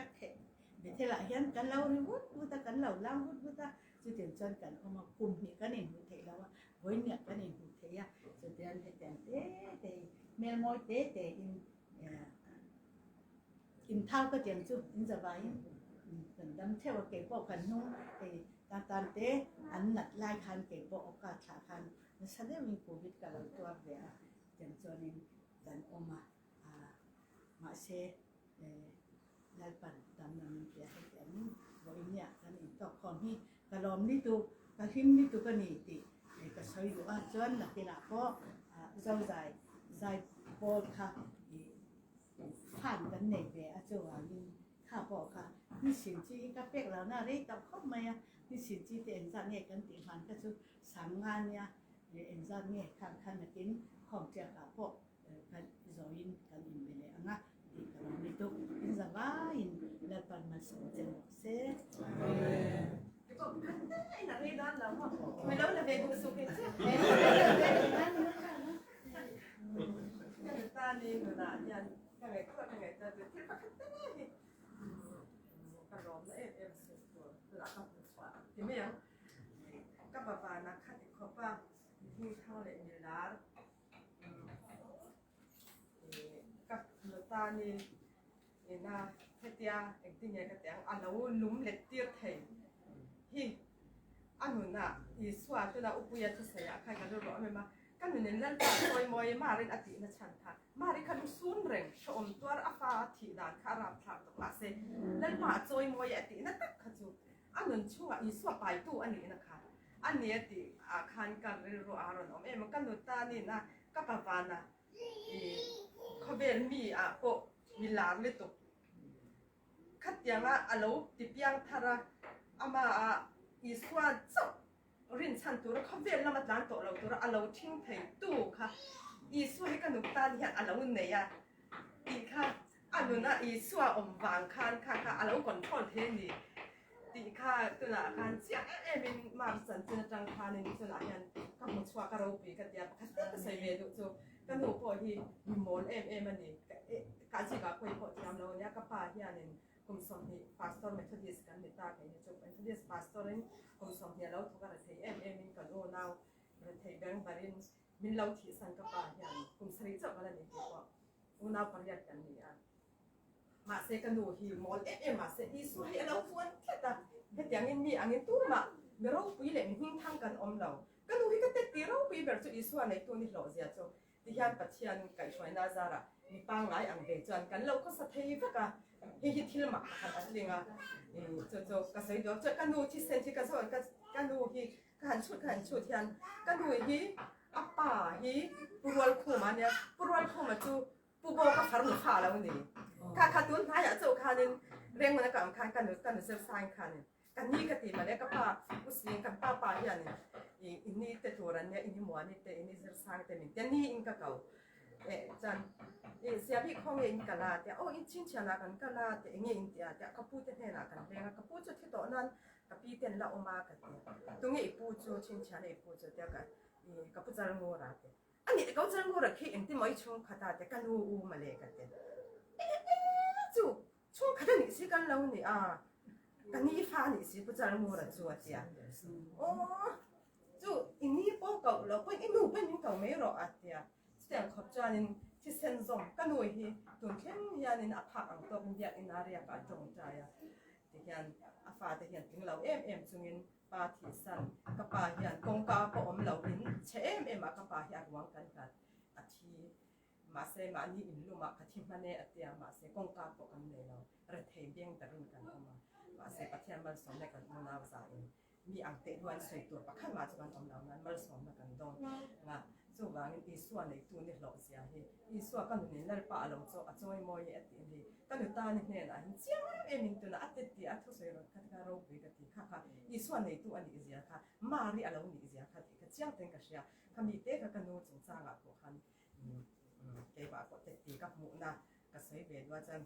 Bethel ah hian kan lo ri vut vut a, kan lo lang vut vut a, Chutiang chuan kan awm a, kum hnih kan inhmuh theih lo a, vawiin kan inhmuh theih a, chutiang hetiang te te hi hmel mawi te te in inthau ka tiang chu in zavaiin kan dam theuh a, kei pawh kan hnung hei tan tan te an nat lai khan kei pawh awka thlah khan nasa deuhin covid ka lo tuar ve a, chutiang chuanin kan awm a, mahse Lalpan damna min pe a heti ang vawinia kan intawkkhawm hi ka lawm lutuk, ka hlim lutuk a ni tih ka sawi duh a, chuan nakinah pawh Zozai zai pawl kha fan kan nei ve a chuvangin kha pawh kha ni sin chi hi ka pek lo na rei tawh khawp mai a, ni sin chi te engzat nge kan tih hman kha chu sang nga nia engzat nge khang kha nakin khawm tiakah pawh Kan zawiin kan inbe leh ang a tih ka lo ni tuk. In za vaiin Lalpan malsawm che rawh se. Ka nutan in ina hetia engtin nge ka ti ang a lo lum let tir thei hi a nunah Isua tuna Upuia thusawi ah khan ka rilru em em a, ka nunin Lalpa chawimawi Marin a tihna chhan kha Mari kha lusun reng hrehawm tuar a fa a thih dan kha a rapthlak tawh mahse Lalpa a chawimawi a tihna tak kha chu a nun chhungah Isua paitu a nihna kha A ni a tih ah khan ka rilru a rawn awm em a, ka nu tanin a ka pa vana i khawvel mi ah pawh mi lar lutuk khatianga a lo ti piang thar a, ama a Isua chauh rinchhan tura khawvel lama tlan tawh lo tura a lo thing thei tu kha Isua hi ka nu tan hian a lo nei a tih kha a nuna Isua awm vang khan kha kha a lo control thei a ni. Tih kha tunah khan chiah em em in March chanchin atang khanin tunah hian ka hmu chhuak a ropui ka tia pakhat te ka sawi ve duh chu ka nu pawh hi mi mawl em em a ni ka zikah pawh hi pawh thiam lo ania ka pa hianin kum 20 pastor Methodist kan ni ta kei hi chu Methodist pastor in kum 20 a lo thawk a rethei em em in kan unau rethei beng barin min lo thihsan ka pa hian kum 7 chauh ka la ni tih pawh unau pariat kan ni a. Mahse ka nu hi mawl em em mahse Isua hi a lo vuan tlat a, hetiangin mi angin tumah mi ropui leh mi hmingthang kan awm lo. Ka nu hi ka tet ti ropui ber chu Isua neitu ni hlawh zia chu tihian Pathian kaihhruaina zarah mi pangngai ang ve chuan kan lo khawsa thei vek a, hei hi thil mak pakhat a tling a, chu chu ka sawi duak chuan ka nu thisen hi ka zawh ka nu hi ka han chhut ka han chhut hian ka nu hi a pa hi Pu Rualkhuma ania, Pu Rualkhuma chu Pu Bo ka far nu kha lo ni. Kha kha tun hnaiah chauh khanin Rengmana ka awm khan ka nu ka nu zir sain khanin ka ni ka ti male ka pa u sing kan pa pa hianin i. I ni te tur an nia ini muani te ini zir sang te min tia ni in ka ko. E chan e siabi khong in kala te o in chin chiana kan kala te enge in tia te ka pu te hnena kan lenga ka pu chu thi to nan ka pi ten la oma ka tia tunge i pu chu chin chiana i pu chu tia ka i ka pu chal ngura te ani ka chal ngura khi engti mai chung khata te ka nu u male ka te e e chu chung khat ani si kan lo ni a ka ni fa ni si pu chal ngura chu atia o chu ini po ko lo pon inu pen min ko mai ro atia chutiang khawp chuanin thisen zawm ka nu hi tun thleng hianin a phak ang tawkin biakinn a riak a tawngtai a tihian a fate hian tling lo em em chungin pa thihsan ka pa hian kawngka pawh awm lo in chhe em em a ka pa hi a ruang kan hlat a thi mahse mahni in lumah ka thi hman e a tia mahse kawngka pawh kan nei lo rethei beng takin kan awm a mahse Pathian malsawmna kan unau za in Mi ang teh duan sawi tur pakhat mah chu kan awm lo nan malsawmna kan dawng nga. Chuvangin Isua neitu ni hlawh zia hi Isua ka nunin Lalpa a lo chaw a chawi mawi e a tih hi ka nu tani hnenah hian chiang em em in tunah a tet tih a thusawi rawn kha kha ropui ka ti kha kha Isua neitu a nih zia kha Mari a lo nih zia kha tih kha chiang ten ka hria kha mi te kha ka nu chungchangah pawh khan keimah pawh tet tih ka hmuhna ka sawi ve duah chuan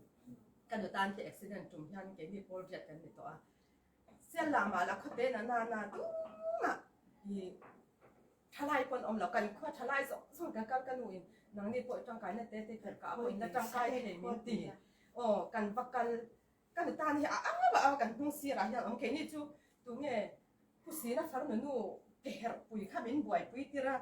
ka nu tan te accident tum hian keini pawl riat kan ni tawh a. Sial lah mah lah khawte na na na tumah i thalai pawn awm lo kan khua thalai zawng zawng kan kal ka nu in nangni pawh tangkai na te te kher ka pawh in la tangkai thei min ti aw kan va kal ka nu tan hi a ang a kan hnung sirah hian awm keini chu tunge pu sina farnu nu ke herh pui kha min buaipui tir a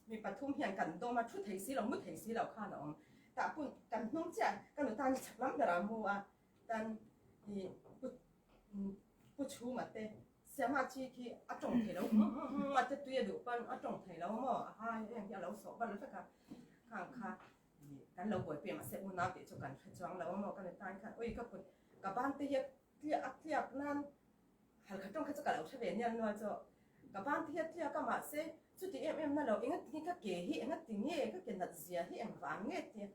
mi pathum hian kan dawm a thu thei si lo mu thei si lo khan a awm tah pun kan hnung chiah ka nu tan hi chak lam berah a mu a Tan i pu pu chhuma te siama chi khi a tawng thei lo a te tui a duh pawn a tawng thei lo maw a hai heng hi a lo sawh bal vek a khang kha kan lo buaipui a mahse unau tih chu kan hre chuang lo maw ka ni tan khan ui ka kut ka ban te hi a tliak a tliak nan halkha tawng kha chu ka lo hre ve nial nual chu ka ban te hi a tliak a mahse chuti em em na lo engati ka ke hi engati nge ka ke nat zia hi engvang nge tia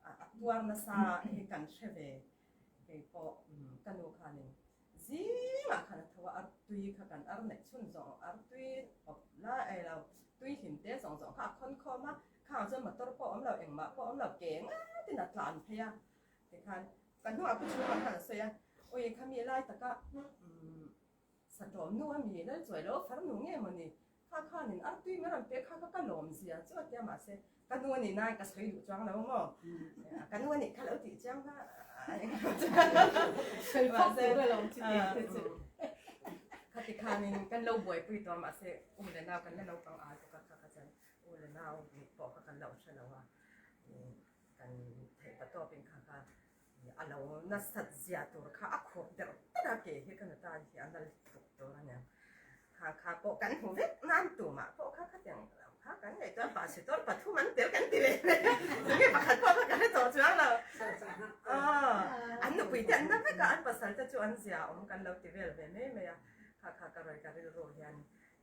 A tuar nasa hi kan hre ve. Kei pawh ka nu khanin zingah khan a tho a, artui kha kan ar neih chhun zawng, artui awp la ei lo, tui hlim te zawng zawng kha a khawn khawm a, khang chuan motor pawh awm lo, engmah pawh awm lo, ke ngatin a tlan phei a. Tikhan ka hnungah pu chhungah khan a sawi a, Ui khami lai taka Satawm nu a mi lal chuai lo farnu nge mawni? Kha khanin artui min rawn pek kha kha ka lawm zia chu a tia mahse ka nu a nih nain ka sawi duh chuang lo maw? Ka nu a nih kha lo tih chiang kha Sawi phawt tur a lawm chi tih te chu. Khati khanin kan lo buaipui tawh a mahse u leh nau kan la naupang al bawk a kha kha chuan u leh nau nih pawh kha kan lo hre lo a kan theih patawpin kha kha A lo nasat zia tur kha a khuap deuh ber a ke hi ka nu tan hi a nal tuk tur a nia. Kha kha pawh kan hmu vek nan tumah pawh kha khatiang lam kha kan ngaihtuah pastor pathum an tel kan ti ve ve a tunge pakhat pawh kha ka hre tawh chuang lo. Aw an nupui te an na vek a an pasal te chu an zia awm kan lo ti vel ve mai mai a kha kha ka rawi ka rilru hian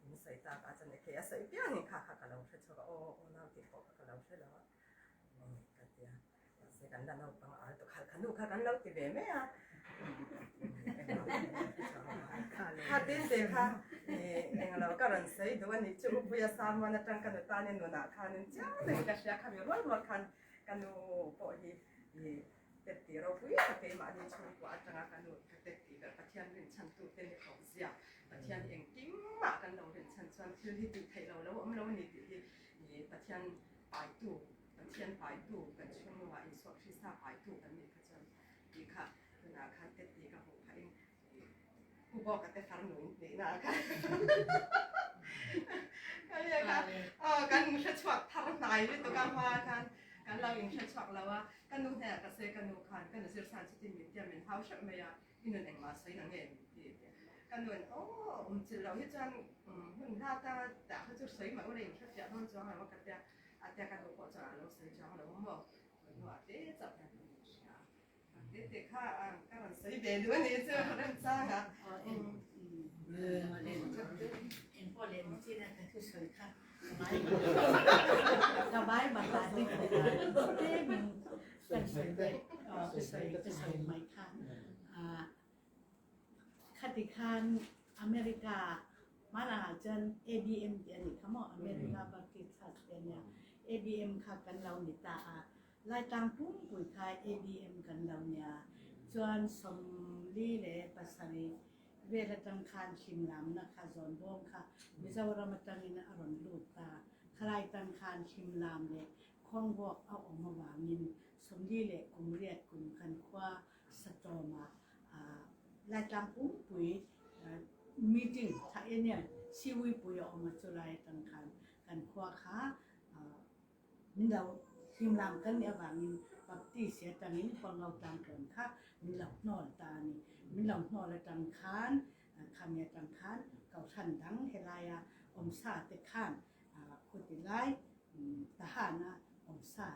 min sawi tak a chuan kei a sawi piangin kha kha ka lo hre chhuak a aw aw nau tih pawh kha ka lo hre lo a ka ti a. Mahse kan la naupang al tawh kha nu kha kan lo ti ve mai a. Kha tin te kha englo ka rawn sawi duh a nih chu Upuia Samuan atang ka nu tan in nunah khanin chiang takin ka hria kha mi rual rual khan ka nu pawh hi tet tih ropui tak keimahni chhungkua atanga ka nu ka tet tih ber Pathian rinchhan tute ni hlawh zia Pathian hi engkim mah kan lo rinchhan chuan thil hi tih theih lo lo awm lo a ni tih hi Pathian paitu Pathian paitu kan chhungnuah Isua Krista paitu kan nih kha chuan tih kha tunah khan te tih ka hmuh phah in Pu Bawka te farnu in tihna ah khan ka nia kha aw kan hre chhuak thar hnai lutuk a hma khan kan lo in hre chhuak lo a ka nu hnenah ka sawi ka nu khan ka nu zirsan chutin min tia min hau hreuh mai a I nun engmah sawi na nge min ti tia. Ka nun aw awm chilh loh hi chuan hun hla ta dah kha chu sawi mah ula in hrefiah dawn chuang lo a ka tia. A tia ka nu pawh chuan a lo sawi chuang lo maw. Ka hnuah te chauh hian ka min hria. A te te kha ka rawn sawi ve duh a nih chu remchang a. Engpawh leh nichin a ka thusawi kha ka vai bakah ding tlem in kan sawi ka sawi ka sawi mai kha. Khati khan America. Hmanah ah cun ABM ti an i kha maw America Baptist Church te nia ABM kha kan lo ni ta a Laitlang pumpui kha ABM kan lo nia chuan 47 vel atang khan hlimlamna kha zawnbawm kha Mizoram atangin a rawn lut ta khalai tang khan hlimlam le khuangvuak a awm awangin 48 kum kan khua satawm ah Laitlang pumpui meeting tha enian siwi pui a awm a chulai atang khan kan khua kha min lo hlimlam kan nih avangin Baptist atangin Hualngo tlangtlawn kha min lo hnawl ta a ni. Min lo hnawl atang khan khami atang khan kohhran dang helai ah awmsa te khan khuti lai tahan ah awmsa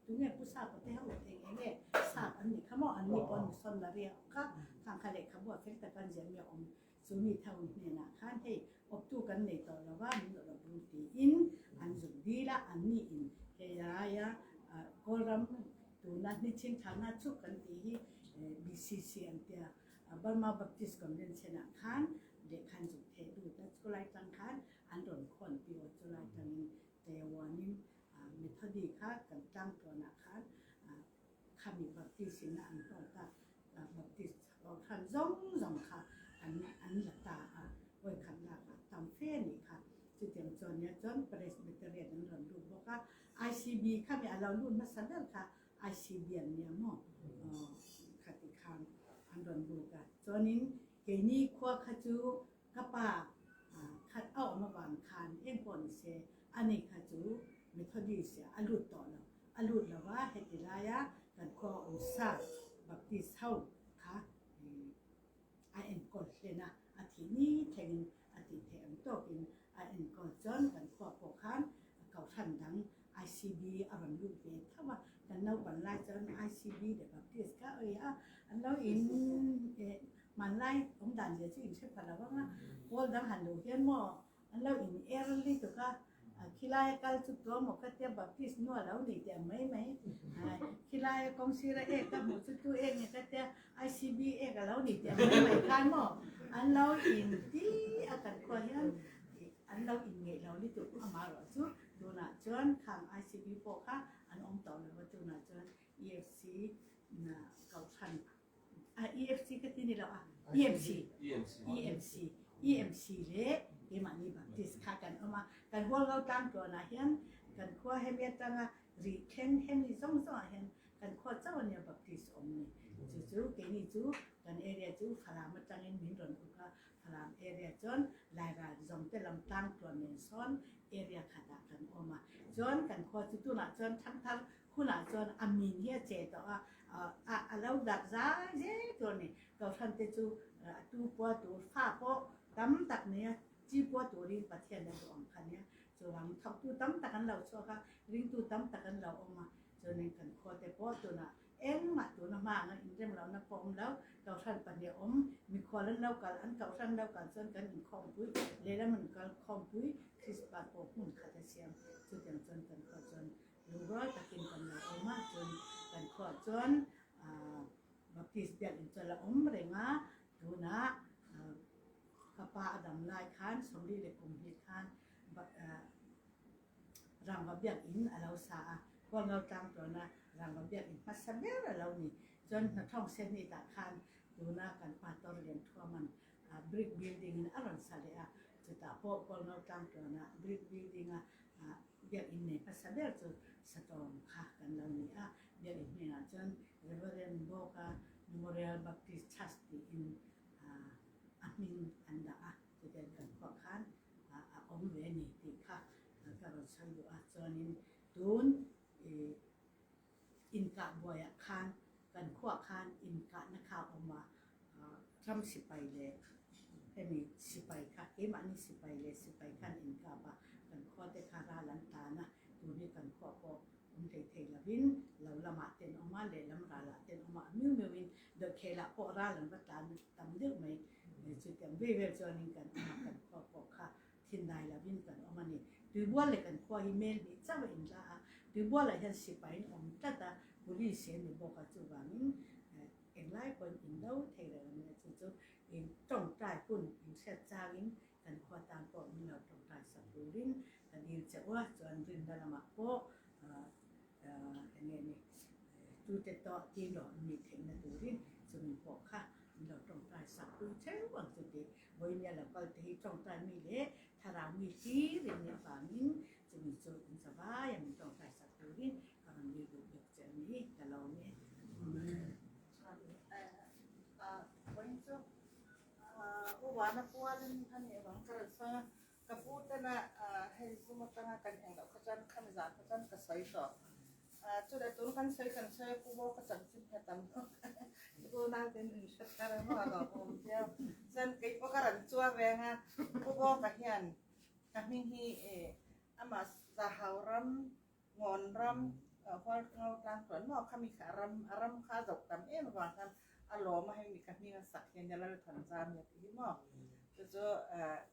tunge pu sap te ho eng enge sap an nih kha maw an ni pawn missionary ho kha khang kha lehkhabu ah fel tak an ziah mi a awm Chu mi tho hnenah khan hei awptu kan nei tawh lo va, min awrh bul tiin an zuk dil a, anni in hei aia Kawlram tuna hnichin thana chu kan tih hi BCC an tia Burma Baptist Convention ah khan lehkha an zuk theh lut a, chulai tang khan an rawn khawn pi aw chulai tangin Taiwan-in Methodi kha kan tlangtluanah khan khami Baptist in an hnawl ta Baptist khan zawng zawng kha an an la ta a vawikhat lak ah tam fe anih kha chutiang chuan nia chuan Presbyterian an rawn lut bawk a ICB khami a lo lut hmasa ber kha ICB an nia maw khati khan an rawn lut a chuanin keini khua kha chu ka pa khat a awm avang khan engpawh ni se ani kha chu Methodist ah a lut tawh lo A lut lo va, heti laia kan khua awmsa Baptist ho kha a enkawl hlen a, a thih ni thlengin a tih theih ang tawkin a enkawl chuan kan khua pawh khan kohhran dang ICB a rawn lut ve tho a, kan naupan lai chuan ICB leh Baptist kha awi a, an lo in hmanlai awm dan zia chu in hre pha lo ang a, pawl dang han luh hian maw An lo in early tuk a, khilai a kal chu tuam maw ka tia Baptist nu a lo ni teh ang mai mai. Khilai a kawng sir a ek a hmuh chu tu ek nge ka tia ICB ek a lo ni teh ang mai mai khan maw an lo in ti a kan khua hian an lo in ngeih lo lutuk amaherawh chu tunah chuan khang ICB pawh kha an awm tawh lo va tunah chuan EFC na kohhran a EFC ka ti ni lo a EMC EMC EMC le keimahni Baptist kha kan awm a kan Hualngo tlang tluanah hian kan khua hemi atanga rih thleng hemi zawng zawngah hian kan khua chauh ania Baptist awm ni chu chu keini chu kan area chu Falam atangin min rawn uk a Falam area chuan Lairal zawng te lam tlang tluan nen sawn area khatah kan awm a chuan kan khua chu tunah chuan thangthar hunah chuan a min hi a che tawh a, a a lo darh zai zel tur a ni. Kohhran te chu a tu pua tur fa pawh tam tak nei a, chi pua turin Pathian a duh ang kha nia. Chuvang thawktu tam tak an lo chhuak a, ringtu tam tak an lo awm a, chuanin kan khua te pawh tunah engmah tuna hma anga inrem lohna pawh awm lo, Kohhran pahnih a awm, mikhual an lo kal, an kohhran lo kal chuan kan inkhawmpui, lehlam an kal khawmpui, Krismas pawh hmun khat a siam, chutiang chuan kan khua chuan Lungrual takin kan lo awm a, chuan kan khuaah chuan Baptist biakinn chu a la awm reng a, tunah ka pa a dam lai khan 42 khan Rangva biakinn a lo sa a, Hualngo tlang tawna Rangva biakinn hmasa ber a lo ni. Chuan hnathawng Senit-ah khan tuna kan pa Tawrlianthuaman brick building in a rawn sa leh a, chutah pawh Hualngo tlang tawna brick building a Biakinn nei hmasa ber chu Satawm kha kan lo ni a, Biakinn hnenah chuan Reverend Bawka Memorial Baptist Church tiin a hming an dah a, chutiang kan khuah khan a awm ve a ni tih kha ka rawn sawi duh a. Chuanin tun inkah buaiah khan kan khuah khan inkahna kha a awm a, ram sipai leh hemi sipai kha keimahni sipai leh sipai khan inkap a, kan khua te kha ral an tan a, tun hi kan khua pawh awm hlei thei lovin lo lamah te an awm a, lehlam ralah te an awm a, a miu miuin dawhkhelah pawh ral an va tlan tam deuh mai, chutiang vei vel chuanin kan awm a, kan khua pawh kha Thinlai lovin kan awm a ni. Tuibual leh kan khua hi mel hnih chauh a inla a, Tuibualah hian sipai in awm tlat a, police hi an ni bawk a, chuvangin englai pawhin in do thei reng a nia, chu chu in tawngtai hun in hriat changin Kan khua tan pawh min lo tawngtai sak turin ka dil che u a, chuan rinna lamah pawh enge ni tute tawh ti lo an nih theihna turin chumi pawh kha min lo tawngtai sak pui theuh ang chu tih vawinia lo kal te hi tawngtai mi leh thlarau mi hlir in nih avangin chumi chu in zavai a min tawngtai sak turin ka rawn dil duh bawk che a ni ka lawm e. Chuan vawiin chu U Vana pualin a nih avang ka rawn sawi a, ka pu tena hei Zoom atanga kan eng loh kha chuan khami zan kha chuan ka sawi tawh. Chuleh tun kan sawi kan sawi a pu bo ka chanchin hi a tam hlawk u naute in hre thar a maw a lo awm viau. Chuan kei pawh ka rawn chuar reng a, pu bo ka hian ka hming hi amah Zahau ram Ngawn ram hual ngo tlang tuan maw khami kha a ram a ram kha a zoh tam em avang khan a lawm a hei mi ka hming a sak hian nia lal than zam nia tih hi maw chu chu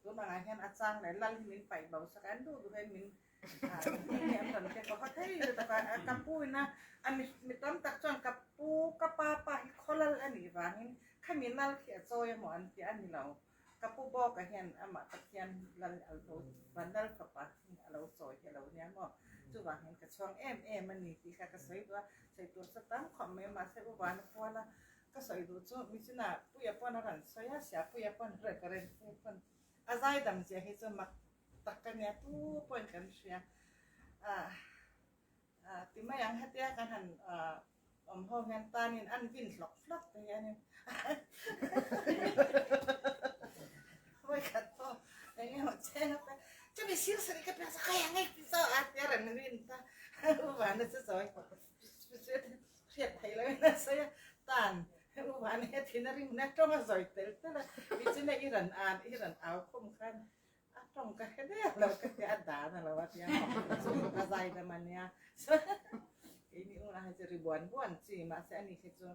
tun angah hian a chang leh lal hi min paih bo sak a an duh duh hian min hming hi an rawn ke kawh kha thei lutuk a ka pu ina a mi mi tam tak chuan ka pu ka pa pa hi khawlal a nih vangin khami nal khi a chawi emaw an ti a ni lo. Ka pu bawka hian amah Pathian lal a lo van lal fapa hi a lo sawi hi a lo nia maw? Chuvang hian ka chhuang em em a ni tih kha ka sawi duh a, sawi tur chu tam khawp mai mahse U Vana puala ka sawi duh chu Michina Puia pawn a rawn sawi a, Siapuia pawn Reverend te pawn a zaidam zia hi chu mak tak a nia tu pawhin kan hria. Ti mai ang hetia kan han awm ho hian tanin an vin hlawk hlawk te hianin hawi khat pawh eng emaw cheng a chumi sir sari ka pian kai ang ei ti zo a tia ran rin ta u vana chu sawi hriat thei lo in a sawi a tan u vana he thin a rim na tawng a zawi tel tel a mi chuna i ran an i ran au khum khan A tawng ka hre der lo ka tia a dan a lo a tia a zai dam a nia keini unah hi chu ri buan buan chi mahse ani khi chu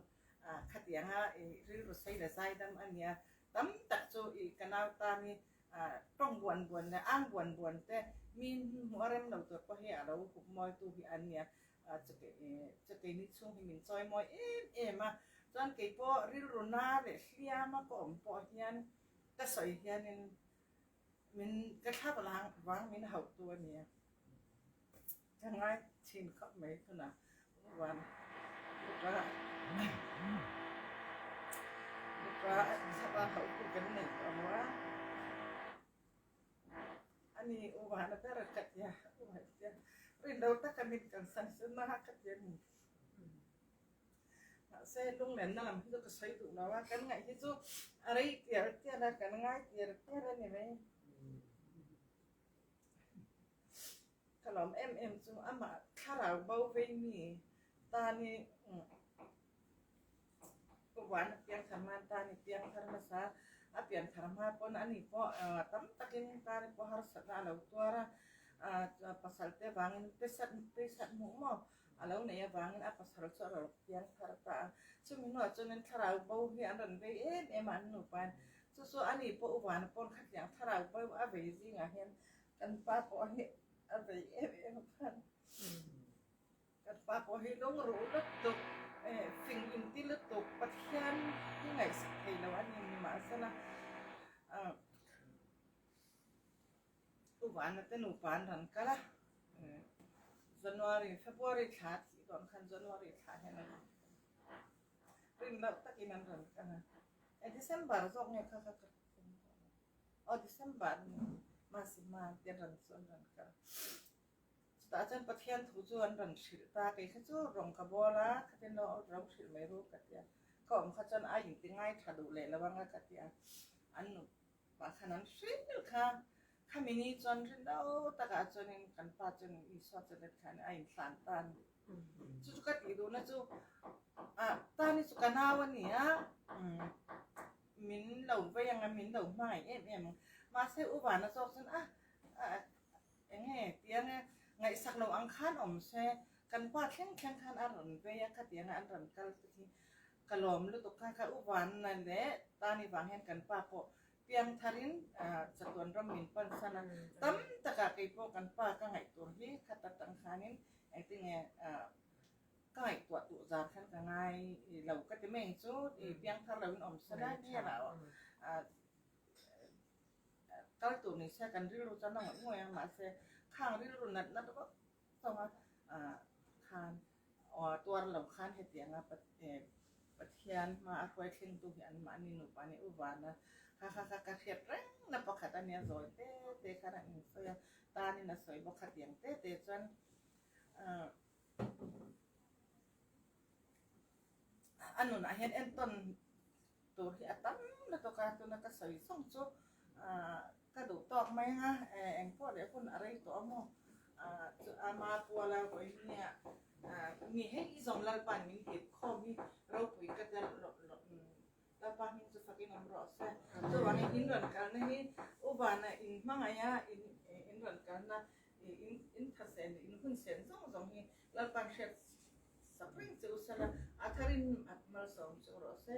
khatianga i rilru sei leh zai dam a nia tam tak chu i ka nau tan hi tawng buan buan leh ang buan buan te mi hmuh a rem lo tur pawh hi a lo hup mawi tu hi an nia chu keini chhung hi min chawi mawi em em a chuan keipawh rilru na leh hliam a ka awm pawh hian ka sawi hianin Min ka thlak lang vang min hauh tu a nia. Ka ngai thin khawp mai tunah van luka luka thlak hauh tu kan nei tawh lo a. Ani u vana ber ka tia u tia rin lo taka min kan san chu na ka tia ni. Mahse lunglenna lam hi chu ka sawi duh lo a, kan ngaih hi chu a rei tial tial a, kan ngai tial tial a ni mai. Ka lawm em em chu amah thlarau bo vei mi tan hi Pu Vana piang thar hma tan hi piang thar hmasa a pian thar hma pawn ani pawh tam takin tan hi pawh harsatna a lo tuar a, pasal te vangin pesat pesat hmuh maw A lo neih avangin a pasal chu a rawn piang thar ta a. Chumi hnuah chuanin thlarau bo hi an rawn vei em em a an nupain. Chu chu ani pawh u Vana pawn khatiang thlarau bo a vei zingah hian kan pa pawh hi a vei em em a khan. Kan pa pawh hi lungruh lutuk, fing inti lutuk, Pathian hi ngaihsak thei lo a ni nimahsela U Vana te nupa an rawn kal a. January, February thla thih dawn khan January thla hian an rawn kal a. Rin loh takin an rawn kal a. E December zawk nge kha kha ka aw December ni masi ma te an rawn chu an rawn kal. Chutah chuan Pathian thu chu an rawn hrilh ta kei kha chu rawng ka bawl a khatin lo ro hrilh mai ru ka tia. Ka awm kha chuan a inti ngai tha duh leh lo anga ka tia. An Mah khan an hrilh kha. Khami ni chuan rin do takah chuanin kan pa chuan Isua chu let khan a inhlan ta a ni. Chu chu ka tih duhna chu ah ta ni chu ka nau a ni a, min lo vei ang a, min lo hmangaih em em ang. Mahse U Vana zawk chuan ah eng nge tiang e ngaihsak lo ang khan awm se, kan pa thleng thleng khan a rawn vei a, khatianga an rawn kal te khi Ka lawm lutuk kha kha U Vanna leh Tani vang hian kan pa pawh piang tharin chatuan ram min pan san a, tam takah kei pawh kan pa ka ngaih tur hi khat atang khanin engtinge ka ngaihtuah duh zar khan ka ngai lo ka ti mai ang chu i piang thar loin awm se lai ber a. Kal tur ni se kan rilru chuan a ngawih ngawih a, mahse khang rilru nat nat vak chawng a khan tuar lo khan hetianga Pathian hma a hruai thlengtu hi anmahni nupa nih u Vana kha kha kha ka hriat reng na pakhat a nia zawi te te khan a insawi a, tanin a sawi bawk khatiang te te chuan a nunah hian entawn tur hi a tam lutuk a, tuna ka sawi zawng chu ka duh tawk mai ang a, eng pawh leh hun a rei tawh a maw? Chu ama puala vawinia mi hei i zawng Lalpa'n min kip khawm hi ropui ka tel Lalpa hming chu fakin awm rawh se. Chuvangin in rawn kalna hi u Vana in hmangaih a, in rawn kalna in thasen in hun sen zawng zawng hi Lalpa'n hriat sak reng che u sela, a tharin malsawm che u rawh se.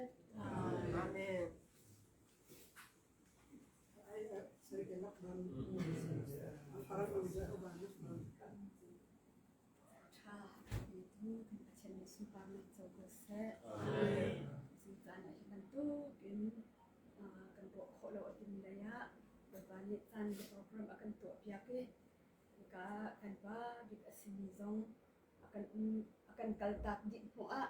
Amen. Tha petu kan Pathian nih sunparnak co ko seh. Zingcaan ah hi bantukin kan ruah khawh lo a tim lei ah Bawipa nih caan le program a kan tuahpiak i hika kan pa bik a simi zong a kan um a kan kaltak dih hnu ah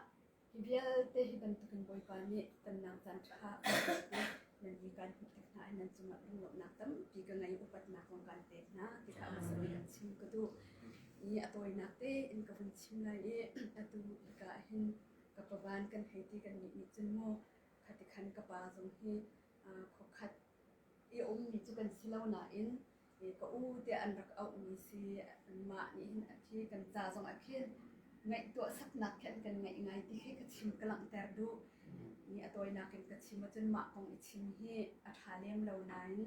Hi vialte hi bantukin Bawipa nih tonnak caan ṭha a kan pek i nan vui kaan hmuh tik hna hin nan cungah lunglawmhnak tampi ka ngei, upatnak zong kaan pek hna ti kha hmasa bik an chim ka duh. I a tawinak tein ka vun chim lai i atu hika ah hin ka pavan kan hei ti kan nih nih cun mu khati khan ka pa zong hi khuakhat i a ummi cu kan si lo nain ka u tiah an rak auhmi si anmah nih hin a khi kan ca zong a khi ngaihtuah saknak khi an kan ngaih ngai ti khi ka chim ka langhter duh. Ni a tawinak in ka chim ahcun mah kong i chim hi a ṭha lem lo nain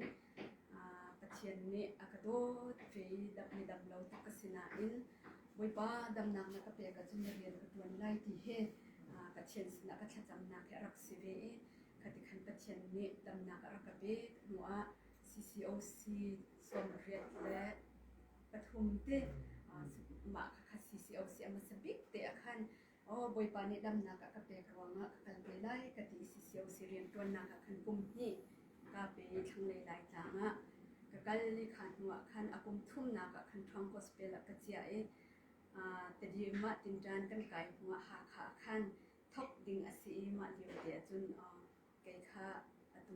Pathian nih a ka dawt ve i mi dam lo tuk ka si nain Bawipa damnak na ka pek ahcun na rian ka ṭuan lai ti hi Pathian sinah ka thlacamnak hi a rak si ve i khati khan Pathian nih damnak a rak ka pek hnuah CCOC 83 te mah kha CCOC a hmasa bik te ah khan aw Bawipa nih damnak a ka pek ruangah ka kal ve lai ka ti CCOC rianṭuannak ah khan kum hnih ka pe i thlanglei Laitlang ah ka kal i kha hnu ah khan a kum thumnak ah khan Ṭhawng Gospel ah ka chiah i Tedim ah tinṭan kan kai hnu ah Hakha ah khan thawk ding a si i mah lio te ahcun kei kha atu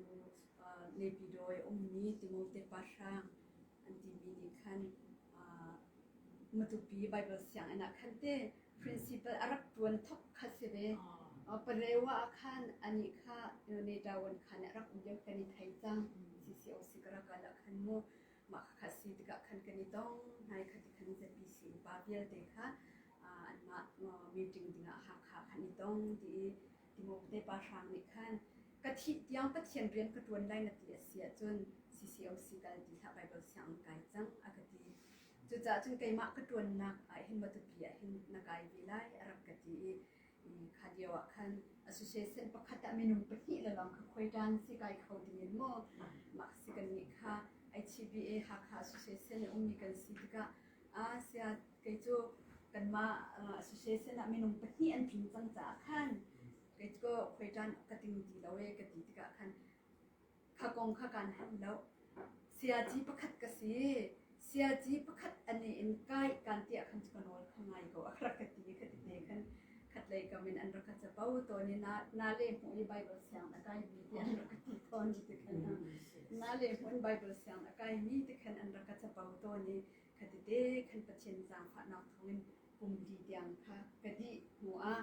Naypyidaw i ummi Timote pa hrang an timi nih khan Matupi Bible sianginn ah khan te principal a rak ṭuan thok kha si ve. Parewa ah khan anih kha Netawan khan a rak um lio kan i thei cang. CCOC ka rak kal ah khan mu mah kha si tikah khan kan i tong nai kha ti khan ZBC upa vialte kha anmah meeting dingah Hakha khan i tong ti i Timote pa hrang nih khan ka thih tiang Pathian rian ka ṭuan lai na ti a si ahcun CCOC kal ti hlah Bible sianginn kai cang a ka ti. Cucaah cun keimah ka ṭuannak ah hin Matupi ah hin na kai ve lai a rak ka ti i kha lio ah khan association pakhat ah minung pahnih le lawng kha khuaiṭan si kai kho ding in maw mah si kan nih kha HBA Hakha Association a ummi kan si tikah Asia kei cu kanmah association ah minung pahnih an tling cang caah khan kei cu khuaiṭan ka ting ti lo e ka ti tikah khan kha kong kha kaan hal lo. Siaci pakhat ka si. Siaci pakhat ani in kai kaan tiah khan cu ka nawl kha ngai ko a rak ka ti kha ti te khan khatlei kam in an rak ka capo tawn i na na le hmuh i Bible siang a kai mi ti an rak ka ti tawn ti khan na le hmuh in Bible siang a kai mi ti khan an rak ka capo tawn i khati te khan Pathian zaangfahnak thawngin kum li tiang kha ka dih hnu ah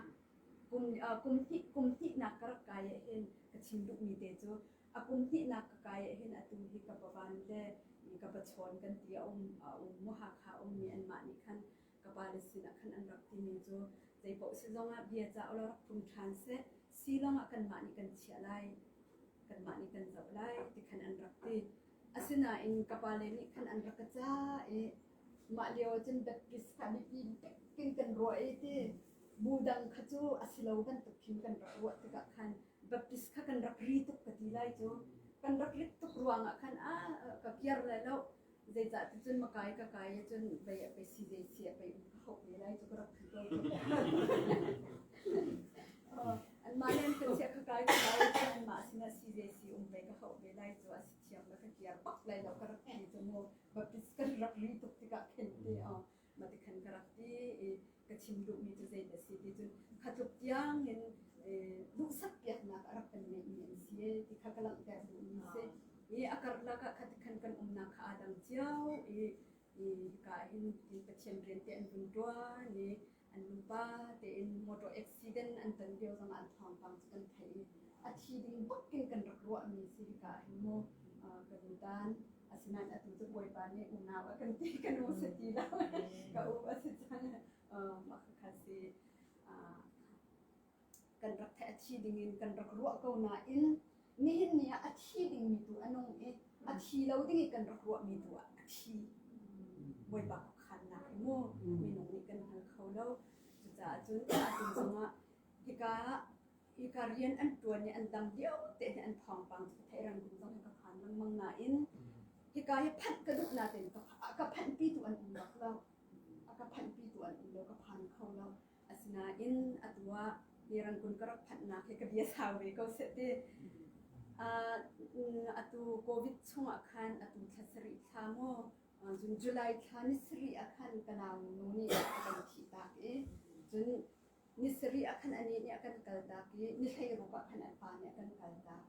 kum kum hnih kum hnihnak ka rak kai ah hin ka chim duhmi te cu a kum hnihnak ka kai ah hin atu hi ka pavan le ka pachawn kan ti a um a um mu Hakha ummi anmah nih khan ka pale sinah khan an rak timi cu zeipaoh si zongah bia ca ulaw rak tlung ṭhan seh si lawngah kanmah nih kan chiah lai kanmah nih kan zoh lai ti khan an rak ti. Asinain ka pale nih khan an rak ka ca i mah lio ahcun Baptist kha biapi bik in kan ruah i ti bu dang kha cu a si lo bantuk khin kan rak ruah tikah khan Baptist kha kan rak ri tuk ka ti lai cu. Kan rak rit tuk ruangah khan a ka kiar lai lo. Zeicah ticun makai ka kai ahcun vei a pei si zei si a pei um ka hauh ve lai cu ka rak ti ko. Anmah le an ka chiah ka kai ka kai anmah sinah si zei si um pei ka hauh ve lai cu a si thiam la ka kiar bak lai lo ka rak. hin duhsak piaknak a rak kan ngeihmi an si ti kha ka langhter duhmi si. I a karlak ah khat khan kan umnak kha aa dang cio i hika hin Pathian rian te an vun ṭuan i an nupa tein motor accident an ton lio zongah an thawngpang cu kan theih i a thi ding bak in kan rak ruahmi si hika hin mu ka nutan asinain atu cu Bawipa nih unau a kan ti ka nu si ti lo ka u a si cang mah kha si kan rak theih a thi dingin kan rak ruah ko nain nihin ni ah a thi dingmi tu a nung i a thi lo ding i kan rak ruahmi tu ah a thi. Bawipa khuakhannak hi mu minung nih kan hngal kho lo. Cucaah cun atu zongah hika hika rian an ṭuan i an dam lio te hin an thawngpang cu ka theih Rangoon zong hi ka phan lengmang nain hika hi phanh ka duh nain ka phanhpi tu an um bak lo. A ka phanhpi tu an um lo ka phan kho lo. Asinain atu ah hi Rangoon ka rak phanhnak hi ka bia sau ve ko seh ti. Atu COVID chungah khan atu thla sarih thla maw cun July thla ni sarih ah khan ka nau nu nih a kan thih tak i cun ni sarih ah khan anih nih a kan kal tak i ni hleiruk ah khan an pa nih a kan kal tak.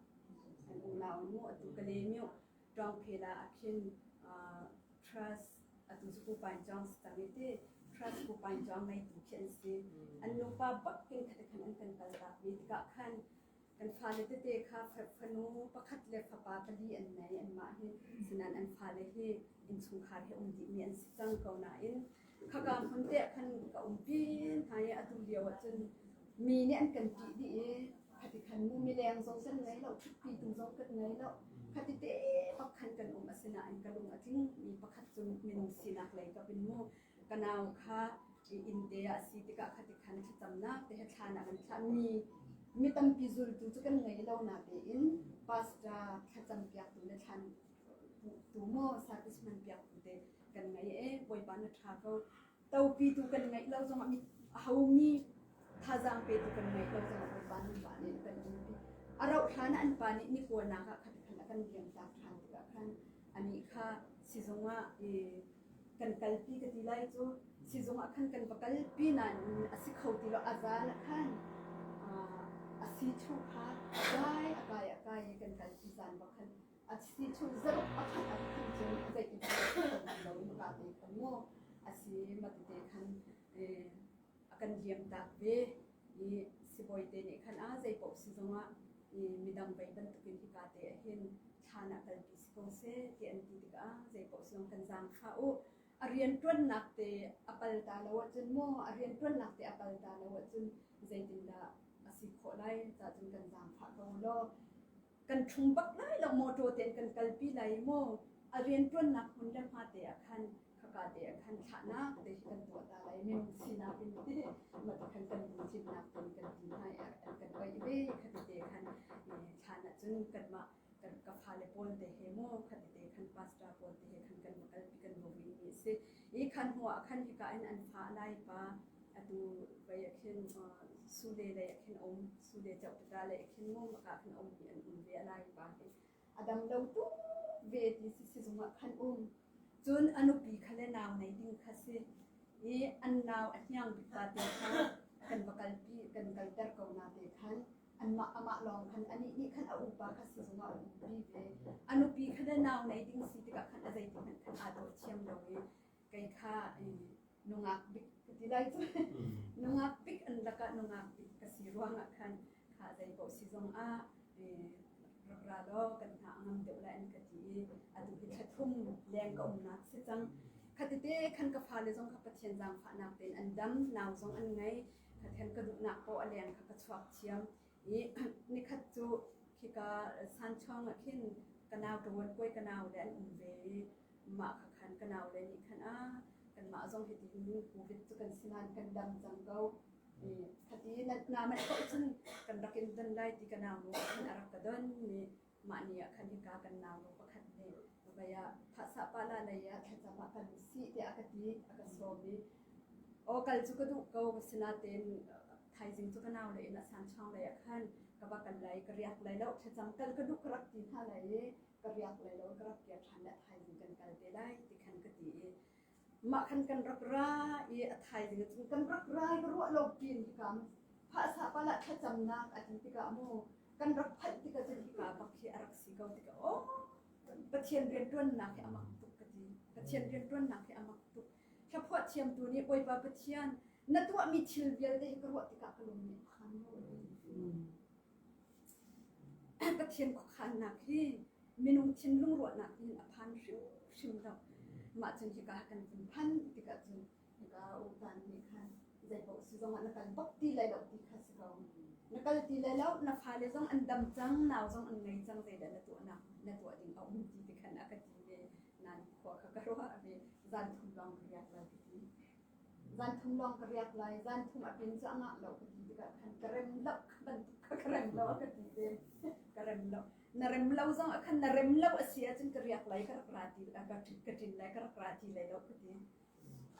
An unau nu atu ka le Ṭawngphela ah khin trust atu cu Pu Paing Cawng si cang i ti trust Pu Paing Cawng ngeitu khi an si. An nupa bak in khat khan an kan kaltak ve tikah khan kan fale tete kha fanu pakhat le fapa pali an nei anmah hi sinan an fale hi innchungkhar he um dihmi an si cang ko nain khaka hmun te khan ka um pin hna i atu lio ahcun mi nih an kan ṭih dih i khati khan mu mileng zong kan ngei lo ṭhutpi tu zong kan ngei lo khati te bak khan kan um asinain ka lung a tling mi pakhat cu minung sinak lei kap in mu ka nau kha inn te ah si tikah khati khan thlacamnak te he thla na kan thlah mi mi tampi zultu cu kan ngei lo na tein pastor thlacam piak tu le thlan tu maw service man piak tu te kan ngei e bawipa na ṭha ko topi tu kan ngeih lo zongah mi ho mi thazaang pe tu kan ngeih lo zongah bawipa nan pa nih kan umpi a rauh hlan ah an pa nih ni kuanak ah khat khan a kan liam tak ṭhan tikah khan anih kha sizung ah i kan kalpi ka ti lai cu sizung ah khan kan va kalpi nain a si kho ti lo a zan ah khan a si thu kha a kai a kai a kai i kan kalpi zan bak khan A si chung zaruk pakhat ah khan cun zeitin lo in ka te khan mu a si ma tete khan a kan liam tak ve i sibawi te nih khan a zei paoh si zongah midang vei bantukin hika te ah hin thlan ah kalpi si ko seh ti an ti tikah zei paoh si zong kan zaangfah u a rianṭuannak te a pal ta lo ahcun maw a rianṭuannak te a pal ta lo ahcun zeitindah a si khawh lai ca cun kan zaangfah ko law kan ṭhung bak lai lo mawṭaw tein kan kalpi lai maw a rianṭuannak hmun le hma te ah khan khaka te ah khan thlahnak te hi kan tuah ta lai minung sinak in ti mah ti khan kan lungtlinnak ten kan ti hna i an kan oih ve khati te khan thlan ah cun kanmah kan ka fale pawl te he maw khati te khan pastor pawl te he khan kan va kalpi kan va vui mi a si i khan hnu ah khan hika in an fa lai pa atu vei ah khin sule lei ah khin um sule chauhpita lei ah khin mu maka khin um mi an um ve a lai pa hi a dam lo tu ve ti si sizung ah khan um cun a nupi kha le nau nei ding kha si i an nau a hniang bik pa te kha kan va kalpi kan kalter ko na te khan anmah amah lawng khan anih nih khan a upa kha sizung ah a umpi ve a nupi kha le nau nei ding si tikah khan a zeiti hmanh khan aa dawh thiam lo i kei kha nungak bik ka ti lai cu nungak bik an lakah nungak bik ka si ruangah khan kha zei paoh si zong ah rak ra law kan hna a ngam deuh lai an ka ti i atu hi thla thum leng ka umnak si cang khatite khan ka fale zong kha Pathian zaangfahnak tein an dam nau zong an ngei khathen ka duhnak paoh a leng kha ka chuak thiam i nikhat cu khika sanchong ah khin ka nau ṭawan kuai ka nau le an um ve i mah kha khan ka naule nih khan a kanmah zong hitihin covid cu kan si nain kan dam cang ko khati na na manh ko cun kan rak in don lai ti ka nau nu khan a rak ka don ni mah ni ah khan hika kan nau nu pakhat nih vai ah phahsa pa la lei ah thlacam ah kan si tiah a ka ti a ka sawm i o kal cu ka duh ko ka sinatein thaizing cu ka nau le in a san chawng lei ah khan ka va kal lai ka riak lai lo thlacam kal ka duh ka rak ti hna lai i ka riak lai lo ka rak kir ṭhan le a thaizing kan kal te lai ti khan ka ti i mah khan kan rak ra i a thaizing cun kan rak ra i ka ruah lo pin hikam. Phahsah pala thlacamnak a ti tikah mu kan rak phanh tikah cun hika bak hi a rak si ko tikah oh Pathian rianṭuannak hi a mak tuk ka ti. Pathian rianṭuannak hi a mak tuk. Thlaphuah thiamtu nih Bawipa Pathian na tuahmi thil vialte hi ka ruah tikah ka lung nih a phan lo. Pathian khuakhannak hi minung thinlung ruahnak hin a phan hrimhrim lo. Mah cun hika kan vun phan tikah cun hika utan nih khan zeipaoh si zongah na kal bak ti lai lo ti kha si ko. Na kal ti lai lo, na fale zong an dam cang, nau zong an ngei cang, zeidah na tuahnak na tuah ding a um ti ti khan a ka ti ve. Nan khua kha ka ruah ve. Zan thum lawng ka riak lai ka ti. Zan thum lawng ka riak lai, zan thum a pin cu a ngah lo ka ti tikah khan ka rem lo kha bantuk kha ka rem lo a ka ti ve. Ka rem lo. Na rem lo zong ah khan na rem lo a si ahcun ka riak lai ka rak ra ti ka ka ṭin lai ka rak ra ti lai lo ka ti.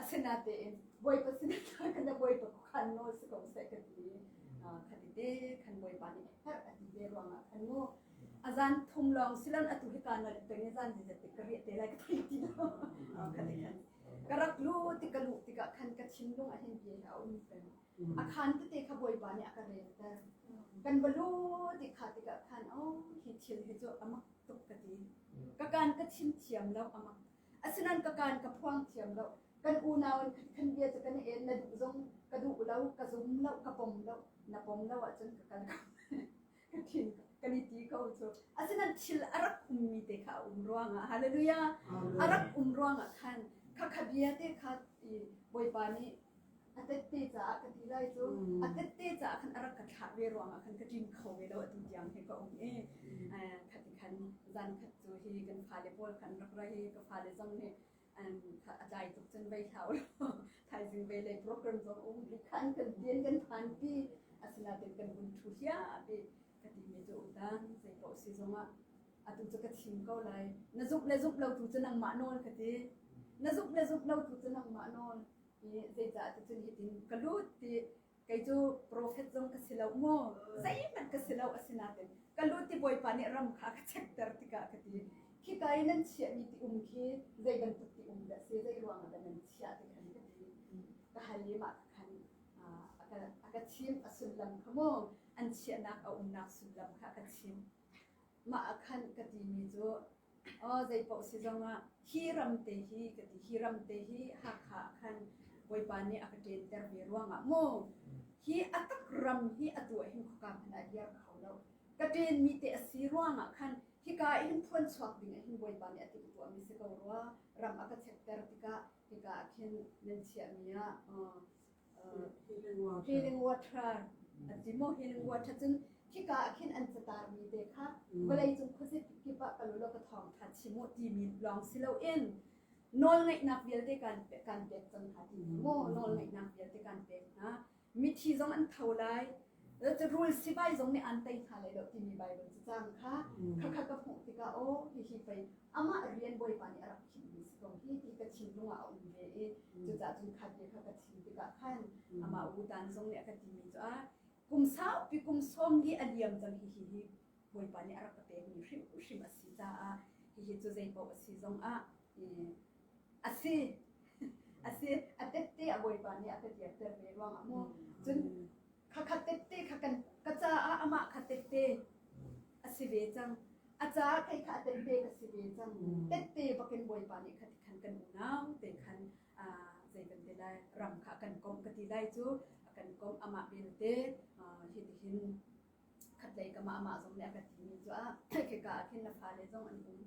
Asinatein Bawipa sinah khan na Bawipa khan nawl si ko seh ka ti. Kha ti te khan Bawipa nih herh a ti ve ruangah khan mu a zan thum lawng silan atu hi ka nolh peng i zan zizat te ka riah te lai ka thei ti lo. Kha ti khan ka rak lu ti ka luh tikah khan ka thinlung ah hin bia hi a um peng. A khan tete kha Bawipa nih a ka relter. Kan va lu ti kha tikah khan oh hi thil hi cu a mak tuk ka ti. Ka kaan ka chim thiam lo a mak. Asinain ka kaan ka phuang thiam lo. Kan unau in khan bia cu kan i el na duh zong ka duh lo, ka zum lo, ka pom lo. Na pom lo ahcun ka kal ko. Ka thin kan i ti ko cu. Asinain thil a rak ummi te kha a um ruangah hallelujah a rak um ruangah khan kha kha bia te kha i Bawipa nih a tette caah ka ti lai cu a tette caah khan a rak ka thlah ve ruangah khan ka ṭin kho ve lo atu tiang hi ka um i khati khan zan khat cu hi kan fale pawl khan rak ra hi ka fale zong nih a tlai tuk cun vei hlau lo thaizing vei lei program zong um hi khan kan tian kan phan pi asinain kan vun ṭhu hiap i ka timi cu utan zei paoh si zongah atu cu ka chim ko lai na zumh le zumh lo tu cu nangmah nawl ka ti na zumh le zumh lo tu cu nangmah nawl i zeicah ticun hitin ka lut ti kei cu profet zong ka si lo maw zeihmanh ka si lo asinain ka lut ti bawipa nih ram kha ka chekter tikah ka ti khika i nan chiahmi ti um khi zei bantuk ti um dah si zei ruangah dah nan chiah ti khan ka ti ka hal i mah khan a ka chim a sullam kha maw an chiahnak a umnak sullam kha a ka chim mah ah khan ka timi cu Aw zeipaoh si zongah hi ram te hi ka ti hi ram te hi Hakha ah khan Bawipa nih a ka ṭenter ve ruangah maw hi a tak ram hi atu ah hin khuaka hmanh ah dir kho lo ka ṭenmi te a si ruangah khan hika ah hin phuan chuak ding ah hin Bawipa nih a timhtuahmi si ko rua ram a ka chekter tikah hika ah khin nan chiahmi ah healing water a ti maw healing water cun khika ah khin an catarmi te kha vawleicung khuazip kip ah kal ulaw ka thawngtha chim u timi lawng si loin nawlngeihnak vialte kan kan pek cang hna ti maw nawlngeihnak vialte kan pek hna mithi zong an tho lai rul sivai zong nih an tei hna lai lo timi Bible cacang kha khakha ka hmuh tikah aw hihi pei amah rian Bawipa nih a rak khinhmi si ko hi ti ka thinlung ah a um ve i cucaah cun kha bia kha ka chim tikah khan amah u tan zong nih a ka timi cu a kum saupi kum sawm li a liam cang hi hi hi Bawipa nih a rak ka pekmi hrimhrim a si caah hihi cu zei paoh a si zong ah a si a si a tette a Bawipa nih a ka dirter ve ruangah mu cun khakha tette kha kan ka caah amah kha tette a si ve cang a caah kei kha a tette ka si ve cang tette bakin Bawipa nih kha khan kan unau te khan zei kan ti lai ram kha kan komh ka ti lai cu a kan komh amah belte hi tihin khatlei ka mah amah zong nih a ka timi cu a khika ah khin na fale zong an um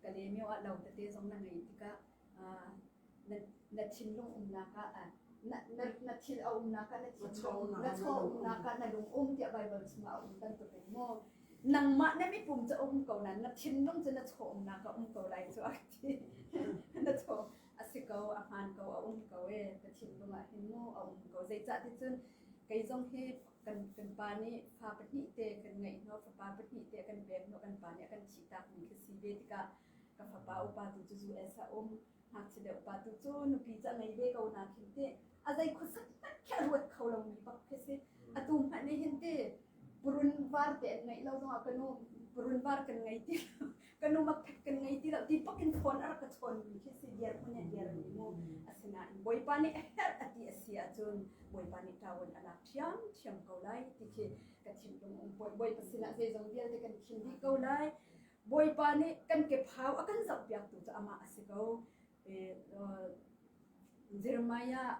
Kalaymyo ah lo tete zong na ngei tikah na thinlung umnak ah na na thil a umnak ah na thinlung na chaw umnak ah na lung um tiah Bible chungah a um bantuk in maw nangmah na mipum cu um ko nain na thinlung cu na chaw umnak ah um ko lai cu a ti na chaw a si ko a hmaan ko a um ko e ka thinlung ah hin mu a um ko zeicah ti cun kei zong hi kan kan pa nih fa pahnih te kan ngeih hnu fapa pahnih te kan pek hnu kan pa nih a kan thih tak mi khi si ve tikah ka fapa upa tu cu US a um ngakchia deuh pa tu cu nupi cu a ngei ve ko na khin te a zei khuasak hmanh khi a ruat kho lo mi bak khi si atu hmanh nih hin ti purun var te an ngeih lo zongah ka nu. Parunvar kan ngei ti lo ka nu makphet kan ngei ti lo ti pakin phone a rak ka chawn mi khi si diar hmun he diar mi mu. Asinain Bawipa nih a herh a ti a si ahcun Bawipa nih ṭawan a lak ṭhiamṭhiam ko lai ti khi ka thinlung um. Bawipa sinah zeizong vialte kan khin dih ko lai. Bawipa nih kan kephau a kan zohpiaktu cu amah a si ko. Jeremiah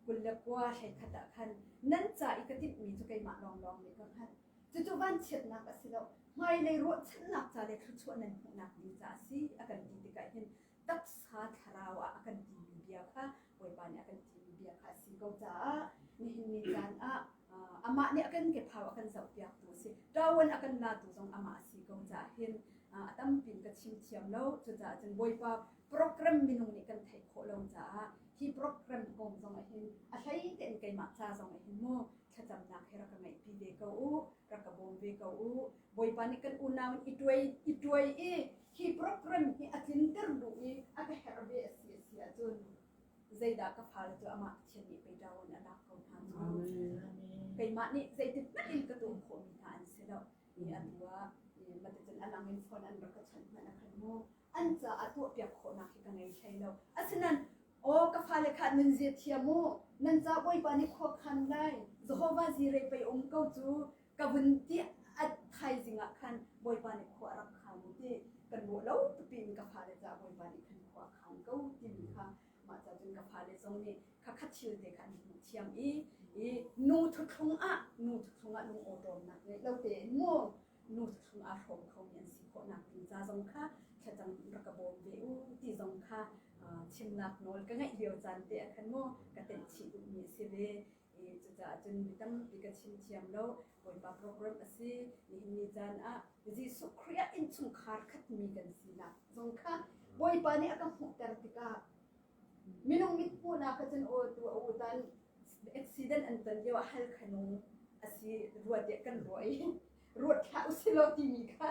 29 hlei khat ah khan nan ca i ka timhmi cu keimah lawnglawng nih ka hngalh. Cucu vanchiatnak a si lo. Hmailei ruahchannak ca le thluachuah nan hmuhnak ding ca a si a kan ti tikah hin taksa thlarau ah a kan timi bia kha Bawipa nih a kan timi bia kha a si ko caah nihin ni caan ah amah nih a kan kephau a kan zohpiaktu a si. Ṭawan a kan latu zong amah a si ko caah hin a tampin ka chim thiam lo. Cucaah cun Bawipa program minung nih kan theih khawh lo caah hi program kong zong ah hin a hlei tein keimah ca zong ah hin mu thlacamnak he rak ka ngeihpi ve ko u, rak ka bawm ve ko u. Bawipa nih kan unau in i tuai i tuai i hi program hi a tlinter duh i a ka herh ve a si a si ahcun zeidah ka fale cu amah Pathian nih pei ṭawan a lak ko hna cu. Keimah nih zeitik hmanh in ka tuah khawhmi hna an si lo. I atu ah maticun a lang in phone an rak ka chawnh hmanh a khan mu. An caah tuahpiak khawhnak hi ka ngei hlei lo. Asinain Aw ka fale kha nan zia thiam u, nan ca Bawipa nih khua khan lai, Jehovah zire pei um ko cu ka vun ti a thaizing ah khan Bawipa nih khua a rak khan ti kan ruah lo tupi in ka fale ca Bawipa nih khan khua a khan ko timi kha mah ca cun ka fale zong nih kha kha thil te kha an hmuh thiam i i nu thuthlung ah nu thuthlung ah lung awṭawmnak ngeih lo tein mu nu thuthlung aa hrawm khomi an si khawhnak ding ca zong kha thlacam rak ka bawm ve u ti zong kha chimnak nawl ka ngeih lio caan te ah khan mu ka tenh chih duhmi a si ve. Cucaah cun mi tampi ka chim thiam lo. Bawipa program a si. Nihin ni caan ah Jesuh Khrih ah innchungkhar khatmi kan sinak zong kha Bawipa nih a ka hmuhter tikah minung mit hmuhnak ah cun aw tu a u tan accident an ton lio ah hal khanung a si rua tiah kan ruah i ruat hlah usilaw timi kha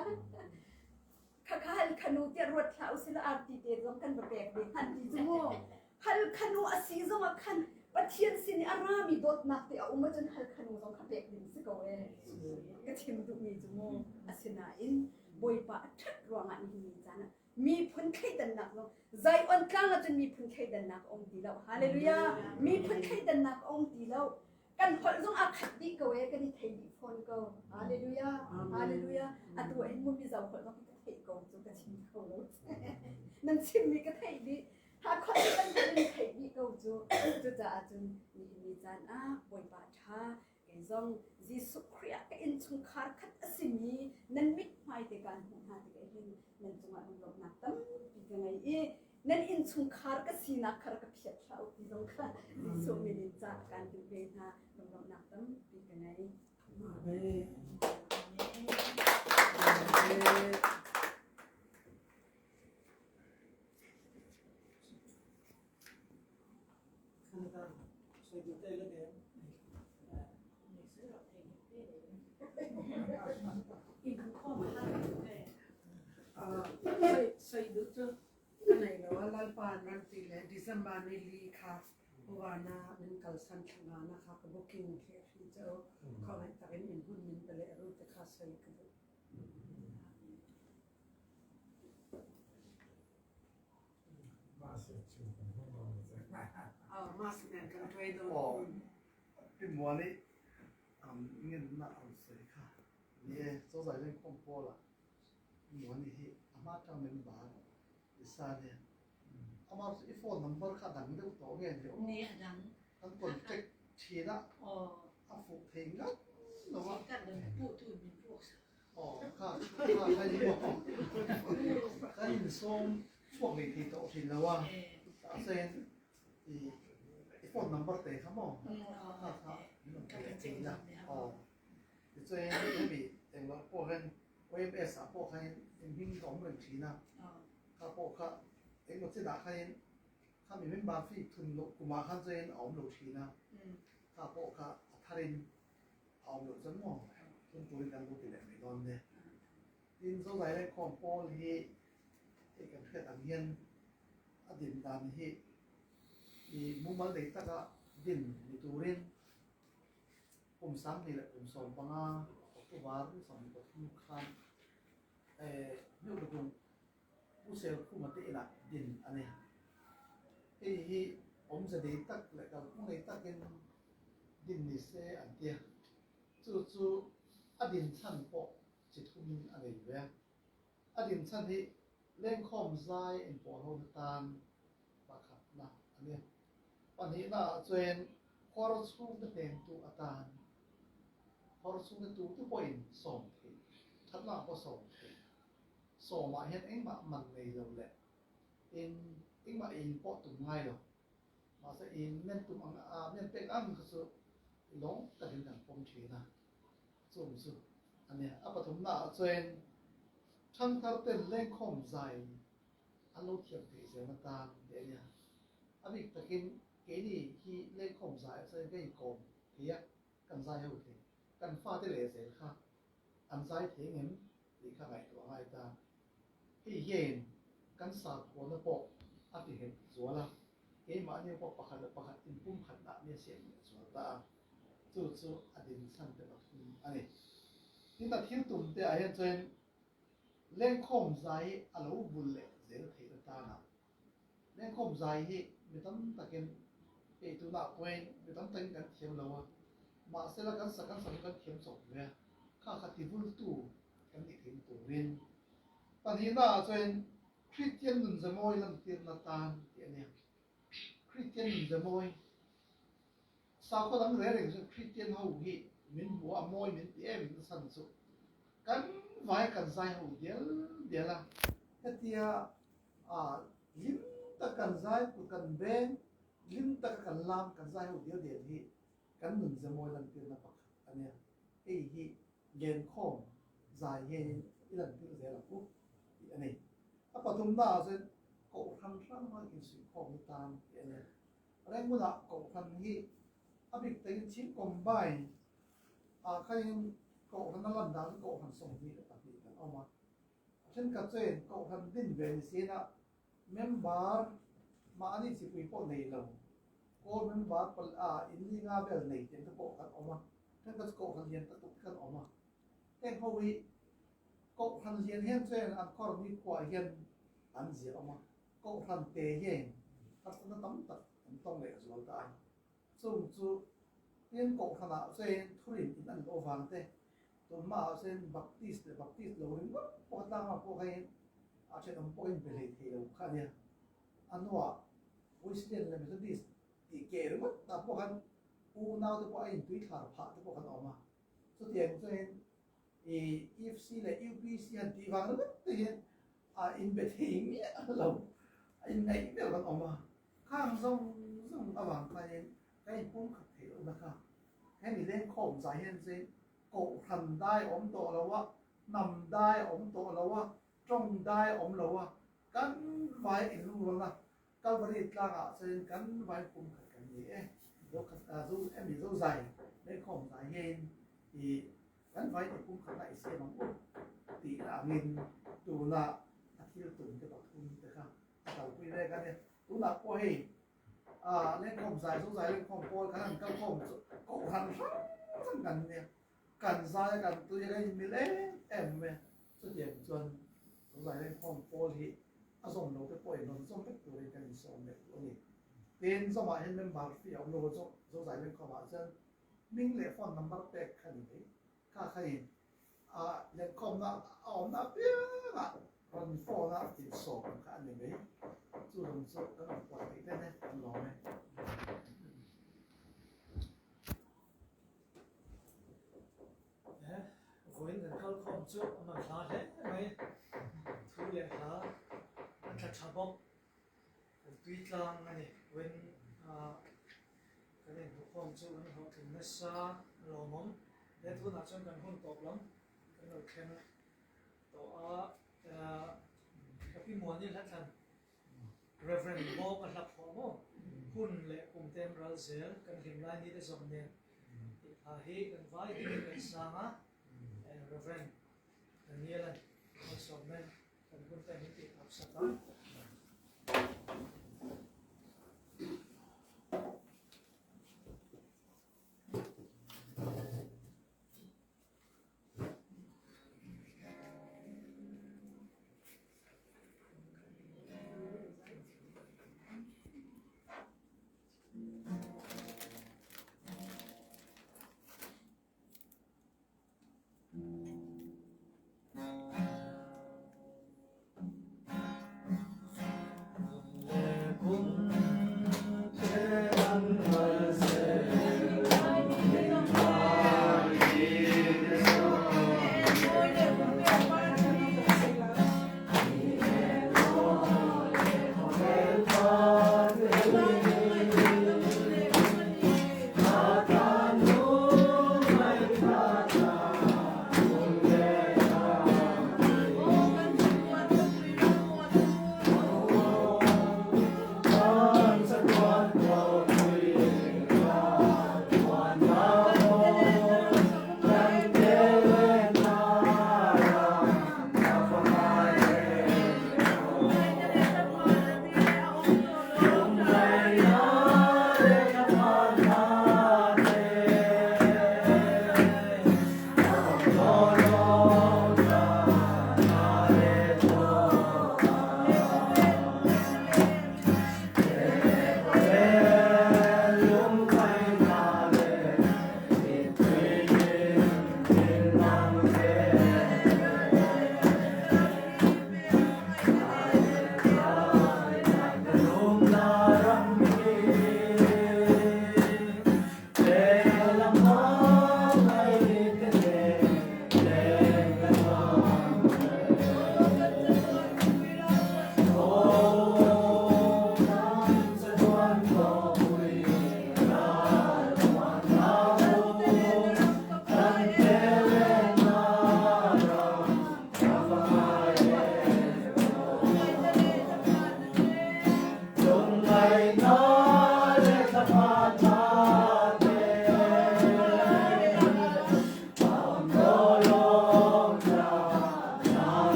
khakha hal khanu tiah ruat hlah usilaw arti te zong kan va pek ve han ti cu mu. Hal khanu a si zong ah khan Pathian sin i a rami dawtnak te a um ahcun hal khanu zong kha pek ding si ko ee. Ka chim duhmi cu mu. Asinain Bawipa a ṭhat ruangah nihin ni caan ah miphun thleidannak zong Zion tlang ahcun miphun thleidannak a um ti lo. Hallelujah! Miphun thleidannak a um ti lo. Kan holh zong aa khat dih ko ee, kan i thei dih fawn ko. Hallelujah! Hallelujah! Atu ah hin mu Mizo holh zong hi ka theih ko cu ka chim kho lo. Nan chimmi ka theih dih. Hakha kan in theih dih ko cu. Cucaah cun nihin ni caan ah Bawipa ṭha kei zong Jesuh Khrih ah ka innchungkhar khat a simi nan mithmai te kaan hmuh hna tikah hin nan cungah lunglawmhnak tampi ka ngei i nan innchungkhar ka sinak kha rak ka phiat hlah u ti zong kha Jesuh min in ca kaan duh ve hna. Lunglawmhnak tampi ka ngei. Amen. Amen. Soi duh cu ka nei lo a Lalpa an ran ti le December ni li kha Uwana min kalsan thla na kha ka booking he hri cheu khawngaih takin in hun min pele ru te kha soi ka duh. Pi Muani ngennak an sawi kha ni e cozah lengkhawm pawl ah Pi Muani hi a hma ṭang member Lisa nih amah cu i phone number kha a dang deuh tawh nge ni aw Ni a dang. Kan contact ṭhin ah a fuh thei ngat lo ah. Aw kha kha kha ni maw kan in sawm chuak lei thei tawh hrin lo a tah sen i i phone number te kha maw kha kha min pe thei la aw tichuan hemi englo pawh khan OMS ah pawh khan in hming ka awm reng thin a kha pawh kha engmaw chin ah khan kha mi member fee thun loh kum ah khan chuan a awm lo thin a kha pawh kha a thar in a awm lo chuan maw thun turin kan lo ti leh mai dawn nia. Tin zozai le khawm pawl hi hei kan hriat ang hian a din dan hi i mumal nei taka din ni turin kum 20 leh kum 15 October 23 khan. Myohlutung Pu Sel Khuma te inah din a ni. Hei hi awmze nei tak leh kalphung nei takin din ni se an ti a. Chu chu a din chhan pawh chi thumin a nei ve a. A din chhan hi lengkhawm zai inpawh lohna tan pakhatna a ni. Pahnihnaah chuan khuar chhungte hnentu atan khuar chhungte tute pawhin sawm theih, thatna pawh sawm theih. Sawmah hian engmah man nei lo leh in engmah in pawh tum ngai lo. Mahse in men tum ang a, men pek ang kha chu i lawng takin kan pawm thin a, chung chu a nia. A pathumnaah chuan thangthar ten lengkhawm zai an lo thiam theih zel atan tih a nia. A bik takin keini hi lengkhawm zai ah chuan ka inkawm thei a, kan zai ho thei. Kan fate leh zel kha an zai thei ngem tih kha ngaihtuah a ngai ta. Hei hian kan sakhuana pawh a ti nghet zual a, keimahni pawh pakhat leh pakhat inpumkhatna mi a siam leh zual ta a, chu chu a dinchhan te pathum a ni. Tin, a thil tum te ah hian chuan lengkhawm zai hi a lo bul leh zel theih atana lengkhawm zai hi mi tam takin hei tunah pawhin mi tam takin kan thiam lo a, mahsela kan sak kan sak hi kan thiam chawp ve a, kha kha tivultu kan nih theihna turin pahnihnaah chuan Kristian nunze mawi lantirna tan tih a nia. Kristian nunze mawi sakhaw dang reng reng chuan Kristian ho hi min hmu a, mawi min ti em nasa chu kan vai kan zai ho dial dial a, hetia hlim tak kan zai kut kan beng hlim taka kan lam kan zai ho dial dial hi kan nunze mawi lantirna pakhat a nia. Hei hi Lenkhawm zai hianin i lantir zel ang u tih a ni. A pathumnaah chuan Kohhran hrang hrang insuihkhawmna tan tih a ni. Renghmunah Kohhran hi a bik takin Chin Combine ah khanin Kohhran a lan dan chu Kohhran 22 kan awm a. A thenkhat chuan Kohhran din ve ni sina member mahni chipui pawh nei lo, kawl member pal a in li nga vel nei te te pawh kan awm a, thenkhat chu Kohhran lian tak tak te kan awm a. Heng ho hi Kohhran lian hian chuan an khawr ni khuaah hian an zia awm a, Kohhran te hian harsatna tam tak an tawng leh zual ta a. Chung chu tin Kohhranah chuan thurin in an loh avang te, tun hmaah chuan Baptist leh Baptist lo ringawt pawh a tlangah pawh khain a thenawm pawhin be hlei thei lo kha a nia. A hnuah Wesleyan leh Methodist tih keh ringawt ah pawh khan unaute pawh a intui thlar phah te pawh kan awm a. Chutiang chuanin i UFC leh UPC han tih vang ringawt te hian a inbe thei miah lo, a inngaih miah lo kan awm a. Khang zawng zawng avang khanin ka inpumkhat theih lohna kha hemi lengkhawm zai hian chuan Kohhran dai a awm tawh lo a, hnam dai a awm tawh lo a, tawng dai a awm lo a, kan vai inlungrualna Kalvari tlangah chuan kan vai pumkhat kan ni e. Zo khat zo emi zo zai lengkhawm zai hian i kan vai ti pumkhatna i siam ang u tih angin tuna a thil tum te pathum te kha a kalpui mek a nia. Tunah pawh hei lengkhawm zai zo zai lengkhawm pawl kan han kalkhawm chu kohhran hrang hrang kan nia. Kan zai a kan tui a kan inmil em em mai a. Chutiang chuan zo zai lengkhawm pawl hi a zawm lo te pawhin rawn zawm vek turin kan insawm leh duh a ni. Tin, zawmah hian member fee a awm lo a, zo zai lengkhawmah chuan hming leh phone number pek kha ni mai. Kha khain a lenkhawmna a awmna apiangah rawn phone a insawm ang kha a ni mai. Chu zawng chu kan rawn puan theih hle kan lawm e. Vawiin kan kal khawm chu a man hla hle mai. Thu leh hla a tha tha bawk. Kan tui tlang a ni. Vawiin kan inhmuhkhawm chu kan hlawhtling nasa a lawmawm. He tunah chuan kan hun tawp lam kan lo thleng tawh a. Ka pi Muani hla thlan Reverend Bawk a hlap pawh maw? Hun leh kum te an ral zel, kan hlim lai ni te zawng nen tih hla hi kan vai dingin kan sang a, Reverend Daniel-a'n malsawmna kan hun te min tih tawp sak a.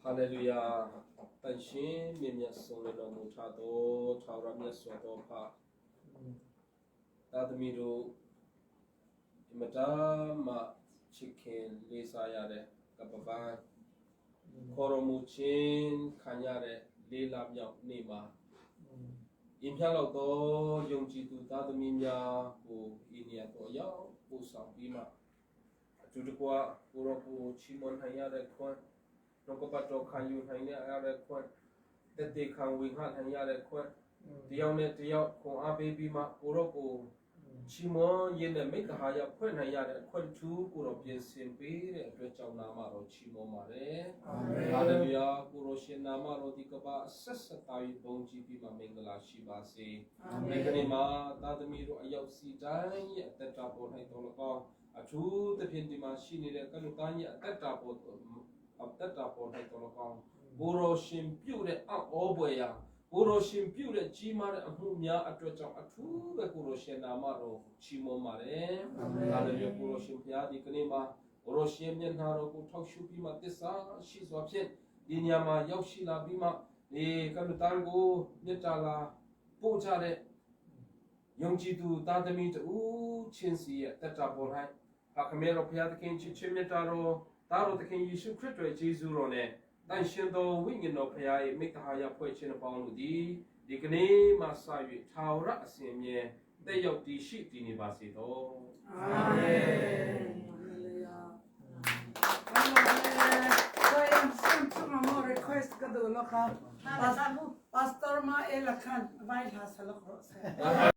ဟာလေလုယာတန်ရှင်မြင့်မြတ်ဆုံးလေတော်မူထသောထာဝရမြတ်စွာသောဖသာသမီတို့အမတာမချစ်ခင်လေးစားရတဲ့ကပပန်းခေါ်တော်မူခြင်းခံရတဲ့လေးလမြောက်နေ့မှာအင်းဖြလောက်သောယုံကြည်သူသားသမီးများကိုဤနေရာတော်ရောက်ပို့ဆောင်ပြီးမှအတူတကွကိုရောကိုချီးမွမ်းနိုင်ရတဲ့ခွန်းနှုတ်ကပတ်တော်ခံယူနိုင်ရတဲ့ခွန်းတက်တေခံဝင်ခနိုင်ရတဲ့ခွန်းတယောက်နဲ့တယောက်ခွန်အားပေးပြီးမှကိုရောကိုချီးမွမ်းရင်းနဲ့မိတ္တဟာယဖွင့်နိုင်ရတဲ့အခွင့်ထူးကိုရောပြင်ဆင်ပေးတဲ့အတွက်ကြောင့်နာမတော်ချီးမွမ်းပါတယ်အာမင်ဟာလေလုယာကိုရောရှင်နာမတော်ဒီကပါဆက်ဆက်တာ၍ဘုန်းကြီးပြီးမှမင်္ဂလာရှိပါစေအာမင်ဒီကနေ့မှာသာသမီတို့အရောက်စီတိုင်းရဲ့အသက်တာပေါ်၌တော်၎င်းအထူးသဖြင့်ဒီမှာရှိနေတဲ့ကလူသားရဲ့အသက်တာပေါ်အသက်တာပေါ်၌တော်၎င်းကိုရောရှင်ပြုတ်တဲ့အံ့ဩဖွယ်ရာကိုရောရှင်ပြုတ်တဲ့ကြီးမားတဲ့အမှုများအတွက်ကြောင့်အထူးပဲကိုရောရှင်နာမတော်ချီးမွမ်းပါတယ်။ဟာလေလုယာကိုရောရှင်ဘုရားဒီကနေ့မှာကိုရောရှင်မျက်နှာတော်ကိုထောက်ရှုပြီးမှတစ္ဆာရှိစွာဖြင့်ဒီညမှာရောက်ရှိလာပြီးမှဒီကလူတန်းကိုမေတ္တာလာပို့ချတဲ့ယုံကြည်သူသားသမီးတူချင်းစီရဲ့တက်တာပေါ်၌ဖခမဲတော်ဘုရားသခင်ချစ်ချင်းမြတ်တော်သားတော်သခင်ယေရှုခရစ်တော်ယေရှုတော်နဲ့တန်ရှင်တော်ဝိညာဉ်တော်ဘုရား၏မိတ္တဟာယဖွဲ့ခြင်းအပေါင်းတို့သည်ဒီကနေ့မှစ၍ထာဝရအစဉ်အမြဲတက်ရောက်တည်ရှိတည်နေပါစေသောအာမင်။ Request ka duh lo kha. Pastor ma e la khan vai hla salok ro se.